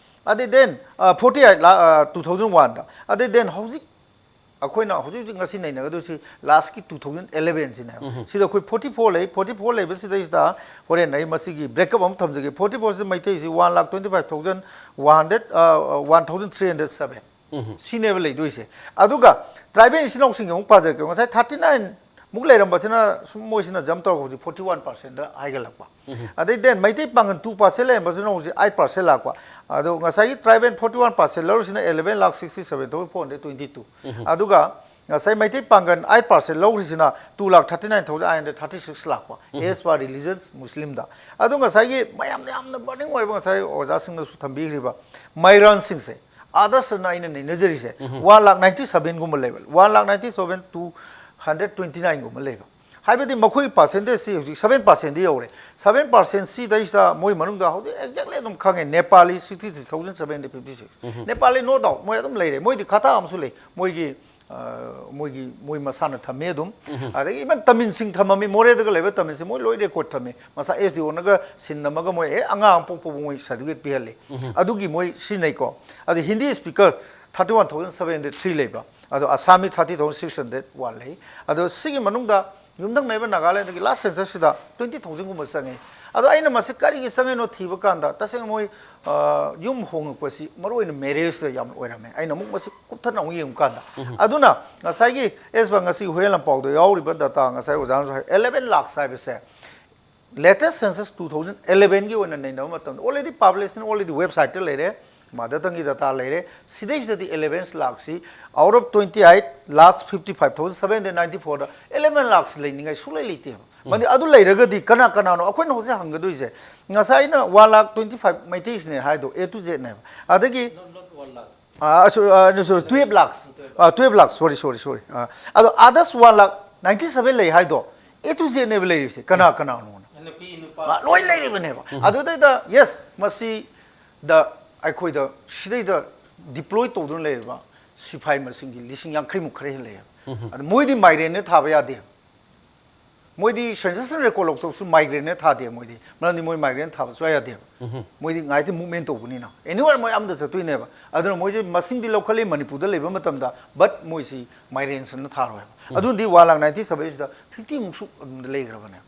ꯑꯗꯩ then, ꯑ, forty eight ꯂꯥꯛ, ꯑ, two thousand oneꯗ, ꯑꯗꯩ then ꯍꯧꯖꯤꯛ ꯑꯩꯈꯣꯏꯅ ꯍꯧꯖꯤꯛ ꯍꯧꯖꯤꯛ ꯉꯁꯤ ꯅꯩꯅꯒꯗꯣꯏꯁꯤ lastꯀꯤ two thousand eleven ꯁꯤꯅꯦꯕ꯫ ꯁꯤꯗ ꯑꯩꯈꯣꯏ forty four ꯂꯩ꯫ Forty four ꯂꯩꯕꯁꯤꯗꯩꯁꯤꯗ ꯍꯣꯔꯦꯟ ꯑꯩ ꯃꯁꯤꯒꯤ breakup ꯑꯃ ꯊꯝꯖꯒꯦ꯫ Forty fourꯁꯤꯗ ꯃꯩꯇꯩꯁꯤ one lakh twenty five thousand one hundred, ꯑ, one thousand three hundred seven꯫ ꯁꯤꯅꯦꯕ ꯂꯩꯗꯣꯏꯁꯦ꯫ ꯑꯗꯨꯒ tribal ꯏꯆꯤꯟ ꯏꯅꯥꯎꯁꯤꯡꯒꯤ ꯑꯃꯨꯛ ꯄꯥꯖꯔꯛꯀꯦ꯫ ꯉꯁꯥꯏ thirty nine ꯃꯨꯛ ꯂꯩꯔꯝꯕꯁꯤꯅ ꯁꯨꯝ ꯃꯣꯏꯁꯤꯅ jump ꯇꯧꯔꯒ ꯍꯧꯖꯤꯛ forty one percentꯗ ꯍꯥꯏꯒꯠꯂꯛꯄ꯫ ꯑꯗꯩ then ꯃꯩꯇꯩ ꯄꯥꯡꯒꯜ two percent ꯂꯩꯔꯝꯕꯁꯤꯅ ꯍꯧꯖꯤꯛ eight percent ꯂꯥꯛꯄ꯫ ꯑꯗꯣ ꯉꯁꯥꯏꯒꯤ tribal forty one percent ꯂꯧꯔꯤꯁꯤꯅ eleven lakh sixty seven thousand four hundred twenty two꯫ ꯑꯗꯨꯒ ꯉꯁꯥꯏ ꯃꯩꯇꯩ ꯄꯥꯡꯒꯜ eight percent ꯂꯧꯔꯤꯁꯤꯅ two lakh thirty nine thousand eight hundred thirty six ꯂꯥꯛꯄ, as per religious ꯃꯨꯁꯂꯤꯝꯗ꯫ ꯑꯗꯣ ꯉꯁꯥꯏꯒꯤ ꯃꯌꯥꯝꯅ ꯌꯥꯝꯅ burning ꯑꯣꯏꯕ, ꯉꯁꯥꯏ ꯑꯣꯖꯥꯁꯤꯡꯅꯁꯨ ꯊꯝꯕꯤꯈ꯭ꯔꯤꯕ ꯃꯩꯔꯥꯟꯁꯤꯡꯁꯦ, others ꯑꯅ ꯑꯩꯅ ꯅꯩꯅꯖꯔꯤꯁꯦ, one lakh ninety sevenꯒꯨꯝꯕ ꯂꯩꯕ, one lakh ninety seven to hundred twenty ꯅꯥꯏꯟꯒꯨꯝꯕ ꯂꯩꯕ꯫ ꯍꯥꯏꯕꯗꯤ ꯃꯈꯣꯏꯒꯤ ꯄꯥꯔꯁꯦꯟꯇꯦꯖꯁꯤ ꯍꯧꯖꯤꯛ ꯁꯕꯦꯟ ꯄꯥꯔꯁꯦꯟꯗꯤ ꯌꯧꯔꯦ꯫ ꯁꯕꯦꯟ ꯄꯥꯔꯁꯦꯟ ꯁꯤꯗꯩꯁꯤꯗ ꯃꯣꯏ ꯃꯅꯨꯡꯗ ꯍꯧꯖꯤꯛ ꯑꯦꯛꯖꯦꯛꯂꯤ ꯑꯗꯨꯝ ꯈꯪꯉꯦ, Nepali sixty three thousand seven hundred fifty six. Nepali, no doubt, ꯃꯣꯏ ꯑꯗꯨꯝ ꯂꯩꯔꯦ꯫ ꯃꯣꯏꯗꯤ ꯈꯥꯇꯥ ꯑꯃꯁꯨ ꯂꯩ, ꯃꯣꯏꯒꯤ ꯑ, ꯃꯣꯏꯒꯤ, ꯃꯣꯏ ꯃꯁꯥꯅ ꯊꯝꯃꯦ ꯑꯗꯨꯝ꯫ ꯑꯗꯒꯤ ꯏꯚꯟ ꯇꯥꯃꯤꯜꯁꯤꯡ ꯊꯝꯃꯝꯃꯤ, ꯃꯣꯔꯦꯗꯒ ꯂꯩꯕ ꯇꯥꯃꯤꯜꯁꯤꯡ, ꯃꯣꯏ ꯂꯣꯏ ꯔꯦꯀꯣꯔꯠ ꯊꯝꯃꯤ꯫ ꯃꯁꯥ ꯑꯦꯁ ꯗꯤ ꯑꯣꯅꯒ ꯁꯤꯟ ꯅꯝꯃꯒ ꯃꯣꯏ ꯍꯦꯛ ꯑꯉꯥꯡ ꯑꯃ ꯄꯣꯛꯄꯕꯨ ꯃꯣꯏ ꯁꯥꯔꯇꯤꯐꯤꯀꯦꯠ ꯄꯤꯍꯜꯂꯤ꯫ ꯑꯗꯨꯒꯤ ꯃꯣꯏ ꯁꯤꯖꯤꯟꯅꯩꯀꯣ꯫ ꯑꯗꯨ Hindi speaker thirty one thousand seven hundred three ꯂꯩꯕ, ꯑꯗꯣ ꯑꯁꯥꯃꯤ thirty thousand six hundred one ꯂꯩ꯫ ꯑꯗꯣ ꯁꯤꯒꯤ ꯃꯅꯨꯡꯗ ꯌꯨꯝꯊꯪꯅꯔꯤꯕ ꯅꯥꯒꯥꯂꯦꯟꯗꯒꯤ ꯂꯥꯁ ꯁꯦꯟꯁꯁꯁꯤꯗ ꯇ꯭ꯋꯦꯟꯇꯤ ꯊꯥꯎꯖꯟꯒꯨꯝꯕ ꯆꯪꯉꯤ꯫ ꯑꯗꯣ ꯑꯩꯅ ꯃꯁꯤ ꯀꯔꯤꯒꯤ ꯆꯪꯉꯤꯅꯣ ꯊꯤꯕ ꯀꯥꯟꯗ, ꯇꯁꯦꯡꯅ ꯃꯣꯏ, ꯑ, ꯌꯨꯝ ꯍꯣꯡꯉꯛꯄꯁꯤ ꯃꯔꯨꯑꯣꯏꯅ ꯃꯦꯔꯦꯖꯇ ꯌꯥꯝ ꯑꯣꯏꯔꯝꯃꯦ꯫ ꯑꯩꯅ ꯑꯃꯨꯛ ꯃꯁꯤ ꯀꯨꯞꯊꯅ ꯑꯃꯨꯛ ꯌꯦꯡꯕ ꯀꯥꯟꯗ꯫ ꯑꯗꯨꯅ ꯉꯁꯥꯏꯒꯤ ꯑꯦꯁ ꯕ ꯉꯁꯤ ꯍꯨꯌꯦꯟ ꯂꯥꯟꯄꯥꯎꯗ ꯌꯥꯎꯔꯤꯕ ꯗꯇꯥ, ꯉꯁꯥꯏ ꯑꯣꯖꯥꯅꯁꯨ ꯍꯥꯏ, ꯏꯂꯦꯚꯦꯟ ꯂꯥꯛꯁ ꯍꯥꯏꯕꯁꯦ, latest census two thousand elevenꯒꯤ ꯑꯣꯏꯅ ꯅꯩꯅꯕ ꯃꯇꯝꯗ, already population already websiteꯇ ꯂꯩꯔꯦ, ꯃꯥꯗꯔ ꯇꯪꯒꯤ ꯗꯇꯥ ꯂꯩꯔꯦ꯫ ꯁꯤꯗꯩꯁꯤꯗꯗꯤ eleven ꯂꯥꯛꯁꯤ, out of twenty eight lakhs fifty five thousand seven hundred ninety fourꯗ ꯏꯂꯦꯚꯦꯟ ꯂꯥꯛꯁ ꯂꯩꯅꯤꯡꯉꯥꯏ ꯁꯨꯡꯂꯩ ꯂꯩꯇꯦꯕ꯫ ꯃꯗꯤ ꯑꯗꯨ ꯂꯩꯔꯒꯗꯤ ꯀꯅꯥ ꯀꯅꯥꯅꯣ ꯑꯩꯈꯣꯏꯅ ꯍꯧꯖꯤꯛ ꯍꯪꯒꯗꯣꯏꯁꯦ? ꯉꯁꯥꯏ ꯑꯩꯅ ꯋꯥꯟ ꯂꯥꯛ ꯇ꯭ꯋꯦꯟꯇꯤ ꯐꯥꯏꯚ ꯃꯩꯇꯩꯁꯤꯅꯦ ꯍꯥꯏꯗꯣ, ꯑꯦ ꯇꯨ ꯖꯦꯠꯅꯦꯕ꯫ ꯑꯗꯒꯤ ꯅꯣꯠ ꯋꯥꯟ ꯂꯥꯛ꯫ ꯑꯥ, ꯑꯁꯣ-, ꯑꯥ, ꯅꯣ, ꯁꯣꯔꯤ, ꯇꯨꯌꯦꯜꯞ ꯂꯥꯛꯁ꯫ ꯑꯥ, ꯇꯨꯌꯦꯜꯞ ꯂꯥꯛꯁ, ꯁꯣꯔꯤ, ꯁꯣꯔꯤ, ꯁꯣꯔꯤ꯫ ꯑꯥ, ꯑꯗꯣ ꯑꯥꯗꯁ ꯋꯥꯟ ꯂꯥꯛ ꯅꯥꯏꯟꯇꯤ ꯁꯕꯦꯟ ꯂꯩ ꯍꯥꯏꯗꯣ, ꯑꯦ ꯇꯨ ꯖꯦꯠꯅꯦꯕ ꯂꯩꯔꯤꯁꯦ꯫ ꯀꯅꯥ ꯀꯅꯥꯅꯣꯅ? ꯅꯨꯄꯤ, ꯅꯨꯄꯥ꯫ ꯑꯥ, ꯂꯣꯏ ꯂꯩꯔꯤꯕꯅꯦꯕ꯫ ꯑꯗꯨꯗꯩꯗ, ꯌꯦꯁ, ꯃꯁꯤꯗ ꯑꯩꯈꯣꯏꯗ ꯁꯤꯗꯩꯗ ꯗꯤꯄ꯭ꯂꯣꯏ ꯇꯧꯗꯨꯅ ꯂꯩꯔꯤꯕ ꯁꯤꯐꯥꯏ ꯃꯁꯤꯡꯒꯤ ꯂꯤꯁꯤꯡ ꯌꯥꯡꯈꯩꯃꯨꯛ ꯈꯔ ꯍꯦꯟꯅ ꯂꯩꯌꯦꯕ꯫ ꯑꯗ ꯃꯣꯏꯗꯤ ꯃꯥꯏꯒ꯭ꯔꯦꯟꯅ ꯊꯥꯕ ꯌꯥꯗꯦ꯫ ꯃꯣꯏꯗꯤ ꯁꯦꯟꯁꯁꯅ ꯔꯦꯀꯣꯔꯠ ꯂꯧꯊꯣꯛꯁꯨ ꯃꯥꯏꯒ꯭ꯔꯦꯟꯅ ꯊꯥꯗꯦ ꯃꯣꯏꯗꯤ꯫ ꯃꯔꯝꯗꯤ ꯃꯣꯏ ꯃꯥꯏꯒ꯭ꯔꯦꯟ ꯊꯥꯕ ꯁꯨꯡꯌꯥ ꯌꯥꯗꯦꯕ꯫ ꯃꯣꯏꯗꯤ ꯉꯥꯏꯇ ꯃꯨꯚꯃꯦꯟ ꯇꯧꯕꯅꯤꯅ꯫ ꯑꯦꯅꯤꯋꯦꯔ ꯃꯣꯏ ꯑꯃꯗ ꯆꯠꯇꯣꯏꯅꯦꯕ꯫ ꯑꯗꯨꯅ ꯃꯣꯏꯁꯦ ꯃꯁꯤꯡꯗꯤ ꯂꯧꯈꯠꯂꯤ ꯃꯅꯤꯄꯨꯔꯗ ꯂꯩꯕ ꯃꯇꯝꯗ, but ꯃꯣꯏꯁꯤ ꯃꯥꯏꯒ꯭ꯔꯦꯟꯁꯅ ꯊꯥꯔꯣꯏꯕ꯫ ꯑꯗꯨꯗꯤ ꯋꯥꯟ ꯂꯥꯛ ꯅꯥꯏꯟꯇꯤ ꯁꯕꯦꯟꯁꯤꯗ ꯐꯤꯐꯇꯤ ꯃꯨꯛꯁꯨ ꯑꯗꯨꯝ ꯂꯩꯈ꯭ꯔꯕꯅꯦ꯫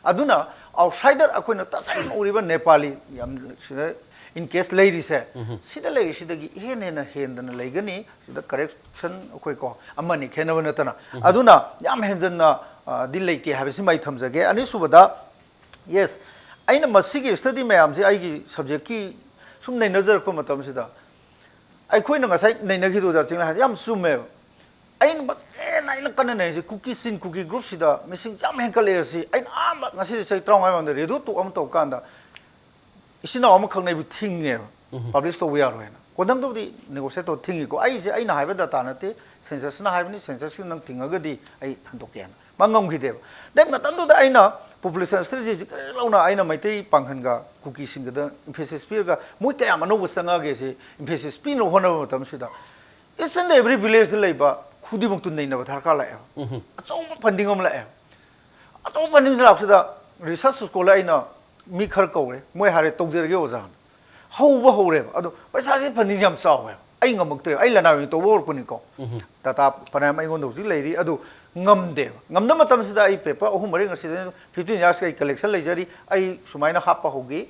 ꯑꯗꯨꯅ ꯑꯥꯎꯠꯁꯥꯏꯗꯔ ꯑꯩꯈꯣꯏꯅ ꯇꯁꯦꯡꯅ ꯎꯔꯤꯕ ꯅꯦꯄꯥꯂꯤ ꯌꯥꯝ ꯁꯤꯗ ꯏꯟ ꯀꯦꯁ ꯂꯩꯔꯤꯁꯦ, ꯁꯤꯗ ꯂꯩꯔꯤꯁꯤꯗꯒꯤ ꯏꯍꯦꯟ ꯍꯦꯟꯅ ꯍꯦꯟꯗꯅ ꯂꯩꯒꯅꯤ꯫ ꯁꯤꯗ ꯀꯔꯦꯛꯁꯟ ꯑꯩꯈꯣꯏ ꯀꯣ ꯑꯃꯅꯤ ꯈꯦꯠꯅꯕ ꯅꯠꯇꯅ꯫ ꯑꯗꯨꯅ ꯌꯥꯝ ꯍꯦꯟꯖꯟꯅ, ꯑ, ꯗꯤ ꯂꯩꯇꯦ ꯍꯥꯏꯕꯁꯤꯃ ꯑꯩ ꯊꯝꯖꯒꯦ꯫ ꯑꯅꯤꯁꯨꯕꯗ, ꯌꯦꯁ, ꯑꯩꯅ ꯃꯁꯤꯒꯤ ꯁ꯭ꯇꯗꯤ ꯃꯌꯥꯝꯁꯦ ꯑꯩꯒꯤ ꯁꯕꯖꯦꯛꯀꯤ ꯁꯨꯝ ꯅꯩꯅꯖꯔꯛꯄ ꯃꯇꯝꯁꯤꯗ ꯑꯩꯈꯣꯏꯅ ꯉꯁꯥꯏ ꯅꯩꯅꯈꯤꯗꯨꯗ ꯆꯤꯡꯂꯥ ꯍꯥꯏꯗꯤ ꯌꯥꯝ ꯆꯨꯝꯃꯦꯕ꯫ ꯑꯩꯅ ꯃꯁ-, ꯍꯦꯟꯅ ꯑꯩꯅ ꯀꯟꯅ ꯅꯩꯔꯤꯁꯤ ꯀꯨꯀꯤ ꯆꯤꯟ ꯀꯨꯀꯤ ꯒ꯭ꯔꯨꯞꯁꯤꯗ ꯃꯤꯁꯤꯡ ꯌꯥꯝ ꯍꯦꯟꯀꯠꯂꯛꯑꯦ꯫ ꯁꯤ ꯑꯩꯅ ꯑꯍꯥꯟꯕ ꯉꯁꯤꯗꯤ ꯆꯍꯤ ꯇꯔꯥꯃꯉꯥ ꯃꯃꯥꯡꯗ ꯔꯦꯗꯤꯑꯣ ꯇꯣꯛ ꯑꯃ ꯇꯧꯕ ꯀꯥꯟꯗ ꯏꯆꯤꯟ ꯏꯅꯥꯎ ꯑꯃꯈꯛꯅ ꯑꯩꯕꯨ ꯊꯤꯡꯉꯦꯕ꯫ ꯄꯕ꯭ꯂꯤꯁ ꯇꯧꯕ ꯌꯥꯔꯣꯏꯅ꯫ ꯀꯣꯟꯗꯝꯗꯨꯕꯨꯗꯤ ꯅꯦꯒꯣꯁꯤꯌꯦꯠ ꯇꯧ ꯊꯤꯡꯉꯤꯀꯣ꯫ ꯑꯩꯁꯦ ꯑꯩꯅ ꯍꯥꯏꯕ ꯗꯇꯥ ꯅꯠꯇꯦ, ꯁꯦꯟꯁꯁꯅ ꯍꯥꯏꯕꯅꯤ, ꯁꯦꯟꯁꯁꯁꯤ ꯅꯪ ꯊꯤꯡꯉꯒꯗꯤ ꯑꯩ ꯍꯟꯗꯣꯛꯀꯦꯅ꯫ ꯃꯥ ꯉꯝꯈꯤꯗꯦꯕ꯫ ꯗꯦꯟ ꯃꯇꯝꯗꯨꯗ ꯑꯩꯅ ꯄꯣꯄꯨꯂꯦꯁꯟ ꯁ꯭ꯇꯗꯤꯁꯤ ꯀꯔꯤ ꯂꯧꯅ ꯑꯩꯅ ꯃꯩꯇꯩ ꯄꯥꯡꯒꯟꯒ ꯀꯨꯀꯤꯁꯤꯡꯒꯗ ꯏꯝꯐꯦꯁꯤꯁ ꯄꯤꯔꯒ ꯃꯣꯏ ꯀꯌꯥꯝ ꯑꯅꯧꯕ ꯆꯪꯉꯛꯑꯒꯦ ꯁꯤ ꯏꯝꯐꯦꯁꯤꯁ ꯄꯤꯅꯕ ꯍꯣꯠꯅꯕ ꯃꯇꯝꯁꯤꯗ each and every village ꯗ ꯂꯩꯕ ꯈꯨꯗꯤꯡꯃꯛꯇꯨ ꯅꯩꯅꯕ ꯗꯔꯀꯥꯔ ꯂꯥꯛꯑꯦꯕ꯫ ꯑꯆꯧꯕ ꯐꯟꯗꯤꯡ ꯑꯃ ꯂꯥꯛꯑꯦꯕ꯫ ꯑꯆꯧꯕ ꯐꯟꯗꯤꯡꯁꯦ ꯂꯥꯛꯄꯁꯤꯗ ꯔꯤꯁꯔꯁ ꯁ꯭ꯀꯣꯂꯔ ꯑꯩꯅ ꯃꯤ ꯈꯔ ꯀꯧꯔꯦ, ꯃꯣꯏ ꯍꯥꯏꯔꯦ ꯇꯧꯖꯔꯒꯦ ꯑꯣꯖꯥꯅ꯫ ꯍꯧꯕ ꯍꯧꯔꯦꯕ꯫ ꯑꯗꯣ ꯄꯩꯁꯥꯁꯤ ꯐꯟꯗꯤꯡ ꯌꯥꯝ ꯆꯥꯎꯋꯦꯕ꯫ ꯑꯩ ꯉꯝꯃꯛꯇ꯭ꯔꯦ꯫ ꯑꯩ ꯂꯅꯥꯏ ꯑꯣꯏꯅ ꯇꯧꯕ ꯍꯧꯔꯛꯄꯅꯤꯀꯣ꯫ ꯗꯇꯥ ꯐꯅꯌꯥꯝ ꯑꯩꯉꯣꯟꯗ ꯍꯧꯖꯤꯛ ꯂꯩꯔꯤ꯫ ꯑꯗꯨ ꯉꯝꯗꯦꯕ꯫ ꯉꯝꯗꯕ ꯃꯇꯝꯁꯤꯗ ꯑꯩ ꯄꯦꯄꯔ ꯑꯍꯨꯝ ꯃꯔꯤ ꯉꯁꯤꯗ ꯐꯤꯐꯇꯤꯟ ꯌꯥꯔꯁꯀꯤ ꯑꯩ ꯀꯂꯦꯛꯁꯟ ꯂꯩꯖꯔꯤ꯫ ꯑꯩ ꯁꯨꯃꯥꯏꯅ ꯍꯥꯞꯄ ꯍꯧꯈꯤ꯫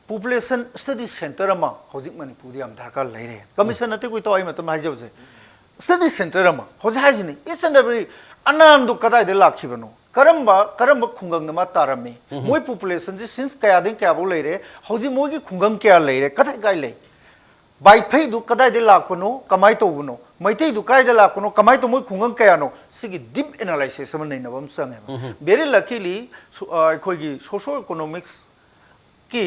ꯄꯣꯄꯨꯂꯦꯁꯟ ꯁ꯭ꯇꯗꯤ ꯁꯦꯟꯇꯔ ꯑꯃ ꯍꯧꯖꯤꯛ ꯃꯅꯤꯄꯨꯔꯗ ꯌꯥꯝ ꯗꯔꯀꯥꯔ ꯂꯩꯔꯦ꯫ ꯀꯃꯤꯁꯟ ꯅꯠꯇꯦ, ꯑꯩꯈꯣꯏ ꯇꯧ ꯑꯩ ꯃꯇꯝ ꯍꯥꯏꯖꯕꯁꯦ꯫ ꯁ꯭ꯇꯗꯤ ꯁꯦꯟꯇꯔ ꯑꯃ ꯍꯧꯖꯤꯛ ꯍꯥꯏꯁꯤꯅꯤ, each and every ꯑꯅꯥꯟꯗꯣ ꯀꯗꯥꯏꯗ ꯂꯥꯛꯈꯤꯕꯅꯣ? ꯀꯔꯝꯕ, ꯀꯔꯝꯕ ꯈꯨꯡꯒꯪꯗ ꯃꯥ ꯇꯥꯔꯝꯃꯤ? ꯃꯣꯏ ꯄꯣꯄꯨꯂꯦꯁꯟꯁꯤ ꯁꯤꯟꯁ ꯀꯌꯥꯗꯒꯤ ꯀꯌꯥꯐꯥꯎ ꯂꯩꯔꯦ? ꯍꯧꯖꯤꯛ ꯃꯣꯏꯒꯤ ꯈꯨꯡꯒꯪ ꯀꯌꯥ ꯂꯩꯔꯦ? ꯀꯗꯥꯏ ꯀꯥꯏ ꯂꯩ? ꯕꯥꯏꯐꯩꯗꯨ ꯀꯗꯥꯏꯗꯒꯤ ꯂꯥꯛꯄꯅꯣ? ꯀꯃꯥꯏꯅ ꯇꯧꯕꯅꯣ? ꯃꯩꯇꯩꯗꯨ ꯀꯥꯏꯗ ꯂꯥꯛꯄꯅꯣ? ꯀꯃꯥꯏꯅ ꯇꯧꯕ? ꯃꯣꯏ ꯈꯨꯡꯒꯪ ꯀꯌꯥꯅꯣ? ꯁꯤꯒꯤ ꯗꯤꯞ ꯑꯦꯅꯥꯂꯥꯏꯁꯤꯁ ꯑꯃ ꯅꯩꯅꯕ ꯑꯃ ꯆꯪꯉꯦꯕ꯫ ꯚꯦꯔꯤ ꯂꯛꯀꯤꯂꯤ, ꯑꯩꯈꯣꯏꯒꯤ ꯁꯣꯁꯤꯌꯣ ꯏꯀꯣꯅꯣꯃꯤꯛꯁꯀꯤ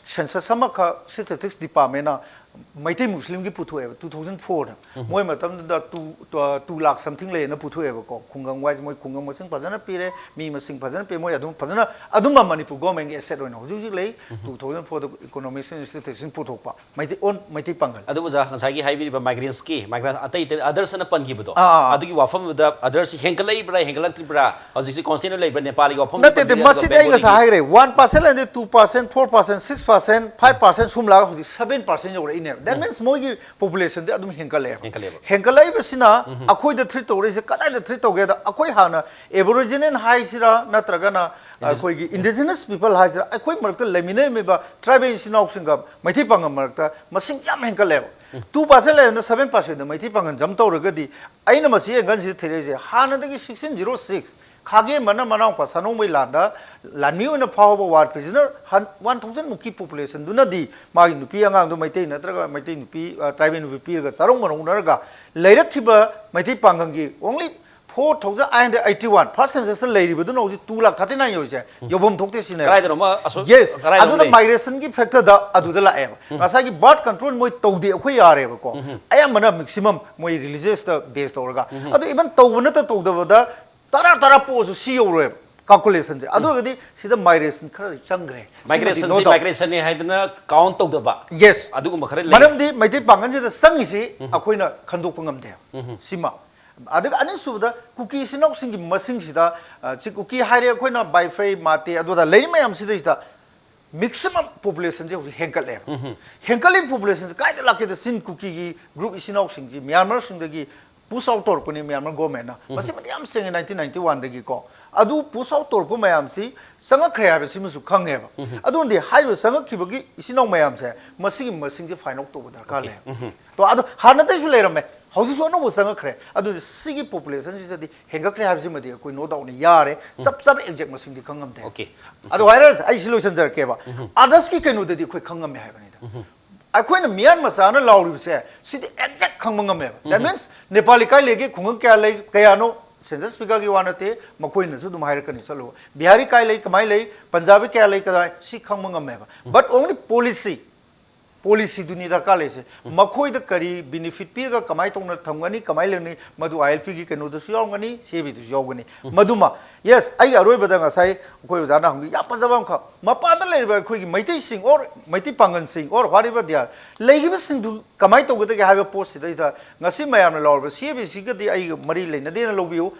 ꯁꯦꯟꯁꯁ ꯑꯃꯈꯛ ꯁ꯭ꯇꯦꯇꯤꯁꯇꯤꯛꯁ ꯗꯤꯄꯥꯔꯠꯃꯦꯟꯅ ꯃꯩꯇꯩ ꯃꯨꯁꯂꯤꯝꯒꯤ ꯄꯨꯊꯣꯛꯑꯦꯕ, ꯇꯨ ꯊꯥꯎꯖꯟ ꯐꯣꯔꯗ꯫ ꯃꯣꯏ ꯃꯇꯝꯗꯨꯗ ꯇꯨ, ꯇꯨ ꯂꯥꯛ ꯁꯝꯊꯤꯡ ꯂꯩꯌꯦꯅ ꯄꯨꯊꯣꯛꯑꯦꯕꯀꯣ꯫ ꯈꯨꯡꯒꯪ ꯋꯥꯏꯁ ꯃꯣꯏ ꯈꯨꯡꯒꯪ ꯃꯁꯤꯡ ꯐꯖꯅ ꯄꯤꯔꯦ, ꯃꯤ ꯃꯁꯤꯡ ꯐꯖꯅ ꯄꯤꯔꯦ, ꯃꯣꯏ ꯑꯗꯨꯝ ꯐꯖꯅ, ꯑꯗꯨꯝꯕ ꯃꯅꯤꯄꯨꯔ ꯒꯣꯔꯃꯦꯟꯒꯤ ꯑꯦꯁꯦꯠ ꯑꯣꯏꯅ ꯍꯧꯖꯤꯛ ꯍꯧꯖꯤꯛ ꯂꯩ꯫ ꯇꯨ ꯊꯥꯎꯖꯟ ꯐꯣꯔꯗ ꯏꯀꯣꯅꯣꯃꯤꯛꯁ ꯑꯦꯟ ꯁ꯭ꯇꯦꯇꯤꯁꯇꯤꯛꯁ ꯄꯨꯊꯣꯛꯄ꯫ ꯃꯩꯇꯩ ꯑꯣꯟ ꯃꯩꯇꯩ ꯄꯥꯡꯒꯜ꯫ ꯑꯗꯨ ꯑꯣꯖꯥ, ꯉꯁꯥꯏꯒꯤ ꯍꯥꯏꯕꯤꯔꯤꯕ ꯃꯥꯏꯒ꯭ꯔꯦꯟꯁꯀꯤ, ꯃꯥꯏꯒ꯭ꯔꯦꯟ ꯑꯇꯩ ꯑꯇꯩ ꯑꯗꯔꯁ ꯑꯅ ꯄꯟꯈꯤꯕꯗꯣ, ꯑꯥ, ꯑꯥ, ꯑꯥ꯫ ꯑꯗꯨꯒꯤ ꯋꯥꯐꯝꯗꯨꯗ ꯑꯗꯔꯁꯤ ꯍꯦꯟꯒꯠꯂꯛꯏꯕ꯭ꯔꯥ, ꯍꯦꯟꯒꯠꯂꯛꯇ꯭ꯔꯤꯕ꯭ꯔꯥ? ꯍꯧꯖꯤꯛꯁꯤ ꯀꯣꯟꯁꯇꯦꯟ ꯑꯣꯏꯅ ꯂꯩꯕ꯭ꯔꯥ ꯅꯦꯄꯥꯂꯤꯒꯤ ꯋꯥꯐꯝ? ꯅꯠꯇꯦ, ꯅꯠꯇꯦ, ꯃꯁꯤꯗꯤ ꯑꯩ ꯉꯁꯥꯏ ꯍꯥꯏꯈ꯭ꯔꯦ, ꯋꯥꯟ ꯄꯥꯔꯁꯦꯟ ꯂꯩꯔꯗꯤ two percent, four percent, six percent, five percent ꯁꯨꯝ ꯂꯥꯛꯑꯒ ꯍꯧꯖꯤꯛ ꯁꯚꯦꯟ ꯄꯥꯔꯁꯦꯟ ꯌꯧꯔꯛꯏꯅꯦꯕ꯫ ꯗꯦꯠ ꯃꯤꯟꯁ ꯃꯣꯏꯒꯤ ꯄꯣꯄꯨꯂꯦꯁꯟꯗꯤ ꯑꯗꯨꯝ ꯍꯦꯟꯒꯠꯂꯛꯑꯦꯕ꯫ ꯍꯦꯟꯒꯠꯂꯛꯑꯦꯕ꯫ ꯍꯦꯟꯒꯠꯂꯛꯏꯕꯁꯤꯅ ꯑꯩꯈꯣꯏꯗ ꯊ꯭ꯔꯤꯠ ꯇꯧꯔꯛꯏꯁꯦ ꯀꯗꯥꯏꯗ ꯊ꯭ꯔꯤꯠ ꯇꯧꯒꯦꯗ, ꯑꯩꯈꯣꯏ ꯍꯥꯟꯅ ꯑꯦꯕꯣꯔꯤꯖꯤꯅꯦꯜ ꯍꯥꯏꯁꯤꯔꯥ ꯅꯠꯇ꯭ꯔꯒꯅ ꯑꯩꯈꯣꯏꯒꯤ ꯏꯟꯗꯤꯖꯤꯅꯁ ꯄꯤꯄꯜ ꯍꯥꯏꯁꯤꯔꯥ, ꯑꯩꯈꯣꯏ ꯃꯔꯛꯇ ꯂꯩꯃꯤꯟꯅꯔꯝꯃꯤꯕ ꯇ꯭ꯔꯥꯏꯕꯦꯜ ꯏꯆꯤꯟ ꯏꯅꯥꯎꯁꯤꯡꯒ ꯃꯩꯇꯩ ꯄꯥꯉꯜ ꯃꯔꯛꯇ ꯃꯁꯤꯡ ꯌꯥꯝ ꯍꯦꯟꯒꯠꯂꯦꯕ꯫ ꯇꯨ ꯄꯥꯔꯁꯦꯟ ꯂꯩꯔꯝꯕꯗ ꯁꯚꯦꯟ ꯄꯥꯔꯁꯦꯟꯗ ꯃꯩꯇꯩ ꯄꯥꯉꯜ ꯖꯝ ꯇꯧꯔꯒꯗꯤ, ꯑꯩꯅ ꯃꯁꯤ ꯑꯦꯡꯒꯜꯁꯤꯗ ꯊꯤꯔꯛꯏꯁꯦ, ꯍꯥꯟꯅꯗꯒꯤ ꯁꯤꯛꯁꯇꯤꯟ ꯖꯤꯔꯣ ꯁꯤꯛꯁ ꯈꯥꯒꯦꯝꯕꯅ ꯃꯅꯥꯎꯄꯥ ꯁꯥꯅꯣꯡꯃꯩ ꯂꯥꯟꯗ ꯂꯥꯟꯃꯤ ꯑꯣꯏꯅ ꯐꯥꯎꯕ ꯋꯥꯔ ꯄ꯭ꯔꯤꯖꯅꯔ ꯋꯥꯟ ꯊꯥꯎꯖꯟ ꯃꯨꯛꯀꯤ ꯄꯣꯄꯨꯂꯦꯁꯟꯗꯨꯅꯗꯤ ꯃꯥꯒꯤ ꯅꯨꯄꯤ ꯑꯉꯥꯡꯗꯨ ꯃꯩꯇꯩ ꯅꯠꯇ꯭ꯔꯒ ꯃꯩꯇꯩ ꯅꯨꯄꯤ, ꯑ, ꯇ꯭ꯔꯥꯏꯕꯦꯜ ꯅꯨꯄꯤ ꯄꯤꯔꯒ ꯆꯥꯔꯣꯡ ꯃꯔꯣꯡꯅꯔꯒ ꯂꯩꯔꯛꯈꯤꯕ Meitei ꯄꯥꯡꯒꯜꯒꯤ only four thousand eight hundred eighty one, first census ꯇ ꯂꯩꯔꯤꯕꯗꯨꯅ ꯍꯧꯖꯤꯛ two lakh thirty nine ꯌꯧꯔꯤꯁꯦ, ꯌꯧꯐꯝ ꯊꯣꯛꯇꯦ ꯁꯤꯅꯦ꯫ ꯀꯗꯥꯏꯗꯅꯣꯃ ꯑꯁꯣ- Yes, ꯀꯗꯥꯏꯗꯅꯣꯃ ꯑꯗꯨꯗ ꯂꯩ꯫ Migration ꯒꯤ factor ꯗ ꯑꯗꯨꯗ ꯂꯥꯛꯑꯦꯕ꯫ ꯉꯁꯥꯏꯒꯤ birth control ꯃꯣꯏ ꯇꯧꯗꯦ, ꯑꯩꯈꯣꯏ ꯌꯥꯔꯦꯕꯀꯣ꯫ ꯑꯌꯥꯝꯕꯅ maximum ꯃꯣꯏ religious ꯇ base ꯇꯧꯔꯒ꯫ ꯑꯗꯨ even ꯇꯧꯕ ꯅꯠꯇ ꯇꯧꯗꯕꯗ ꯇꯔꯥ ꯇꯔꯥ ꯄꯣꯛꯑꯁꯨ ꯁꯤ ꯌꯧꯔꯣꯏꯕ calculation ꯁꯦ꯫ ꯑꯗꯨ ꯑꯣꯏꯔꯒꯗꯤ ꯁꯤꯗ migration ꯈꯔ ꯆꯪꯈ꯭ꯔꯦ꯫ ꯁꯤꯃꯗꯤ Migration no ꯁꯤ doubt꯫ Migration ꯅꯤ ꯍꯥꯏꯗꯅ count ꯇꯧꯗꯕ꯫ Yes꯫ ꯑꯗꯨꯒꯨꯝꯕ ꯈꯔ ꯂꯩ꯫ ꯃꯔꯝꯗꯤ ꯃꯩꯇꯩ ꯄꯥꯡꯒꯜꯁꯤꯗ ꯆꯪꯉꯤꯁꯤ ꯑꯩꯈꯣꯏꯅ ꯈꯟꯗꯣꯛꯄ ꯉꯝꯗꯦ꯫ ꯁꯤꯃ꯫ ꯑꯗꯨꯒ ꯑꯅꯤꯁꯨꯕꯗ ꯀꯨꯀꯤ ꯏꯆꯤꯟ ꯏꯅꯥꯎꯁꯤꯡꯒꯤ ꯃꯁꯤꯡꯁꯤꯗ, ꯑ, ꯁꯤ ꯀꯨꯀꯤ ꯍꯥꯏꯔꯦ ꯑꯩꯈꯣꯏꯅ ꯕꯥꯏꯐꯩ, ꯃꯥꯇꯦ, ꯑꯗꯨꯗ ꯂꯩꯔꯤ ꯃꯌꯥꯝꯁꯤꯗꯩꯁꯤꯗ maximum population ꯁꯦ ꯍꯧꯖꯤꯛ ꯍꯦꯟꯒꯠꯂꯦꯕ꯫ ꯍꯦꯟꯒꯠꯂꯤꯕ population ꯁꯦ ꯀꯥꯏꯗ ꯂꯥꯛꯀꯦꯗ, ꯆꯤꯟ ꯀꯨꯀꯤꯒꯤ group ꯏꯆꯤꯟ ꯏꯅꯥꯎꯁꯤꯡꯁꯤ ꯃ꯭ꯌꯥꯟꯃꯥꯔꯁꯤꯡꯗꯒꯤ push out ꯇꯧꯔꯛꯄꯅꯤ ꯃ꯭ꯌꯥꯟꯃꯥꯔ government ꯅ꯫ ꯃꯁꯤꯃꯗꯤ ꯌꯥꯝ ꯁꯦꯡꯉꯦ, nineteen ninety one ꯗꯒꯤꯀꯣ꯫ ꯑꯗꯨ push out ꯇꯧꯔꯛꯄ ꯃꯌꯥꯝꯁꯤ ꯆꯪꯉꯛꯈ꯭ꯔꯦ ꯍꯥꯏꯕꯁꯤꯃꯁꯨ ꯈꯪꯉꯦꯕ꯫ ꯑꯗꯨꯅꯗꯤ ꯍꯥꯏꯔꯤꯕ ꯆꯪꯉꯛꯈꯤꯕꯒꯤ ꯏꯆꯤꯟ ꯏꯅꯥꯎ ꯃꯌꯥꯝꯁꯦ, ꯃꯁꯤꯒꯤ ꯃꯁꯤꯡꯁꯦ find out ꯇꯧꯕ ꯗꯔꯀꯥꯔ ꯂꯩ꯫ ꯇꯣ, ꯑꯗꯣ ꯍꯥꯟꯅꯗꯩꯁꯨ ꯂꯩꯔꯝꯃꯦ, ꯍꯧꯖꯤꯛꯁꯨ ꯑꯅꯧꯕ ꯆꯪꯉꯛꯈ꯭ꯔꯦ꯫ ꯑꯗꯨꯗꯤ ꯁꯤꯒꯤ population ꯁꯤꯗꯗꯤ ꯍꯦꯟꯒꯠꯈ꯭ꯔꯦ ꯍꯥꯏꯕꯁꯤꯃꯗꯤ ꯑꯩꯈꯣꯏ no doubt ꯅꯤ, ꯌꯥꯔꯦ꯫ ꯆꯞ ꯆꯥꯕ exact ꯃꯁꯤꯡꯗꯤ ꯈꯪ ꯉꯝꯗꯦ꯫ Okay꯫ ꯑꯗꯣ ꯍꯥꯏꯔꯁꯦ, ꯑꯩ ꯁꯤ ꯂꯣꯏꯁꯤꯟꯖꯔꯛꯀꯦꯕ꯫ Others ꯀꯤ ꯀꯩꯅꯣꯗꯗꯤ ꯑꯩꯈꯣꯏ ꯈꯪ ꯉꯝꯃꯦ ꯍꯥꯏꯕꯅꯤꯗ꯫ ꯑꯩꯈꯣꯏꯅ ꯃꯤꯌꯥꯟ ꯃꯆꯥꯅ ꯂꯥꯎꯔꯤꯕꯁꯦ ꯁꯤꯗꯤ exact ꯈꯪꯕ ꯉꯝꯃꯦꯕ꯫ That means ꯅꯦꯄꯥꯂꯤ ꯀꯥꯏ ꯂꯩꯒꯦ, ꯈꯨꯡꯒꯪ ꯀꯌꯥ ꯂꯩ, ꯀꯌꯥꯅꯣ, census figure ꯒꯤ ꯋꯥ ꯅꯠꯇꯦ, ꯃꯈꯣꯏꯅꯁꯨ ꯑꯗꯨꯝ ꯍꯥꯏꯔꯛꯀꯅꯤ꯫ ꯆꯠꯂꯨ, ꯕꯤꯍꯥꯔꯤ ꯀꯥꯏ ꯂꯩ, ꯀꯃꯥꯏ ꯂꯩ, ꯄꯟꯖꯥꯕꯤ ꯀꯌꯥ ꯂꯩ, ꯀꯗꯥꯏ, ꯁꯤ ꯈꯪꯕ ꯉꯝꯃꯦꯕ꯫ But only policy, policy ꯗꯨꯅꯤ ꯗꯔꯀꯥꯔ ꯂꯩꯔꯤꯁꯦ꯫ ꯃꯈꯣꯏꯗ ꯀꯔꯤ benefit ꯄꯤꯔꯒ ꯀꯃꯥꯏꯅ ꯇꯧꯅ ꯊꯝꯒꯅꯤ, ꯀꯃꯥꯏꯅ ꯂꯩꯒꯅꯤ, ꯃꯗꯨ I L P ꯒꯤ ꯀꯩꯅꯣꯗꯁꯨ ꯌꯥꯎꯔꯝꯒꯅꯤ, C A B ꯗꯁꯨ ꯌꯥꯎꯒꯅꯤ꯫ ꯃꯗꯨꯃ, yes, ꯑꯩꯒꯤ ꯑꯔꯣꯏꯕꯗ ꯉꯁꯥꯏ ꯑꯩꯈꯣꯏ ꯑꯣꯖꯥꯅ ꯍꯪꯕꯤ ꯌꯥꯝ ꯐꯖꯕ ꯑꯃꯈꯛ, ꯃꯄꯥꯟꯗ ꯂꯩꯔꯤꯕ ꯑꯩꯈꯣꯏꯒꯤ ꯃꯩꯇꯩꯁꯤꯡ or Meitei ꯄꯥꯡꯒꯜꯁꯤꯡ or whatever they are, ꯂꯩꯈꯤꯕꯁꯤꯡꯗꯨ ꯀꯃꯥꯏꯅ ꯇꯧꯒꯗꯒꯦ ꯍꯥꯏꯕ ꯄꯣꯠꯁꯤꯗꯩꯗ ꯉꯁꯤ ꯃꯌꯥꯝꯅ ꯂꯥꯎꯔꯤꯕ C A B C ꯒꯗꯤ ꯑꯩꯒ ꯃꯔꯤ ꯂꯩꯅꯗꯦꯅ ꯂꯧꯕꯤꯌꯨ꯫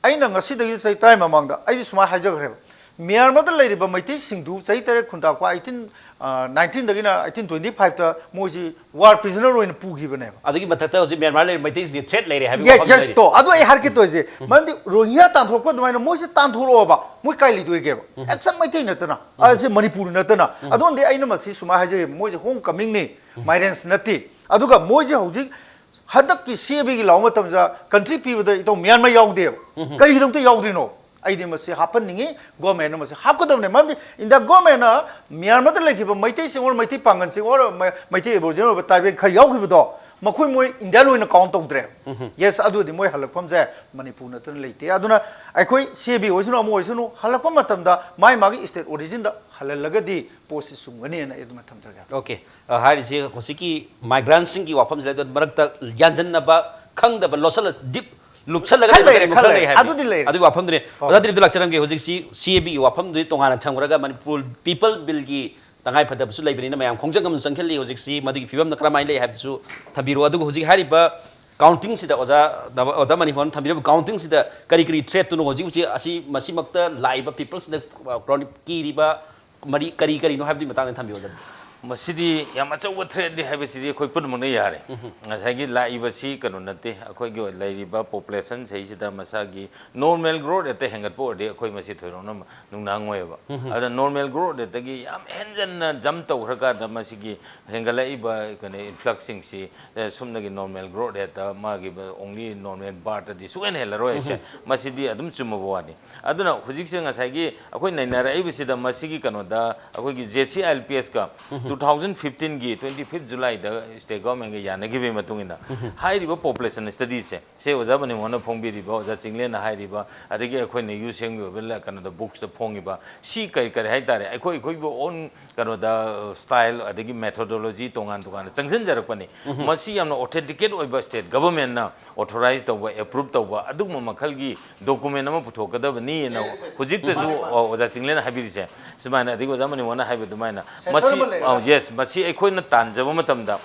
ꯑꯩꯅ ꯉꯁꯤꯗꯒꯤ ꯆꯍꯤ ꯇꯔꯥ ꯃꯃꯥꯡꯗ ꯑꯩꯗꯤ ꯁꯨꯃꯥꯏꯅ ꯍꯥꯏꯖꯈ꯭ꯔꯦꯕ, ꯃ꯭ꯌꯥꯟꯃꯥꯔꯗ ꯂꯩꯔꯤꯕ ꯃꯩꯇꯩꯁꯤꯡꯗꯨ ꯆꯍꯤ ꯇꯔꯦꯠ ꯈꯨꯟꯇꯥꯛꯄ eighteen, ꯑ, nineteen ꯗꯒꯤꯅ eighteen twenty five ꯇ ꯃꯣꯏꯁꯤ war prisoner ꯑꯣꯏꯅ ꯄꯨꯈꯤꯕꯅꯦꯕ꯫ ꯑꯗꯨꯒꯤ ꯃꯊꯛꯇ ꯍꯧꯖꯤꯛ ꯃ꯭ꯌꯥꯟꯃꯥꯔ ꯂꯩꯔꯤꯕ ꯃꯩꯇꯩꯁꯤꯡꯁꯦ threat ꯂꯩꯔꯦ ꯍꯥꯏꯕꯒꯤ Yes, ꯋꯥꯐꯝꯗ yes, ꯂꯩꯔꯤ꯫ ꯇꯣ, ꯑꯗꯨ ꯑꯩ ꯍꯥꯏꯔꯛꯀꯦ ꯇꯧꯔꯤꯁꯦ꯫ ꯃꯔꯝꯗꯤ ꯔꯣꯍꯤꯡꯒ꯭ꯌꯥ ꯇꯥꯟꯊꯣꯔꯛꯄ ꯑꯗꯨꯃꯥꯏꯅ ꯃꯣꯏꯁꯦ ꯇꯥꯟꯊꯣꯔꯛꯑꯣꯕ, ꯃꯣꯏ ꯀꯥꯏ ꯂꯩꯗꯣꯏꯒꯦꯕ? Except ꯃꯩꯇꯩ ꯅꯠꯇꯅ, ꯑꯁꯤ ꯃꯅꯤꯄꯨꯔ ꯅꯠꯇꯅ꯫ ꯑꯗꯣꯝꯗꯤ ꯑꯩꯅ ꯃꯁꯤ ꯁꯨꯃꯥꯏꯅ ꯍꯥꯏꯖꯩ, ꯃꯣꯏꯁꯦ home coming ꯅꯤ, migrants ꯅꯠꯇꯦ꯫ ꯑꯗꯨꯒ ꯃꯣꯏꯁꯦ ꯍꯧꯖꯤꯛ ꯍꯟꯗꯛꯀꯤ C A B ꯒꯤ ꯂꯥꯎꯕ ꯃꯇꯝꯗ country ꯄꯤꯕꯗ ꯏꯇꯧ ꯃ꯭ꯌꯥꯟꯃꯥꯔ ꯌꯥꯎꯗꯦꯕ꯫ ꯀꯔꯤꯒꯤꯗꯃꯛꯇ ꯌꯥꯎꯗ꯭ꯔꯤꯅꯣ? ꯑꯩꯗꯤ ꯃꯁꯤ ꯍꯥꯞꯍꯟꯅꯤꯡꯉꯤ, government ꯅ ꯃꯁꯤ ꯍꯥꯞꯀꯗꯕꯅꯦ꯫ ꯃꯔꯝꯗꯤ India government ꯅ ꯃ꯭ꯌꯥꯟꯃꯥꯔꯗ ꯂꯩꯈꯤꯕ ꯃꯩꯇꯩꯁꯤꯡ or ꯃꯩꯇꯩ ꯄꯥꯡꯒꯜꯁꯤꯡ or ꯃ-, ꯃꯩꯇꯩ Aboriginal ꯑꯣꯏꯕ tribal ꯈꯔ ꯌꯥꯎꯈꯤꯕꯗꯣ, ꯃꯈꯣꯏ ꯃꯣꯏ ꯏꯟꯗꯤꯌꯥ ꯂꯣꯏꯅ ꯀꯥꯎꯟ ꯇꯧꯗ꯭ꯔꯦ꯫ ꯌꯦꯁ, ꯑꯗꯨꯗꯤ ꯃꯣꯏ ꯍꯜꯂꯛꯐꯝꯁꯦ ꯃꯅꯤꯄꯨꯔ ꯅꯠꯇꯅ ꯂꯩꯇꯦ꯫ ꯑꯗꯨꯅ ꯑꯩꯈꯣꯏ ꯁꯤ ꯑꯦ ꯕꯤ ꯑꯣꯏꯁꯅꯨ, ꯑꯃ ꯑꯣꯏꯁꯅꯨ, ꯍꯜꯂꯛꯄ ꯃꯇꯝꯗ ꯃꯥꯏ ꯃꯥꯒꯤ ꯏꯁꯇꯦꯠ ꯑꯣꯔꯤꯖꯤꯟꯗ ꯍꯜꯍꯜꯂꯒꯗꯤ ꯄꯣꯠꯁꯤ ꯆꯨꯝꯒꯅꯤꯅ ꯑꯩ ꯑꯗꯨꯃ ꯊꯝꯖꯒꯦ꯫ ꯑꯣꯀꯦ꯫ ꯍꯥꯏꯔꯤꯁꯦ ꯍꯧꯖꯤꯛꯀꯤ ꯃꯥꯏꯒ꯭ꯔꯥꯟꯁꯤꯡꯒꯤ ꯋꯥꯐꯝꯁꯤꯗ ꯃꯔꯛꯇ ꯌꯥꯟꯁꯤꯟꯅꯕ, ꯈꯪꯗꯕ, ꯂꯣꯠꯁꯤꯜꯂ ꯗꯤꯞ ꯂꯨꯞꯁꯜꯂꯒ ꯈꯔ ꯂꯩꯕ ꯂꯩꯔꯦ, ꯀꯔꯤꯒꯨꯝꯕ ꯈꯔ ꯈꯔ ꯂꯩ ꯂꯩꯔꯦ꯫ ꯍꯥꯏꯕꯅꯤ꯫ ꯑꯗꯨꯗꯤ ꯂꯩꯔꯦ꯫ ꯑꯗꯨꯒꯤ ꯋꯥꯐꯝꯗꯨꯅꯦ꯫ ꯑꯣꯖꯥ ꯗꯤꯂꯤꯞꯇ ꯂꯥꯛꯆꯔꯝꯒꯦ꯫ ꯍꯧꯖꯤꯛꯁꯤ ꯁꯤ ꯑꯦ ꯕꯤꯒꯤ ꯋꯥꯐꯝꯗꯨꯗꯤ ꯇꯣꯉꯥꯟꯅ ꯊꯝꯈ꯭ꯔꯒ ꯃꯅꯤꯄꯨꯔ ꯄꯤꯄꯜ ꯕꯤꯜꯒꯤ ꯇꯉꯥꯏ ꯐꯗꯕꯁꯨ ꯂꯩꯕꯅꯤꯅ ꯃꯌꯥꯝ ꯈꯣꯡꯖꯪ ꯑꯃꯁꯨ ꯆꯪꯁꯤꯜꯂꯤ꯫ ꯍꯧꯖꯤꯛꯁꯤ ꯃꯗꯨꯒꯤ ꯐꯤꯕꯝꯗ ꯀꯔꯝꯍꯥꯏꯅ ꯂꯩ ꯍꯥꯏꯕꯗꯨꯁꯨ ꯊꯝꯕꯤꯔꯣ꯫ ꯑꯗꯨꯒ ꯍꯧꯖꯤꯛ ꯍꯥꯏꯔꯤꯕ ꯀꯥꯎꯟꯇꯤꯡꯁꯤꯗ ꯑꯣꯖꯥ ꯑꯣꯖꯥ ꯃꯅꯤꯚꯥꯟꯅ ꯊꯝꯕꯤꯔꯤꯕ ꯀꯥꯎꯟꯇꯤꯡꯁꯤꯗ ꯀꯔꯤ ꯀꯔꯤ ꯊ꯭ꯔꯦꯠꯇꯨꯅꯣ ꯍꯧꯖꯤꯛ ꯍꯧꯖꯤꯛ ꯑꯁꯤ ꯃꯁꯤꯃꯛꯇ ꯂꯥꯛꯏꯕ ꯄꯤꯄꯜꯁꯤꯗ ꯀꯤꯔꯤꯕ ꯃꯔꯤ ꯀꯔꯤ ꯀꯔꯤꯅꯣ ꯍꯥꯏꯕꯗꯨꯒꯤ ꯃꯇꯥꯡꯗ ꯊꯝꯕꯤꯌꯨ ꯑꯣꯖꯥ꯫ ꯃꯁꯤꯗꯤ ꯌꯥꯝ ꯑꯆꯧꯕ ꯊ꯭ꯔꯦꯠꯅꯤ ꯍꯥꯏꯕꯁꯤꯗꯤ ꯑꯩꯈꯣꯏ ꯄꯨꯝꯅꯃꯛꯅ ꯌꯥꯔꯦ꯫ ꯉꯁꯥꯏꯒꯤ ꯂꯥꯛꯏꯕꯁꯤ ꯀꯩꯅꯣ ꯅꯠꯇꯦ, ꯑꯩꯈꯣꯏꯒꯤ ꯂꯩꯔꯤꯕ ꯄꯣꯄꯨꯂꯦꯁꯟꯁꯤꯗꯩꯁꯤꯗ ꯃꯁꯥꯒꯤ ꯅꯣꯔꯃꯦꯜ ꯒ꯭ꯔꯣꯠ ꯔꯦꯠꯇ ꯍꯦꯟꯒꯠꯄ ꯑꯣꯏꯔꯗꯤ ꯑꯩꯈꯣꯏ ꯃꯁꯤ ꯊꯣꯏꯗꯣꯛꯅ ꯅꯨꯡꯅꯥꯡ ꯑꯣꯏꯌꯦꯕ꯫ ꯑꯗ ꯅꯣꯔꯃꯦꯜ ꯒ꯭ꯔꯣꯠ ꯔꯦꯠꯇꯒꯤ ꯌꯥꯝ ꯍꯦꯟꯖꯟꯅ ꯖꯝ ꯇꯧꯈ꯭ꯔꯀꯥꯟꯗ ꯃꯁꯤꯒꯤ ꯍꯦꯟꯒꯠꯂꯛꯏꯕ ꯀꯩꯅꯣ ꯏꯟꯐ꯭ꯂꯛꯁꯁꯤꯡꯁꯤ ꯑꯦ, ꯁꯨꯞꯅꯒꯤ ꯅꯣꯔꯃꯦꯜ ꯒ꯭ꯔꯣꯠ ꯔꯦꯠꯇ ꯃꯥꯒꯤ ꯑꯣꯡꯂꯤ ꯅꯣꯔꯃꯦꯜ ꯕꯥꯔꯠꯇꯗꯤ ꯁꯨꯛꯍꯦꯟ ꯍꯦꯜꯂꯔꯣꯏ ꯍꯥꯏꯁꯦ꯫ ꯃꯁꯤꯗꯤ ꯑꯗꯨꯝ ꯆꯨꯝꯃꯕ ꯋꯥꯅꯤ꯫ ꯑꯗꯨꯅ ꯍꯧꯖꯤꯛꯁꯦ ꯉꯁꯥꯏꯒꯤ ꯑꯩꯈꯣꯏ ꯅꯩꯅꯔꯛꯏꯕꯁꯤꯗ ꯃꯁꯤꯒꯤ ꯀꯩꯅꯣꯗ ꯑꯩꯈꯣꯏꯒꯤ J C I L P ꯑꯦꯁꯀ ꯇꯨ ꯊꯥꯎꯖꯟ ꯐꯤꯐꯇꯤꯟꯒꯤ ꯇ꯭ꯋꯦꯟꯇꯤ ꯐꯤꯐ ꯖꯨꯂꯥꯏꯗ ꯁ꯭ꯇꯦꯠ ꯒꯣꯔꯃꯦꯟꯒ ꯌꯥꯅꯈꯤꯕꯒꯤ ꯃꯇꯨꯡ ꯏꯟꯅ ꯍꯥꯏꯔꯤꯕ ꯄꯣꯄꯨꯂꯦꯁꯟ ꯁ꯭ꯇꯗꯤꯁꯦ, ꯁꯦ ꯑꯣꯖꯥ ꯃꯅꯤꯃꯣꯍꯟꯅ ꯐꯣꯡꯕꯤꯔꯤꯕ, ꯑꯣꯖꯥ ꯆꯤꯡꯂꯦꯟꯅ ꯍꯥꯏꯔꯤꯕ, ꯑꯗꯒꯤ ꯑꯩꯈꯣꯏꯅ ꯌꯨ ꯁꯤ ꯑꯦꯝꯒꯤ ꯑꯣꯏꯕ ꯂ- ꯀꯩꯅꯣꯗ ꯕꯨꯛꯁꯇ ꯐꯣꯡꯉꯤꯕ, ꯁꯤ ꯀꯔꯤ ꯀꯔꯤ ꯍꯥꯏꯇꯥꯔꯦ, ꯑꯩꯈꯣꯏ ꯑꯩꯈꯣꯏꯒꯤ ꯑꯣꯟ ꯀꯩꯅꯣꯗ ꯁ꯭ꯇꯥꯏꯜ ꯑꯗꯒꯤ ꯃꯦꯊꯣꯗꯣꯂꯣꯖꯤ ꯇꯣꯉꯥꯟ ꯇꯣꯉꯥꯟꯅ ꯆꯪꯁꯤꯟꯖꯔꯛꯄꯅꯤ꯫ ꯃꯁꯤ ꯌꯥꯝꯅ ꯑꯣꯊꯦꯟꯇꯤꯀꯦꯠ ꯑꯣꯏꯕ ꯁ꯭ꯇꯦꯠ ꯒꯚꯔꯃꯦꯟꯠꯅ ꯑꯣꯊꯣꯔꯥꯏꯖ ꯇꯧꯕ, ꯑꯦꯄ꯭ꯔꯨꯞ ꯇꯧꯕ ꯑꯗꯨꯒꯨꯝꯕ ꯃꯈꯜꯒꯤ ꯗꯣꯀꯨꯃꯦꯟ ꯑꯃ ꯄꯨꯊꯣꯛꯀꯗꯕꯅꯤꯅ ꯍꯧꯖꯤꯛꯇꯁꯨ ꯑꯣꯖꯥ ꯆꯤꯡꯂꯦꯟꯅ ꯍꯥꯏꯕꯤꯔꯤꯁꯦ ꯁꯨꯃꯥꯏꯅ, ꯑꯗꯒꯤ ꯑꯣꯖꯥ ꯃꯅꯤꯃꯣꯍꯟꯅ ꯍꯥꯏꯕ ꯑꯗꯨꯃꯥꯏꯅ ꯃꯁꯤ, ꯌꯦꯁ, ꯃꯁꯤ ꯑꯩꯈꯣꯏꯅ ꯇꯥꯟꯖꯕ ꯃꯇꯝꯗ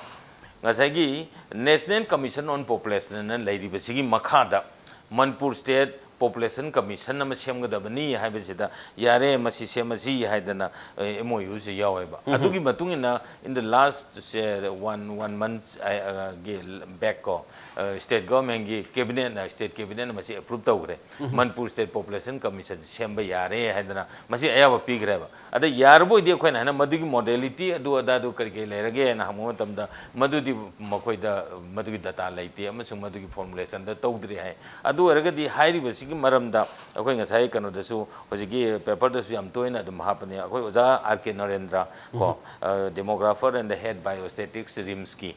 ꯉꯁꯥꯏꯒꯤ National Commission on Population ꯑꯅ ꯂꯩꯔꯤꯕꯁꯤꯒꯤ ꯃꯈꯥꯗ ꯃꯅꯤꯄꯨꯔ ꯁ꯭ꯇꯦꯠ ꯄꯣꯄꯨꯂꯦꯁꯟ ꯀꯃꯤꯁꯟ ꯑꯃ ꯁꯦꯝꯒꯗꯕꯅꯤ ꯍꯥꯏꯕꯁꯤꯗ ꯌꯥꯔꯦ ꯃꯁꯤ ꯁꯦꯝꯃꯁꯤ ꯍꯥꯏꯗꯅ ꯑꯦꯝ ꯑꯣ ꯌꯨꯁꯦ ꯌꯥꯎꯋꯦꯕ꯫ ꯑꯗꯨꯒꯤ ꯃꯇꯨꯡ ꯏꯟꯅ in the last say one one month ꯒꯤ ꯕꯦꯛ ꯀꯣ, ꯁ꯭ꯇꯦꯠ ꯒꯚꯔꯃꯦꯟꯠꯀꯤ ꯀꯦꯕꯤꯅꯦꯠꯅ, ꯁ꯭ꯇꯦꯠ ꯀꯦꯕꯤꯅꯦꯠꯅ ꯃꯁꯤ ꯑꯦꯄ꯭ꯔꯨꯞ ꯇꯧꯈ꯭ꯔꯦ꯫ ꯃꯅꯤꯄꯨꯔ ꯁ꯭ꯇꯦꯠ ꯄꯣꯄꯨꯂꯦꯁꯟ ꯀꯃꯤꯁꯟ ꯁꯦꯝꯕ ꯌꯥꯔꯦ ꯍꯥꯏꯗꯅ ꯃꯁꯤ ꯑꯌꯥꯕ ꯄꯤꯈ꯭ꯔꯦꯕ꯫ ꯑꯗ ꯌꯥꯔꯕ ꯑꯣꯏꯗꯤ ꯑꯩꯈꯣꯏꯅ ꯍꯥꯏꯅ ꯃꯗꯨꯒꯤ ꯃꯣꯗꯦꯂꯤꯇꯤ ꯑꯗꯨ ꯑꯗꯥꯗꯨ ꯀꯔꯤ ꯀꯔꯤ ꯂꯩꯔꯒꯦꯅ ꯍꯪꯕ ꯃꯇꯝꯗ ꯃꯗꯨꯗꯤ ꯃꯈꯣꯏꯗ ꯃꯗꯨꯒꯤ ꯗꯇꯥ ꯂꯩꯇꯦ ꯑꯃꯁꯨꯡ ꯃꯗꯨꯒꯤ ꯐꯣꯔꯃꯨꯂꯦꯁꯟꯗ ꯇꯧꯗ꯭ꯔꯤ ꯍꯥꯏ꯫ ꯑꯗꯨ ꯑꯣꯏꯔꯒꯗꯤ ꯍꯥꯏꯔꯤꯕꯁꯤ ꯒꯤ ꯃꯔꯝꯗ ꯑꯩꯈꯣꯏ ꯉꯁꯥꯏ ꯀꯩꯅꯣꯗꯁꯨ, ꯍꯧꯖꯤꯛꯀꯤ ꯄꯦꯄꯔꯗꯁꯨ ꯌꯥꯝ ꯇꯣꯏꯅ ꯑꯗꯨꯝ ꯍꯥꯞꯄꯅꯦ꯫ ꯑꯩꯈꯣꯏ ꯑꯣꯖꯥ ꯑꯥꯔ ꯀꯦ ꯅꯔꯦꯟꯗ꯭ꯔ ꯀꯣ, demographer and the head biostatics, ꯔꯤꯝꯁꯀꯤ,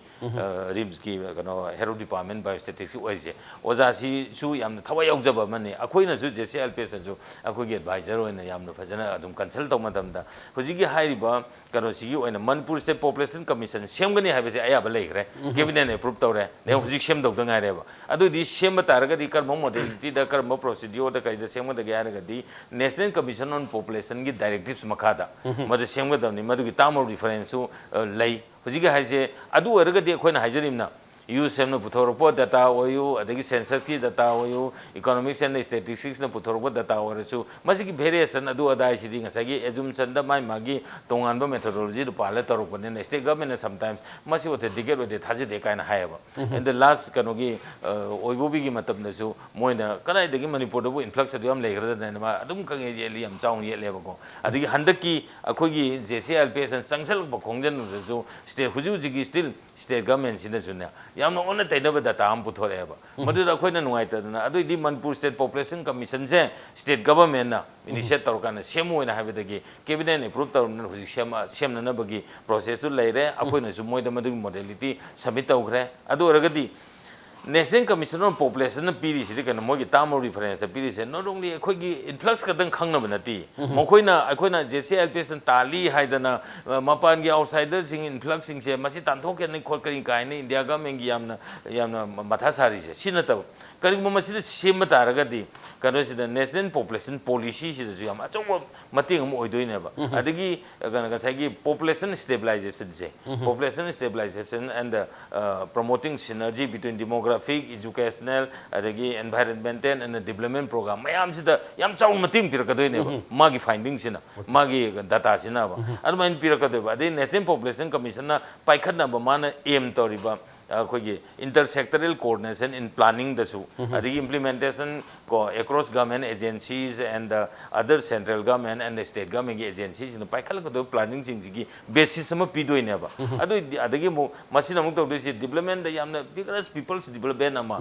ꯔꯤꯝꯁꯀꯤ ꯀꯩꯅꯣ head of department biostaticsꯀꯤ ꯑꯣꯏꯔꯤꯁꯦ, ꯑꯣꯖꯥꯁꯤꯁꯨ ꯌꯥꯝꯅ ꯊꯋꯥꯏ ꯌꯥꯎꯖꯕ ꯑꯃꯅꯤ꯫ ꯑꯩꯈꯣꯏꯅꯁꯨ, ꯖꯦ ꯁꯤ ꯑꯥꯏ ꯑꯦꯜ ꯄꯤ ꯑꯦꯁꯅꯁꯨ ꯑꯩꯈꯣꯏꯒꯤ ꯑꯦꯗꯚꯥꯏꯖꯔ ꯑꯣꯏꯅ ꯌꯥꯝꯅ ꯐꯖꯅ ꯑꯗꯨꯝ ꯀꯟꯁꯜ ꯇꯧꯕ ꯃꯇꯝꯗ, ꯍꯧꯖꯤꯛꯀꯤ ꯍꯥꯏꯔꯤꯕ ꯀꯩꯅꯣꯁꯤꯒꯤ ꯑꯣꯏꯅ ꯃꯅꯤꯄꯨꯔ ꯁ꯭ꯇꯦꯠ ꯄꯣꯄꯨꯂꯦꯁꯟ ꯀꯃꯤꯁꯟ ꯁꯦꯝꯒꯅꯤ ꯍꯥꯏꯕꯁꯦ ꯑꯌꯥꯕ ꯂꯩꯈ꯭ꯔꯦ, ꯀꯦꯕꯤꯅꯦꯠꯅ ꯑꯦꯄ꯭ꯔꯨꯞ ꯇꯧꯔꯦ, ꯑꯗꯩ ꯍꯧꯖꯤꯛ ꯁꯦꯝꯗꯧꯗ ꯉꯥꯏꯔꯦꯕ꯫ ꯑꯗꯨꯗꯤ ꯁꯦꯝꯕ ꯇꯥꯔꯒꯗꯤ ꯀꯔꯝꯕ ꯃꯣꯗꯦꯂꯤꯇꯤꯗ, ꯀꯔꯝꯕ ꯄ꯭ꯔꯣꯁꯤꯗ꯭ꯌꯣꯔꯗ, ꯀꯩꯗ ꯁꯦꯝꯒꯗꯒꯦ ꯍꯥꯏꯔꯒꯗꯤ, ꯅꯦꯁꯅꯦꯜ ꯀꯃꯤꯁꯟ ꯑꯣꯟ ꯄꯣꯄꯨꯂꯦꯁꯟꯒꯤ ꯗꯥꯏꯔꯦꯛꯇꯤꯞꯁ ꯃꯈꯥꯗ ꯃꯗꯨ ꯁꯦꯝꯒꯗꯕꯅꯤ꯫ ꯃꯗꯨꯒꯤ ꯇꯥꯔꯝ ꯑꯣꯐ ꯔꯤꯐꯔꯦꯟꯁꯁꯨ ꯂꯩ꯫ ꯍꯧꯖꯤꯛꯀꯤ ꯍꯥꯏꯁꯦ, ꯑꯗꯨ ꯑꯣꯏꯔꯒꯗꯤ ꯑꯩꯈꯣꯏꯅ ꯍꯥꯏꯖꯔꯤꯕꯅ, ꯌꯨ ꯁꯤ ꯑꯦꯝꯅ ꯄꯨꯊꯣꯔꯛꯄ ꯗꯇꯥ ꯑꯣꯏꯌꯨ, ꯑꯗꯒꯤ ꯁꯦꯟꯁꯁꯀꯤ ꯗꯇꯥ ꯑꯣꯏꯌꯨ, ꯏꯀꯣꯅꯣꯃꯤꯛꯁ ꯑꯦꯟ ꯁ꯭ꯇꯦꯇꯤꯁꯇꯤꯛꯁꯅ ꯄꯨꯊꯣꯔꯛꯄ ꯗꯇꯥ ꯑꯣꯏꯔꯁꯨ, ꯃꯁꯤꯒꯤ ꯚꯦꯔꯤꯌꯦꯁꯟ ꯑꯗꯨ ꯑꯗꯥ ꯍꯥꯏꯁꯤꯗꯤ ꯉꯁꯥꯏꯒꯤ ꯑꯦꯖꯨꯝꯁꯟꯗ ꯃꯥꯏ ꯃꯥꯒꯤ ꯇꯣꯉꯥꯟꯕ ꯃꯦꯊꯣꯗꯣꯂꯣꯖꯤꯗꯨ ꯄꯥꯜꯂ ꯇꯧꯔꯛꯄꯅꯤꯅ, ꯁ꯭ꯇꯦꯠ ꯒꯚꯔꯟꯃꯦꯟꯅ ꯁꯝꯇꯥꯏꯝꯁ ꯃꯁꯤ ꯑꯣꯊꯦꯟꯇꯤꯀꯦꯠ ꯑꯣꯏꯗꯦ, ꯊꯥꯖꯗꯦ ꯀꯥꯏꯅ ꯍꯥꯏꯌꯦꯕ꯫ ꯑꯦꯟ ꯗ ꯂꯥꯁ ꯀꯩꯅꯣꯒꯤ, ꯑ, ꯑꯣꯏꯕꯧꯕꯤꯒꯤ ꯃꯇꯝꯗꯁꯨ ꯃꯣꯏꯅ ꯀꯗꯥꯏꯗꯒꯤ ꯃꯅꯤꯄꯨꯔꯗꯕꯨ ꯏꯟꯐ꯭ꯂꯛꯁ ꯑꯗꯨ ꯌꯥꯝ ꯂꯩꯈ꯭ꯔꯗꯅ ꯃꯥ ꯑꯗꯨꯝ ꯈꯪꯌꯦꯠ ꯌꯦꯠꯂꯤ, ꯌꯥꯝ ꯆꯥꯎꯅ ꯌꯦꯠꯂꯦꯕꯀꯣ꯫ ꯑꯗꯒꯤ ꯍꯟꯗꯛꯀꯤ ꯑꯩꯈꯣꯏꯒꯤ J C I L P ꯑꯦꯁꯅ ꯆꯪꯁꯜꯂꯛꯄ ꯈꯣꯡꯖꯪꯗꯨꯗꯁꯨ state, ꯍꯧꯖꯤꯛ ꯍꯧꯖꯤꯛꯀꯤ ꯁ꯭ꯇꯤꯜ ꯁ꯭ꯇꯦꯠ ꯒꯚꯔꯟꯃꯦꯟꯁꯤꯅꯁꯨꯅꯦ, ꯌꯥꯝꯅ ꯑꯣꯟꯅ ꯇꯩꯅꯕ ꯗꯇꯥ ꯑꯃ ꯄꯨꯊꯣꯔꯛꯑꯦꯕ꯫ ꯃꯗꯨꯗ ꯑꯩꯈꯣꯏꯅ ꯅꯨꯡꯉꯥꯏꯇꯗꯅ, ꯑꯗꯨꯏꯗꯤ ꯃꯅꯤꯄꯨꯔ ꯁ꯭ꯇꯦꯠ ꯄꯣꯄꯨꯂꯦꯁꯟ ꯀꯃꯤꯁꯟꯁꯦ ꯁ꯭ꯇꯦꯠ ꯒꯚꯔꯟꯃꯦꯟꯅ ꯏꯅꯤꯁꯤꯌꯦꯠ ꯇꯧꯔꯀꯥꯟꯗ ꯁꯦꯝꯃꯨ ꯍꯥꯏꯅ ꯍꯥꯏꯕꯗꯒꯤ ꯀꯦꯕꯤꯅꯦꯠꯅ ꯑꯦꯄ꯭ꯔꯨꯞ ꯇꯧꯔꯕꯅꯤꯅ ꯍꯧꯖꯤꯛ ꯁꯦꯝ-, ꯁꯦꯝꯅꯅꯕꯒꯤ ꯄ꯭ꯔꯣꯁꯦꯁꯇꯨ ꯂꯩꯔꯦ꯫ ꯑꯩꯈꯣꯏꯅꯁꯨ ꯃꯣꯏꯗ ꯃꯗꯨꯒꯤ ꯃꯣꯗꯦꯂꯤꯇꯤ ꯁꯕꯃꯤꯠ ꯇꯧꯈ꯭ꯔꯦ꯫ ꯑꯗꯨ ꯑꯣꯏꯔꯒꯗꯤ ꯅꯦꯁꯅꯦꯜ ꯀꯃꯤꯁꯟ ꯑꯣꯟ ꯄꯣꯄꯨꯂꯦꯁꯟꯅ ꯄꯤꯔꯤꯁꯤꯗꯤ ꯀꯩꯅꯣ, ꯃꯣꯏꯒꯤ ꯇꯥꯔꯝ ꯑꯣꯐ ꯔꯤꯐꯔꯦꯟꯁꯇ ꯄꯤꯔꯤꯁꯦ not only ꯑꯩꯈꯣꯏꯒꯤ ꯏꯟꯐ꯭ꯂꯛꯁ ꯈꯛꯇꯪ ꯈꯪꯅꯕ ꯅꯠꯇꯦ꯫ ꯃꯈꯣꯏꯅ, ꯑꯩꯈꯣꯏꯅ ꯖꯦ ꯁꯤ ꯑꯥꯏ ꯑꯦꯜ ꯄꯤ ꯑꯦꯁꯅ ꯇꯥꯜꯂꯤ ꯍꯥꯏꯗꯅ, ꯑ, ꯃꯄꯥꯟꯒꯤ ꯑꯥꯎꯠꯁꯥꯏꯗꯔꯁꯤꯡ, ꯏꯟꯐ꯭ꯂꯛꯁꯁꯤꯡꯁꯦ ꯃꯁꯤ ꯇꯥꯟꯊꯣꯛꯀꯅꯤ ꯈꯣꯠꯀꯅꯤ ꯀꯥꯏꯅ ꯏꯟꯗꯤꯌꯥ ꯒꯚꯔꯟꯃꯦꯟꯒꯤ ꯌꯥꯝꯅ, ꯌꯥꯝꯅ ꯃꯊꯥ ꯁꯥꯔꯤꯁꯦ ꯁꯤ ꯅꯠꯇꯕ꯫ ꯀꯔꯤꯒꯨꯝꯕ ꯃꯁꯤꯗ ꯁꯦꯝꯕ ꯇꯥꯔꯒꯗꯤ ꯀꯩꯅꯣꯁꯤꯗ ꯅꯦꯁꯅꯦꯜ ꯄꯣꯄꯨꯂꯦꯁꯟ ꯄꯣꯂꯤꯁꯤꯁꯤꯗꯁꯨ ꯌꯥꯝ ꯑꯆꯧꯕ ꯃꯇꯦꯡ ꯑꯃ ꯑꯣꯏꯗꯣꯏꯅꯦꯕ꯫ ꯑꯗꯒꯤ ꯀꯩꯅꯣ, ꯉꯁꯥꯏꯒꯤ population ꯁ꯭ꯇꯦꯕꯤꯂꯥꯏꯖꯦꯁꯟꯁꯦ, population stabilization and the, uh, promoting synergy between demographic, educational, ꯑꯗꯒꯤ environmental and development program ꯃꯌꯥꯝꯁꯤꯗ ꯌꯥꯝ ꯆꯥꯎꯅ ꯃꯇꯦꯡ ꯄꯤꯔꯛꯀꯗꯣꯏꯅꯦꯕ꯫ ꯃꯥꯒꯤ ꯐꯥꯏꯟꯗꯤꯡꯁꯤꯅ, ꯃꯥꯒꯤ ꯗꯇꯥꯁꯤꯅꯕ ꯑꯗꯨꯃꯥꯏꯅ ꯄꯤꯔꯛꯀꯗꯣꯏꯕ꯫ ꯑꯗꯩ ꯅꯦꯁꯅꯦꯜ ꯄꯣꯄꯨꯂꯦꯁꯟ ꯀꯃꯤꯁꯟꯅ ꯄꯥꯏꯈꯠꯅꯕ ꯃꯥꯅ ꯑꯦꯝ ꯇꯧꯔꯤꯕ ꯑꯩꯈꯣꯏꯒꯤ inter sectoral coordination in planningꯗꯁꯨ, ꯑꯗꯒꯤ implementation ꯀꯣ, across government agencies and the other central government and the state governmentꯀꯤ agencyꯁꯤꯡꯅ ꯄꯥꯏꯈꯠꯂꯛꯀꯗꯧꯕ planningꯁꯤꯡꯁꯤꯒꯤ basis ꯑꯃ ꯄꯤꯗꯣꯏꯅꯦꯕ꯫ ꯑꯗꯨ ꯑꯣꯏꯗꯤ, ꯑꯗꯒꯤ ꯑꯃꯨꯛ ꯃꯁꯤꯅ ꯑꯃꯨꯛ ꯇꯧꯗꯣꯏꯁꯦ, developmentꯗ ꯌꯥꯝꯅ vigorous people's development ꯑꯃ,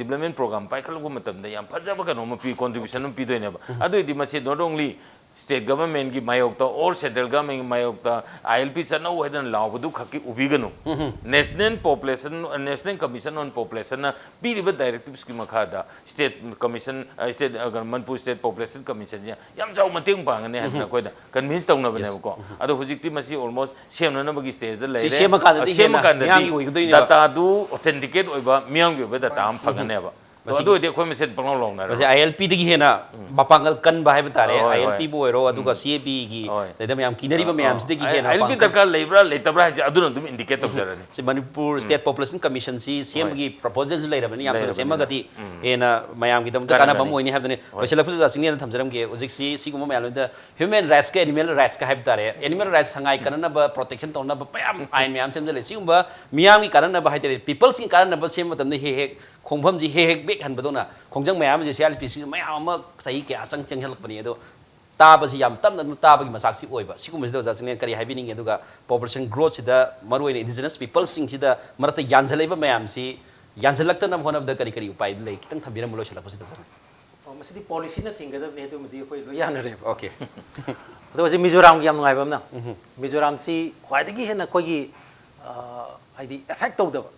development program ꯄꯥꯏꯈꯠꯂꯛꯄ ꯃꯇꯝꯗ ꯌꯥꯝ ꯐꯖꯕ ꯀꯩꯅꯣ ꯑꯃ ꯄꯤ, contribution ꯑꯃ ꯄꯤꯗꯣꯏꯅꯦꯕ꯫ ꯑꯗꯨ ꯑꯣꯏꯗꯤ ꯃꯁꯤ not only state governmentꯀꯤ ꯃꯥꯌꯣꯛꯇ or central governmentꯀꯤ ꯃꯥꯌꯣꯛꯇ ILP ꯆꯠꯅꯧ ꯍꯥꯏꯗꯅ ꯂꯥꯎꯕꯗꯨ ꯈꯛꯀꯤ ꯎꯕꯤꯒꯅꯨ꯫ National population, National Commission on Populationꯅ ꯄꯤꯔꯤꯕ directivesꯀꯤ ꯃꯈꯥꯗ state commission, state, Manipur state population commissionꯁꯦ ꯌꯥꯝ ꯆꯥꯎ ꯃꯇꯦꯡ ꯄꯥꯡꯒꯅꯤ ꯍꯥꯏꯗꯅ ꯑꯩꯈꯣꯏꯗ convince ꯇꯧꯅꯕꯅꯦꯕꯀꯣ꯫ ꯑꯗꯣ ꯍꯧꯖꯤꯛꯇꯤ ꯃꯁꯤ almost ꯁꯦꯝꯅꯅꯕꯒꯤ stageꯗ ꯂꯩꯔꯦ꯫ ꯁꯦꯝꯃꯀꯥꯟꯗꯗꯤ ꯍꯦꯟꯅ ꯁꯦꯝꯃꯀꯥꯟꯗꯗꯤ ꯃꯤꯌꯥꯝꯒꯤ ꯑꯣꯏꯒꯗꯣꯏꯅꯦꯕ꯫ Dataꯗꯨ authenticate ꯑꯣꯏꯕ ꯃꯤꯌꯥꯝꯒꯤ ꯑꯣꯏꯕ data ꯑꯃ ꯐꯪꯒꯅꯦꯕ꯫ ꯑꯗꯨ ꯑꯣꯏꯗꯤ ꯑꯩꯈꯣꯏ ꯃꯁꯦꯟ ꯄꯪꯂꯥꯎ ꯂꯥꯎꯅꯔꯅꯤ꯫ ꯃꯁꯤ ILPꯗꯒꯤ ꯍꯦꯟꯅ ꯃꯄꯥꯡꯒꯜ ꯀꯟꯕ ꯍꯥꯏꯕ ꯇꯥꯔꯦ꯫ ꯍꯣꯏ, ꯍꯣꯏ꯫ ILPꯕꯨ ꯑꯣꯏꯔꯣ, ꯑꯗꯨꯒ CABꯒꯤ ꯁꯤꯗꯩꯗ ꯃꯌꯥꯝ ꯀꯤꯅꯔꯤꯕ ꯃꯌꯥꯝꯁꯤꯗꯒꯤ ꯍꯦꯟꯅ ILP ꯃꯄꯥꯡꯒꯜ ꯗꯔꯀꯥꯔ ꯂꯩꯕ꯭ꯔꯥ ꯂꯩꯇꯕ꯭ꯔꯥ ꯍꯥꯏꯁꯦ ꯑꯗꯨꯅ ꯑꯗꯨꯝ indicate ꯇꯧꯖꯔꯅꯤ꯫ ꯁꯤ ꯃꯅꯤꯄꯨꯔ state population commissionꯁꯤ ꯁꯦꯝꯕꯒꯤ proposalꯁꯨ ꯂꯩꯔꯕꯅꯤ꯫ ꯌꯥꯝ ꯊꯨꯅ ꯂꯩꯔꯕꯅꯤꯅ꯫ ꯁꯦꯝꯃꯒꯗꯤ ꯍꯦꯟꯅ ꯃꯌꯥꯝꯒꯤꯗꯃꯛꯇ ꯀꯥꯟꯅꯕ ꯑꯃ ꯀꯥꯟꯅꯒꯅꯤ꯫ ꯑꯣꯏꯅꯤ ꯍꯥꯏꯕꯗꯨꯅꯤ꯫ ꯍꯣꯏ꯫ ꯂꯣꯏꯁꯤꯜꯂꯛꯄꯁꯤꯗ ꯆꯤꯡꯂꯦꯟꯗ ꯊꯝꯖꯔꯝꯒꯦ꯫ ꯍꯧꯖꯤꯛꯁꯤ ꯁꯤꯒꯨꯝꯕ ꯃꯌꯥꯝꯗ human rightsꯀ animal rightsꯀ ꯍꯥꯏꯕ ꯇꯥꯔꯦ꯫ Animal rights ꯁꯉꯥꯏ ꯀꯥꯟꯅꯅꯕ protection ꯇꯧꯅꯕ ꯃꯌꯥꯝ ꯑꯥꯏꯟ ꯃꯌꯥꯝ ꯁꯦꯝꯖꯜꯂꯦ꯫ ꯁꯤꯒꯨꯝꯕ ꯃꯤꯌꯥꯝꯒꯤ ꯀꯥꯟꯅꯅꯕ ꯍꯥꯏ ꯇꯥꯔꯦ, peoplesꯀꯤ ꯀꯥꯟꯅꯅꯕ ꯁꯦꯝꯕ ꯃꯇꯝꯗ ꯍꯦꯛ ꯍꯦꯛ ꯈꯣꯡꯐꯝꯁꯤ ꯍꯦꯛ ꯍꯦꯛ ꯕꯦꯛ ꯍꯟꯕꯗꯧꯅ ꯈꯣꯡꯖꯪ ꯃꯌꯥꯝ ꯑꯃꯁꯦ CRPCꯁꯨ ꯃꯌꯥꯝ ꯑꯃ ꯆꯍꯤ ꯀꯌꯥ ꯆꯪ ꯆꯪꯁꯤꯜꯂꯛꯄꯅꯤ꯫ ꯑꯗꯣ ꯇꯥꯕꯁꯤ ꯌꯥꯝ ꯇꯞꯅ ꯑꯗꯨꯝ ꯇꯥꯕꯒꯤ ꯃꯆꯥꯛꯁꯤ ꯑꯣꯏꯕ꯫ ꯁꯤꯒꯨꯝꯕꯁꯤꯗ ꯑꯣꯖꯥꯁꯤꯡꯅ ꯀꯔꯤ ꯍꯥꯏꯕꯤꯅꯤꯡꯉꯤ? ꯑꯗꯨꯒ population growthꯁꯤꯗ ꯃꯔꯨꯑꯣꯏꯅ indigenous peoplesꯁꯤꯡꯁꯤꯗ ꯃꯔꯛꯇ ꯌꯥꯟꯁꯤꯜꯂꯛꯏꯕ ꯃꯌꯥꯝꯁꯤ ꯌꯥꯟꯁꯤꯜꯂꯛꯇꯅꯕ ꯍꯣꯠꯅꯕꯗ ꯀꯔꯤ ꯀꯔꯤ ꯎꯄꯥꯏ ꯂꯩ? ꯈꯤꯇꯪ ꯊꯝꯕꯤꯔꯝꯃꯨ ꯂꯣꯏꯁꯤꯜꯂꯛꯄꯁꯤꯗ, ꯑꯣꯖꯥ꯫ ꯑꯣ, ꯃꯁꯤꯗꯤ policyꯅ ꯊꯤꯡꯒꯗꯕꯅꯤ, ꯑꯗꯨꯃꯗꯤ ꯑꯩꯈꯣꯏ ꯂꯣꯏ ꯌꯥꯅꯔꯦꯕ꯫ OK꯫ ꯑꯗꯣ ꯍꯧꯖꯤꯛ ꯃꯤꯖꯣꯔꯥꯝꯒꯤ ꯌꯥꯝ ꯅꯨꯡꯉꯥꯏꯕ ꯑꯃꯅ, ꯃꯤꯖꯣꯔꯥꯝꯁꯤ ꯈ꯭ꯋꯥꯏꯗꯒꯤ ꯍꯦꯟꯅ ꯑꯩꯈꯣꯏꯒꯤ, ꯑ, ꯍꯥꯏꯗꯤ affect ꯇꯧꯗꯕ,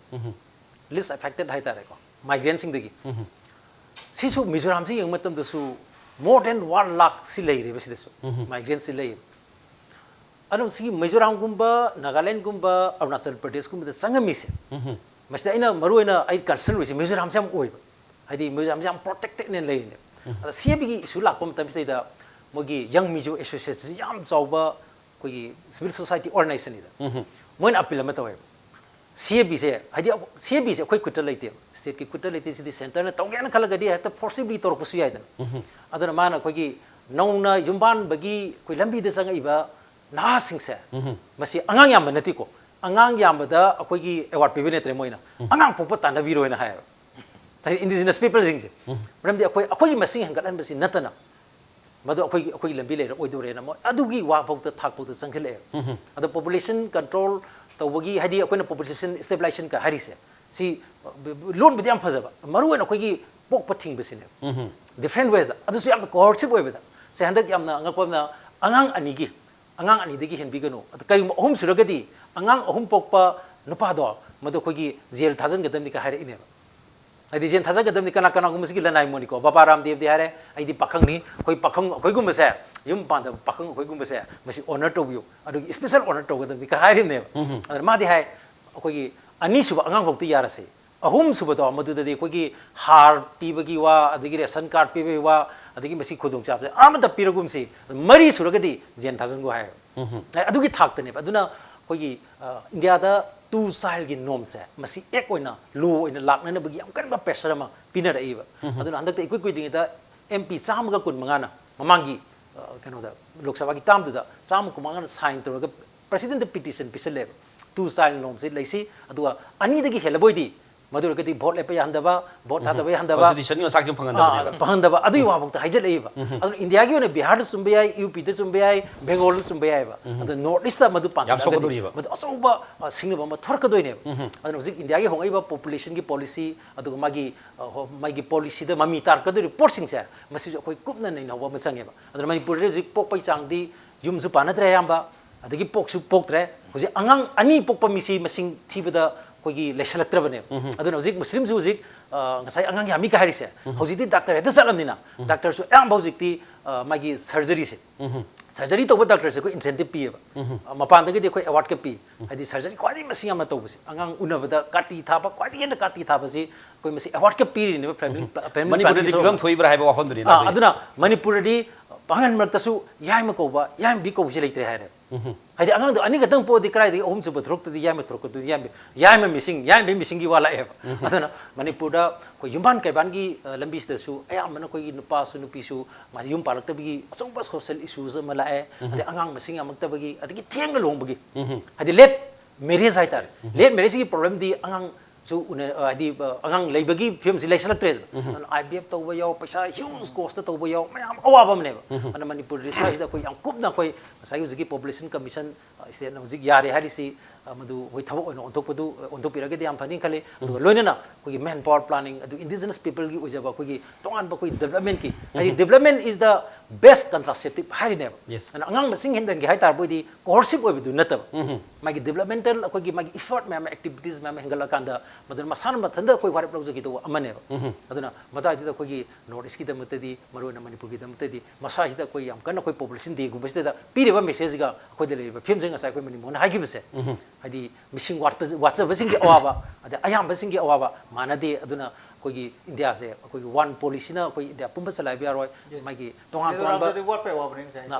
least affected ꯍꯥꯏꯇꯥꯔꯦꯀꯣ, migrantꯁꯤꯡꯗꯒꯤ꯫ ꯁꯤꯁꯨ ꯃꯤꯖꯣꯔꯥꯝꯁꯤ ꯌꯦꯡꯕ ꯃꯇꯝꯗꯁꯨ more than one lakh ꯁꯤ ꯂꯩꯔꯦꯕ ꯁꯤꯗꯁꯨ, migrantꯁꯤ ꯂꯩꯌꯦꯕ꯫ ꯑꯗꯨꯅ ꯁꯤꯒꯤ ꯃꯤꯖꯣꯔꯥꯝꯒꯨꯝꯕ, ꯅꯥꯒꯥꯂꯦꯟꯒꯨꯝꯕ, ꯑꯔꯨꯅꯥꯆꯜ ꯄ꯭ꯔꯗꯦꯁꯀꯨꯝꯕꯗ ꯆꯪꯉꯝꯃꯤꯁꯦ, ꯃꯁꯤꯗ ꯑꯩꯅ ꯃꯔꯨꯑꯣꯏꯅ ꯑꯩ concern ꯑꯣꯏꯁꯦ ꯃꯤꯖꯣꯔꯥꯝꯁꯦ ꯌꯥꯝ ꯑꯣꯏꯕ꯫ ꯍꯥꯏꯗꯤ ꯃꯤꯖꯣꯔꯥꯝꯁꯦ ꯌꯥꯝ protected ꯅꯦꯅ ꯂꯩꯔꯤꯅꯦꯕ꯫ ꯑꯗ CABꯒꯤ issue ꯂꯥꯛꯄ ꯃꯇꯝꯁꯤꯗꯩꯗ ꯃꯣꯏꯒꯤ Young Mizo Association ꯌꯥꯝ ꯆꯥꯎꯕ ꯑꯩꯈꯣꯏꯒꯤ civil society organizationꯅꯤꯗ꯫ ꯃꯣꯏꯅ appeal ꯑꯃ ꯇꯧꯋꯦꯕ꯫ CABꯁꯦ, ꯍꯥꯏꯗꯤ CABꯁꯦ ꯑꯩꯈꯣꯏ ꯈꯨꯠꯇ ꯂꯩꯇꯦꯕ, stateꯀꯤ ꯈꯨꯠꯇ ꯂꯩꯇꯦ꯫ ꯁꯤꯗꯤ centreꯅ ꯇꯧꯒꯦꯅ ꯈꯜꯂꯒꯗꯤ ꯍꯦꯛꯇ forcibly ꯇꯧꯔꯛꯄꯁꯨ ꯌꯥꯏꯗꯅ꯫ ꯑꯗꯨꯅ ꯃꯥꯅ ꯑꯩꯈꯣꯏꯒꯤ ꯅꯧꯅ ꯌꯨꯝꯕꯥꯟꯕꯒꯤ ꯑꯩꯈꯣꯏ ꯂꯝꯕꯤꯗ ꯆꯪꯉꯛꯏꯕ ꯅꯍꯥꯁꯤꯡꯁꯦ, ꯃꯁꯤ ꯑꯉꯥꯡ ꯌꯥꯝꯕ ꯅꯠꯇꯦꯀꯣ, ꯑꯉꯥꯡ ꯌꯥꯝꯕꯗ ꯑꯩꯈꯣꯏꯒꯤ ꯑꯦꯋꯥꯔꯗ ꯄꯤꯕ ꯅꯠꯇ꯭ꯔꯦ ꯃꯣꯏꯅ, ꯑꯉꯥꯡ ꯄꯣꯛꯄ ꯇꯥꯟꯅꯕꯤꯔꯣꯏꯅ ꯍꯥꯏꯌꯦꯕ꯫ ꯉꯁꯥꯏ indigenous peopleꯁꯤꯡꯁꯦ꯫ ꯃꯔꯝꯗꯤ ꯑꯩꯈꯣꯏ, ꯑꯩꯈꯣꯏꯒꯤ ꯃꯁꯤꯡ ꯍꯦꯟꯒꯠꯍꯟꯕꯁꯤ ꯅꯠꯇꯅ ꯃꯗꯨ ꯑꯩꯈꯣꯏꯒꯤ, ꯑꯩꯈꯣꯏꯒꯤ ꯂꯝꯕꯤ ꯂꯩꯔꯛꯑꯣꯏꯗꯣꯔꯦꯅ ꯃꯣꯏ ꯑꯗꯨꯒꯤ ꯋꯥꯐꯥꯎꯗ ꯊꯥꯛꯐꯥꯎꯗ ꯆꯪꯁꯤꯜꯂꯛꯑꯦꯕ꯫ ꯑꯗꯣ population control ꯇꯧꯕꯒꯤ, ꯍꯥꯏꯗꯤ ꯑꯩꯈꯣꯏꯅ population stabilizationꯀ ꯍꯥꯏꯔꯤꯁꯦ, ꯁꯤ ꯂꯣꯟꯕꯨꯗꯤ ꯌꯥꯝ ꯐꯖꯕ, ꯃꯔꯨ ꯑꯣꯏꯅ ꯑꯩꯈꯣꯏꯒꯤ ꯄꯣꯛꯄ ꯊꯤꯡꯕꯁꯤꯅꯦꯕ꯫ Different waysꯇ, ꯑꯗꯨꯁꯨ ꯌꯥꯝꯅ coercive ꯑꯣꯏꯕꯗ꯫ ꯁꯦ, ꯍꯟꯗꯛ ꯌꯥꯝꯅ ꯑꯉꯛꯄ ꯑꯃꯅ, ꯑꯉꯥꯡ ꯑꯅꯤꯒꯤ, ꯑꯉꯥꯡ ꯑꯅꯤꯗꯒꯤ ꯍꯦꯟꯕꯤꯒꯅꯨ꯫ ꯑꯗ ꯀꯔꯤꯒꯨꯝꯕ ꯑꯍꯨꯝ ꯁꯨꯔꯒꯗꯤ, ꯑꯉꯥꯡ ꯑꯍꯨꯝ ꯄꯣꯛꯄ ꯅꯨꯄꯥꯗꯣ, ꯃꯗꯨ ꯑꯩꯈꯣꯏꯒꯤ ꯖꯦꯜ ꯊꯥꯖꯤꯟꯒꯗꯕꯅꯤꯒ ꯍꯥꯏꯔꯛꯏꯅꯦꯕ꯫ ꯍꯥꯏꯗꯤ ꯖꯦꯜ ꯊꯥꯖꯤꯟꯒꯗꯕꯅꯤ, ꯀꯅꯥ ꯀꯅꯥꯒꯨꯝꯕꯁꯤꯒꯤ ꯂꯅꯥꯏ ꯃꯣꯅꯤꯀꯣ, ꯕꯕꯥ ꯔꯥꯝꯗꯦꯕꯗꯤ ꯍꯥꯏꯔꯦ, "ꯑꯩꯗꯤ ꯄꯥꯈꯪꯅꯤ, ꯑꯩꯈꯣꯏ ꯄꯥꯈꯪ, ꯑꯩꯈꯣꯏꯒꯨꯝꯕꯁꯦ, ꯌꯨꯝ ꯄꯥꯟꯗꯕ ꯄꯥꯈꯪ ꯑꯩꯈꯣꯏꯒꯨꯝꯕꯁꯦ, ꯃꯁꯤ honor ꯇꯧꯕꯤꯌꯨ, ꯑꯗꯨꯒꯤ special honor ꯇꯧꯒꯗꯕꯅꯤ" ꯀ ꯍꯥꯏꯔꯤꯕꯅꯦꯕ꯫ ꯑꯗꯨꯅ ꯃꯥꯗꯤ ꯍꯥꯏ, "ꯑꯩꯈꯣꯏꯒꯤ ꯑꯅꯤꯁꯨꯕ ꯑꯉꯥꯡꯐꯧꯗꯤ ꯌꯥꯔꯁꯤ, ꯑꯍꯨꯝꯁꯨꯕꯗꯣ, ꯃꯗꯨꯗꯗꯤ ꯑꯩꯈꯣꯏꯒꯤ ꯍꯥꯔ ꯄꯤꯕꯒꯤ ꯋꯥ, ꯑꯗꯒꯤ ration card ꯄꯤꯕꯒꯤ ꯋꯥ, ꯑꯗꯒꯤ ꯃꯁꯤ ꯈꯨꯗꯣꯡꯆꯥꯕꯁꯦ ꯑꯃꯠꯇ ꯄꯤꯔꯒꯨꯝꯁꯤ, ꯃꯔꯤ ꯁꯨꯔꯒꯗꯤ ꯖꯦꯜ ꯊꯥꯖꯤꯟꯈꯣ" ꯍꯥꯏꯌꯦꯕ꯫ ꯑꯦ, ꯑꯗꯨꯒꯤ ꯊꯥꯛꯇꯅꯦꯕ꯫ ꯑꯗꯨꯅ ꯑꯩꯈꯣꯏꯒꯤ, ꯑ, ꯏꯟꯗꯤꯌꯥꯗ two childꯒꯤ normꯁꯦ, ꯃꯁꯤ act ꯑꯣꯏꯅ, law ꯑꯣꯏꯅ ꯂꯥꯛꯅꯅꯕꯒꯤ ꯌꯥꯝ ꯀꯟꯕ pressure ꯑꯃ ꯄꯤꯅꯔꯛꯏꯕ꯫ ꯑꯗꯨꯅ ꯍꯟꯗꯛꯇ ꯏꯀꯨꯏ ꯀꯨꯏꯗ꯭ꯔꯤꯉꯩꯗ MP ꯆꯥꯝꯃꯒ ꯀꯨꯟ ꯃꯉꯥꯅ ꯃꯃꯥꯡꯒꯤ, ꯑ, ꯀꯩꯅꯣꯗ, ꯂꯣꯛ ꯁꯚꯥꯒꯤ termꯗꯨꯗ ꯆꯥꯝꯃ ꯀꯨꯟ ꯃꯉꯥꯅ sign ꯇꯧꯔꯒ Presidentꯇ petition ꯄꯤꯁꯜꯂꯦꯕ꯫ Two child normꯁꯤ ꯂꯩꯁꯤ, ꯑꯗꯨꯒ ꯑꯅꯤꯗꯒꯤ ꯍꯦꯜꯂꯕ ꯑꯣꯏꯗꯤ, ꯃꯗꯨ ꯑꯣꯏꯔꯒꯗꯤ vote ꯂꯦꯞꯄ ꯌꯥꯍꯟꯗꯕ, vote ꯊꯥꯗꯕ ꯌꯥꯍꯟꯗꯕ, Constitutionꯒꯤ ꯃꯆꯥꯛꯁꯨ ꯐꯪꯍꯟꯗꯕꯅꯦꯕ꯫ ꯑꯥ, ꯐꯪꯍꯟꯗꯕ, ꯑꯗꯨꯒꯤ ꯋꯥꯐꯥꯎꯗ ꯍꯥꯏꯖꯜꯂꯛꯏꯕ꯫ ꯑꯗꯨꯅ ꯏꯟꯗꯤꯌꯥꯒꯤ ꯑꯣꯏꯅ ꯕꯤꯍꯥꯔꯗ ꯆꯨꯝꯕ ꯌꯥꯏ, UPꯗ ꯆꯨꯝꯕ ꯌꯥꯏ, ꯕꯦꯡꯒꯣꯜꯗ ꯆꯨꯝꯕ ꯌꯥꯏꯕ꯫ ꯑꯗꯨ North Eastꯇ ꯃꯗꯨ ꯄꯥꯟꯁꯤꯜꯂꯒꯗꯤ ꯁꯣꯛꯀꯗꯧꯔꯤꯕ꯫ ꯃꯗꯨ ꯑꯆꯧꯕ, ꯑ, ꯁꯤꯡꯅꯕ ꯑꯃ ꯊꯣꯔꯛꯀꯗꯣꯏꯅꯦꯕ꯫ ꯑꯗꯨꯅ ꯍꯧꯖꯤꯛ ꯏꯟꯗꯤꯌꯥꯒꯤ ꯍꯣꯡꯉꯛꯏꯕ populationꯒꯤ policy, ꯑꯗꯨꯒ ꯃꯥꯒꯤ, ꯑ, ꯍꯣ-, ꯃꯥꯒꯤ policyꯗ ꯃꯃꯤ ꯇꯥꯔꯛꯀꯗꯧꯔꯤꯕ ꯄꯣꯠꯁꯤꯡꯁꯦ, ꯃꯁꯤꯁꯨ ꯑꯩꯈꯣꯏ ꯀꯨꯞꯅ ꯅꯩꯅꯍꯧꯕ ꯑꯃ ꯆꯪꯉꯦꯕ꯫ ꯑꯗꯨꯅ ꯃꯅꯤꯄꯨꯔꯗ ꯍꯧꯖꯤꯛ ꯄꯣꯛꯄꯒꯤ ꯆꯥꯡꯗꯤ ꯌꯨꯝꯁꯨ ꯄꯥꯟꯅꯗ꯭ꯔꯦ ꯑꯌꯥꯝꯕ, ꯑꯗꯒꯤ ꯄꯣꯛꯁꯨ ꯄꯣꯛꯇ꯭ꯔꯦ꯫ ꯍꯧꯖꯤꯛ ꯑꯉꯥꯡ ꯑꯅꯤ ꯄꯣꯛꯄ ꯃꯤꯁꯤ ꯃꯁꯤꯡ ꯊꯤꯕꯗ ꯑꯩꯈꯣꯏꯒꯤ ꯂꯩꯁꯜꯂꯛꯇ꯭ꯔꯕꯅꯦꯕ꯫ ꯑꯗꯨꯅ ꯍꯧꯖꯤꯛ ꯃꯨꯁꯂꯤꯝꯁꯨ ꯍꯧꯖꯤꯛ, ꯑ, ꯉꯁꯥꯏ ꯑꯉꯥꯡ ꯌꯥꯝꯃꯤꯒ ꯍꯥꯏꯔꯤꯁꯦ, ꯍꯧꯖꯤꯛꯇꯤ doctor ꯍꯦꯛꯇ ꯆꯠꯂꯕꯅꯤꯅ, doctorꯁꯨ ꯑꯌꯥꯝꯕ ꯍꯧꯖꯤꯛꯇꯤ, ꯑ, ꯃꯥꯒꯤ surgeryꯁꯦ, surgery ꯇꯧꯕ doctorꯁꯦ ꯑꯩꯈꯣꯏ incentive ꯄꯤꯌꯦꯕ꯫ ꯑ, ꯃꯄꯥꯟꯗꯒꯤꯗꯤ ꯑꯩꯈꯣꯏ awardꯀ ꯄꯤ꯫ ꯍꯥꯏꯗꯤ surgery ꯈ꯭ꯋꯥꯏꯗꯒꯤ ꯃꯁꯤꯡ ꯌꯥꯝꯅ ꯇꯧꯕꯁꯦ, ꯑꯉꯥꯡ ꯎꯅꯕꯗ ꯀꯥꯇꯤ ꯊꯥꯕ, ꯈ꯭ꯋꯥꯏꯗꯒꯤ ꯍꯦꯟꯅ ꯀꯥꯇꯤ ꯊꯥꯕꯁꯤ ꯑꯩꯈꯣꯏ ꯃꯁꯤ awardꯀ ꯄꯤꯔꯤꯅꯦꯕ, family, family ꯃꯅꯤꯄꯨꯔꯗꯗꯤ planning ꯐꯤꯕꯝ ꯊꯣꯛꯏꯕ꯭ꯔꯥ ꯍꯥꯏꯕ ꯋꯥꯐꯝꯗꯨꯅꯤꯅ ꯑꯥ, ꯑꯗꯨꯗꯤ꯫ ꯑꯗꯨꯅ ꯃꯅꯤꯄꯨꯔꯗꯗꯤ ꯄꯥꯡꯒꯟ ꯃꯔꯛꯇꯁꯨ ꯌꯥꯏꯃ ꯀꯧꯕ, ꯌꯥꯏꯃꯕꯤ ꯀꯧꯕꯁꯤ ꯂꯩꯇ꯭ꯔꯦ ꯍꯥꯏꯔꯦ꯫ ꯍꯥꯏꯗꯤ ꯑꯉꯥꯡꯗꯣ ꯑꯅꯤ ꯈꯛꯇꯪ ꯄꯣꯛꯑꯗꯤ ꯀꯗꯥꯏꯗꯒꯤ ꯑꯍꯨꯝ ꯁꯨꯕ ꯊꯣꯛꯂꯛꯇꯣꯏꯅꯣ? ꯌꯥꯏꯃ ꯊꯣꯛꯂꯛꯀꯗꯣꯏꯅꯣ? ꯌꯥꯏꯃ, ꯌꯥꯏꯃ ꯃꯤꯁꯤꯡ, ꯌꯥꯏꯃꯕꯤ ꯃꯤꯁꯤꯡꯒꯤ ꯋꯥ ꯂꯥꯛꯑꯦꯕ꯫ ꯑꯗꯨꯅ ꯃꯅꯤꯄꯨꯔꯗ ꯑꯩꯈꯣꯏ ꯌꯨꯝꯕꯥꯟ ꯀꯩꯕꯥꯟꯒꯤ, ꯑ, ꯂꯝꯕꯤꯁꯤꯗꯁꯨ ꯑꯌꯥꯝꯕꯅ ꯑꯩꯈꯣꯏꯒꯤ ꯅꯨꯄꯥꯁꯨ ꯅꯨꯄꯤꯁꯨ ꯃꯥꯁꯦ ꯌꯨꯝ ꯄꯥꯜꯂꯛꯇꯕꯒꯤ ꯑꯆꯧꯕ social issues ꯑꯃ ꯂꯥꯛꯑꯦ꯫ ꯑꯗꯩ ꯑꯉꯥꯡ ꯃꯁꯤꯡ ꯌꯥꯝꯃꯛꯇꯕꯒꯤ, ꯑꯗꯒꯤ ꯊꯦꯡꯅ ꯂꯨꯍꯣꯡꯕꯒꯤ, ꯍꯥꯏꯗꯤ late ꯃꯦꯔꯦꯖ ꯍꯥꯏꯇꯥꯔꯦ꯫ ꯂꯦꯠ ꯃꯦꯔꯦꯖꯀꯤ ꯄ꯭ꯔꯣꯕ꯭ꯂꯦꯝꯗꯤ ꯑꯉꯥꯡꯁꯨ ꯎꯅ ꯍꯥꯏꯗꯤ ꯑꯉꯥꯡ ꯂꯩꯕꯒꯤ ꯐꯤꯕꯝꯁꯤ ꯂꯩꯁꯜꯂꯛꯇ꯭ꯔꯦꯗꯅ꯫ ꯑꯗꯨꯅ ꯑꯥꯏ ꯕꯤ ꯑꯦꯐ ꯇꯧꯕ ꯌꯥꯎ, ꯄꯩꯁꯥ ꯍ꯭ꯌꯨꯖ ꯀꯣꯁꯇ ꯇꯧꯕ ꯌꯥꯎ, ꯃꯌꯥꯝ ꯑꯋꯥꯕ ꯑꯃꯅꯦꯕ꯫ ꯑꯗꯨꯅ ꯃꯅꯤꯄꯨꯔꯗꯤ ꯁ꯭ꯋꯥꯏꯁꯤꯗ ꯑꯩꯈꯣꯏ ꯌꯥꯝ ꯀꯨꯞꯅ ꯑꯩꯈꯣꯏ ꯉꯁꯥꯏꯒꯤ ꯍꯧꯖꯤꯛꯀꯤ ꯄꯣꯄꯨꯂꯦꯁꯟ ꯀꯃꯤꯁꯟ, ꯁ꯭ꯇꯦꯠꯅ ꯍꯧꯖꯤꯛ ꯌꯥꯔꯦ ꯍꯥꯏꯔꯤꯁꯤ, ꯃꯗꯨ ꯑꯩꯈꯣꯏ ꯊꯕꯛ ꯑꯣꯏꯅ ꯑꯣꯟꯊꯣꯛꯄꯗꯨ ꯑꯣꯟꯊꯣꯛꯄꯤꯔꯒꯗꯤ ꯌꯥꯝ ꯐꯅꯤ ꯈꯜꯂꯤ꯫ ꯑꯗꯨꯒ ꯂꯣꯏꯅꯅ ꯑꯩꯈꯣꯏꯒꯤ ꯃꯦꯟ ꯄꯥꯋꯔ ꯄ꯭ꯂꯥꯅꯤꯡ, ꯑꯗꯨ ꯏꯟꯗꯤꯖꯤꯅꯁ ꯄꯤꯄꯜꯒꯤ ꯑꯣꯏꯖꯕ ꯑꯩꯈꯣꯏꯒꯤ ꯇꯣꯉꯥꯟꯕ ꯑꯩꯈꯣꯏ ꯗꯦꯕꯂꯞꯃꯦꯟꯒꯤ, ꯍꯥꯏꯗꯤ development is the best contraceptive ꯍꯥꯏꯔꯤꯅꯦꯕ꯫ ꯑꯗꯨꯅ ꯑꯉꯥꯡ ꯃꯁꯤꯡ ꯍꯦꯟꯒꯠꯍꯟꯒꯦ ꯍꯥꯏ ꯇꯥꯔꯕꯣꯏꯗꯤ ꯀꯣꯍꯔꯁꯤꯞ ꯑꯣꯏꯕꯗꯨ ꯅꯠꯇꯕ, ꯃꯥꯒꯤ ꯗꯦꯕꯂꯞꯃꯦꯟꯇꯦꯜ ꯑꯩꯈꯣꯏꯒꯤ ꯃꯥꯒꯤ ꯏꯐꯔꯠ ꯃꯌꯥꯝ, ꯑꯦꯛꯇꯤꯚꯤꯇꯤꯁ ꯃꯌꯥꯝ ꯍꯦꯟꯒꯠꯂꯀꯥꯟꯗ ꯃꯗꯨꯅ ꯃꯁꯥꯅ ꯃꯊꯟꯇ ꯑꯩꯈꯣꯏ ꯋꯥꯔꯦꯞ ꯂꯧꯖꯈꯤꯗꯧꯕ ꯑꯃꯅꯦꯕ꯫ ꯑꯗꯨꯅ ꯃꯇꯥꯏꯗꯨꯗ ꯑꯩꯈꯣꯏꯒꯤ ꯅꯣꯔꯠ ꯏꯁꯀꯤꯗꯃꯛꯇꯗꯤ, ꯃꯔꯨꯑꯣꯏꯅ ꯃꯅꯤꯄꯨꯔꯒꯤꯗꯃꯛꯇꯗꯤ ꯃꯁꯥꯁꯤꯗ ꯑꯩꯈꯣꯏ ꯌꯥꯝ ꯀꯟꯅ ꯑꯩꯈꯣꯏ ꯄꯣꯄꯨꯂꯦꯁꯟ ꯗꯦꯒꯨꯝꯕꯁꯤꯗ ꯄꯤꯔꯤꯕ ꯃꯦꯁꯦꯖꯁꯤꯒ ꯑꯩꯈꯣꯏꯗ ꯂꯩꯔꯤꯕ ꯐꯤꯕꯝꯁꯦ ꯉꯁꯥꯏ ꯑꯩꯈꯣꯏ ꯃꯅꯤꯃꯣꯍꯟꯅ ꯍꯥꯏꯈꯤꯕꯁꯦ, ꯍꯥꯏꯗꯤ ꯃꯤꯁꯤꯡ ꯋꯥꯠꯄ, ꯋꯥꯠꯆꯕꯁꯤꯡꯒꯤ ꯑꯋꯥꯕ, ꯑꯗꯩ ꯑꯌꯥꯝꯕꯁꯤꯡꯒꯤ ꯑꯋꯥꯕ ꯃꯥꯟꯅꯗꯦ꯫ ꯑꯗꯨꯅ ꯑꯩꯈꯣꯏꯒꯤ ꯏꯟꯗꯤꯌꯥꯁꯦ ꯑꯩꯈꯣꯏꯒꯤ ꯋꯥꯟ ꯄꯣꯂꯤꯁꯤꯅ ꯑꯩꯈꯣꯏ ꯏꯟꯗꯤꯌꯥ ꯄꯨꯝꯕ ꯆꯂꯥꯏꯕ ꯌꯥꯔꯣꯏ꯫ ꯃꯥꯒꯤ ꯇꯣꯉꯥꯟ ꯇꯣꯉꯥꯟꯕ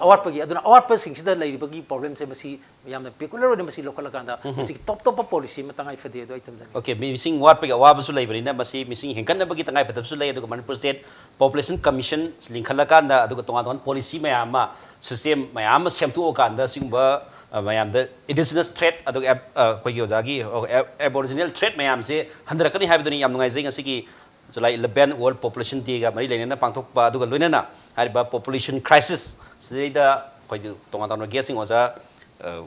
ꯑꯋꯥꯠꯄꯒꯤ, ꯑꯗꯨꯅ ꯑꯋꯥꯠꯄꯁꯤꯡꯁꯤꯗ ꯂꯩꯔꯤꯕꯒꯤ ꯄ꯭ꯔꯣꯕ꯭ꯂꯦꯝꯁꯦ ꯃꯁꯤ ꯌꯥꯝꯅ ꯄꯤꯀꯨꯂꯔ ꯑꯣꯏꯅ ꯃꯁꯤ ꯂꯧꯈꯠꯂꯀꯥꯟꯗ ꯃꯁꯤꯒꯤ ꯇꯣꯞ ꯇꯣꯞꯄ ꯄꯣꯂꯤꯁꯤ ꯑꯃ ꯇꯉꯥꯏ ꯐꯗꯦ ꯑꯗꯣ ꯑꯩ ꯊꯝꯖꯅꯤꯡꯉꯤ꯫ ꯑꯣꯀꯦ, ꯃꯤꯁꯤꯡ ꯋꯥꯠꯄꯒꯤ ꯑꯋꯥꯕꯁꯨ ꯂꯩꯕꯅꯤꯅ ꯃꯁꯤ ꯃꯤꯁꯤꯡ ꯍꯦꯟꯒꯠꯅꯕꯒꯤ ꯇꯉꯥꯏ ꯐꯗꯕꯁꯨ ꯂꯩ꯫ ꯑꯗꯨꯒ ꯃꯅꯤꯄꯨꯔ ꯁ꯭ꯇꯦꯠ ꯄꯣꯄꯨꯂꯦꯁꯟ ꯀꯃꯤꯁꯟ ꯂꯤꯡꯈꯠꯂꯀꯥꯟꯗ, ꯑꯗꯨꯒ ꯇꯣꯉꯥꯟ ꯇꯣꯉꯥꯟꯕ ꯄꯣꯂꯤꯁꯤ ꯃꯌꯥꯝ ꯑꯃ, ꯁꯤꯁꯇꯦꯝ ꯃꯌꯥꯝ ꯑꯃ ꯁꯦꯝꯗꯣꯛꯑꯀꯥꯟꯗ ꯁꯤꯒꯨꯝꯕ, ꯑ, ꯃꯌꯥꯝꯗ ꯏꯟꯗꯤꯖꯤꯅꯁ ꯊ꯭ꯔꯦꯠ, ꯑꯗꯨꯒ ꯑꯦꯕ-, ꯑ, ꯑꯩꯈꯣꯏꯒꯤ ꯑꯣꯖꯥꯒꯤ, ꯑ, ꯑꯦꯕ-, ꯑꯦꯕꯣꯔꯤꯖꯤꯅꯦꯜ ꯊ꯭ꯔꯦꯠ ꯃꯌꯥꯝꯁꯦ ꯍꯟꯊꯔꯛꯀꯅꯤ ꯍꯥꯏꯕꯗꯨꯅꯤ꯫ ꯌꯥꯝ ꯅꯨꯡꯉꯥꯏꯖꯩ ꯉꯁꯤꯒꯤ ꯖꯨꯂꯥꯏ ꯏꯂꯦꯚꯦꯟ ꯋꯥꯔꯜ ꯄꯣꯄꯨꯂꯦꯁꯟ ꯗꯦꯒ ꯃꯔꯤ ꯂꯩꯅꯅ ꯄꯥꯡꯊꯣꯛꯄ, ꯑꯗꯨꯒ ꯂꯣꯏꯅꯅ ꯍꯥꯏꯔꯤꯕ ꯄꯣꯄꯨꯂꯦꯁꯟ ꯀ꯭ꯔꯥꯏꯁꯤꯁ ꯁꯤꯗꯩꯗ ꯑꯩꯈꯣꯏꯒꯤ ꯇꯣꯉꯥꯟ ꯇꯣꯉꯥꯟꯕ ꯒꯦꯁꯁꯤꯡ ꯑꯣꯖꯥ, ꯑ,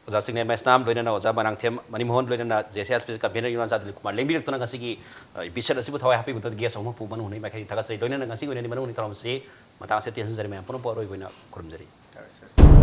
ꯑꯣꯖꯥ ꯆꯤꯡꯂꯦꯟ ꯃꯩꯁꯅꯥꯝ, ꯂꯣꯏꯅꯅ ꯑꯣꯖꯥ ꯃꯣꯏꯔꯥꯡꯊꯦꯝ ꯃꯅꯤꯃꯣꯍꯟ, ꯂꯣꯏꯅꯅ J C S P convener ꯌꯨꯅꯥꯟ ꯆꯥ ꯗꯤꯂꯤꯞ ꯀꯨꯃꯥꯔ ꯂꯦꯡꯕꯤꯔꯛꯇꯨꯅ ꯉꯁꯤꯒꯤ, ꯑ, ꯏꯄꯤꯁꯣꯗ ꯑꯁꯤꯕꯨ ꯊꯋꯥꯏ ꯍꯥꯞꯄꯤꯕꯗ ꯒꯦꯁ ꯑꯍꯨꯝꯃꯛꯄꯨ ꯃꯅꯨꯡ ꯍꯨꯠꯅ ꯃꯥꯏꯀꯩꯗꯒꯤ ꯊꯥꯒꯠꯆꯔꯤ꯫ ꯂꯣꯏꯅꯅ ꯉꯁꯤꯒꯤ ꯑꯣꯏꯅꯗꯤ ꯃꯅꯨꯡ ꯍꯨꯠꯅ ꯊꯧꯔꯝ ꯑꯁꯤ ꯃꯇꯥꯡ ꯑꯁꯤꯗ ꯇꯦꯟꯁꯤꯟꯖꯔꯤ꯫ ꯃꯌꯥꯝ ꯄꯨꯝꯅꯃꯛꯄꯨ ꯑꯔꯣꯏꯕ ꯑꯣꯏꯅ ꯈꯨꯔꯨꯝꯖꯔꯤ꯫ ꯊꯥꯒꯠꯆꯔꯤ꯫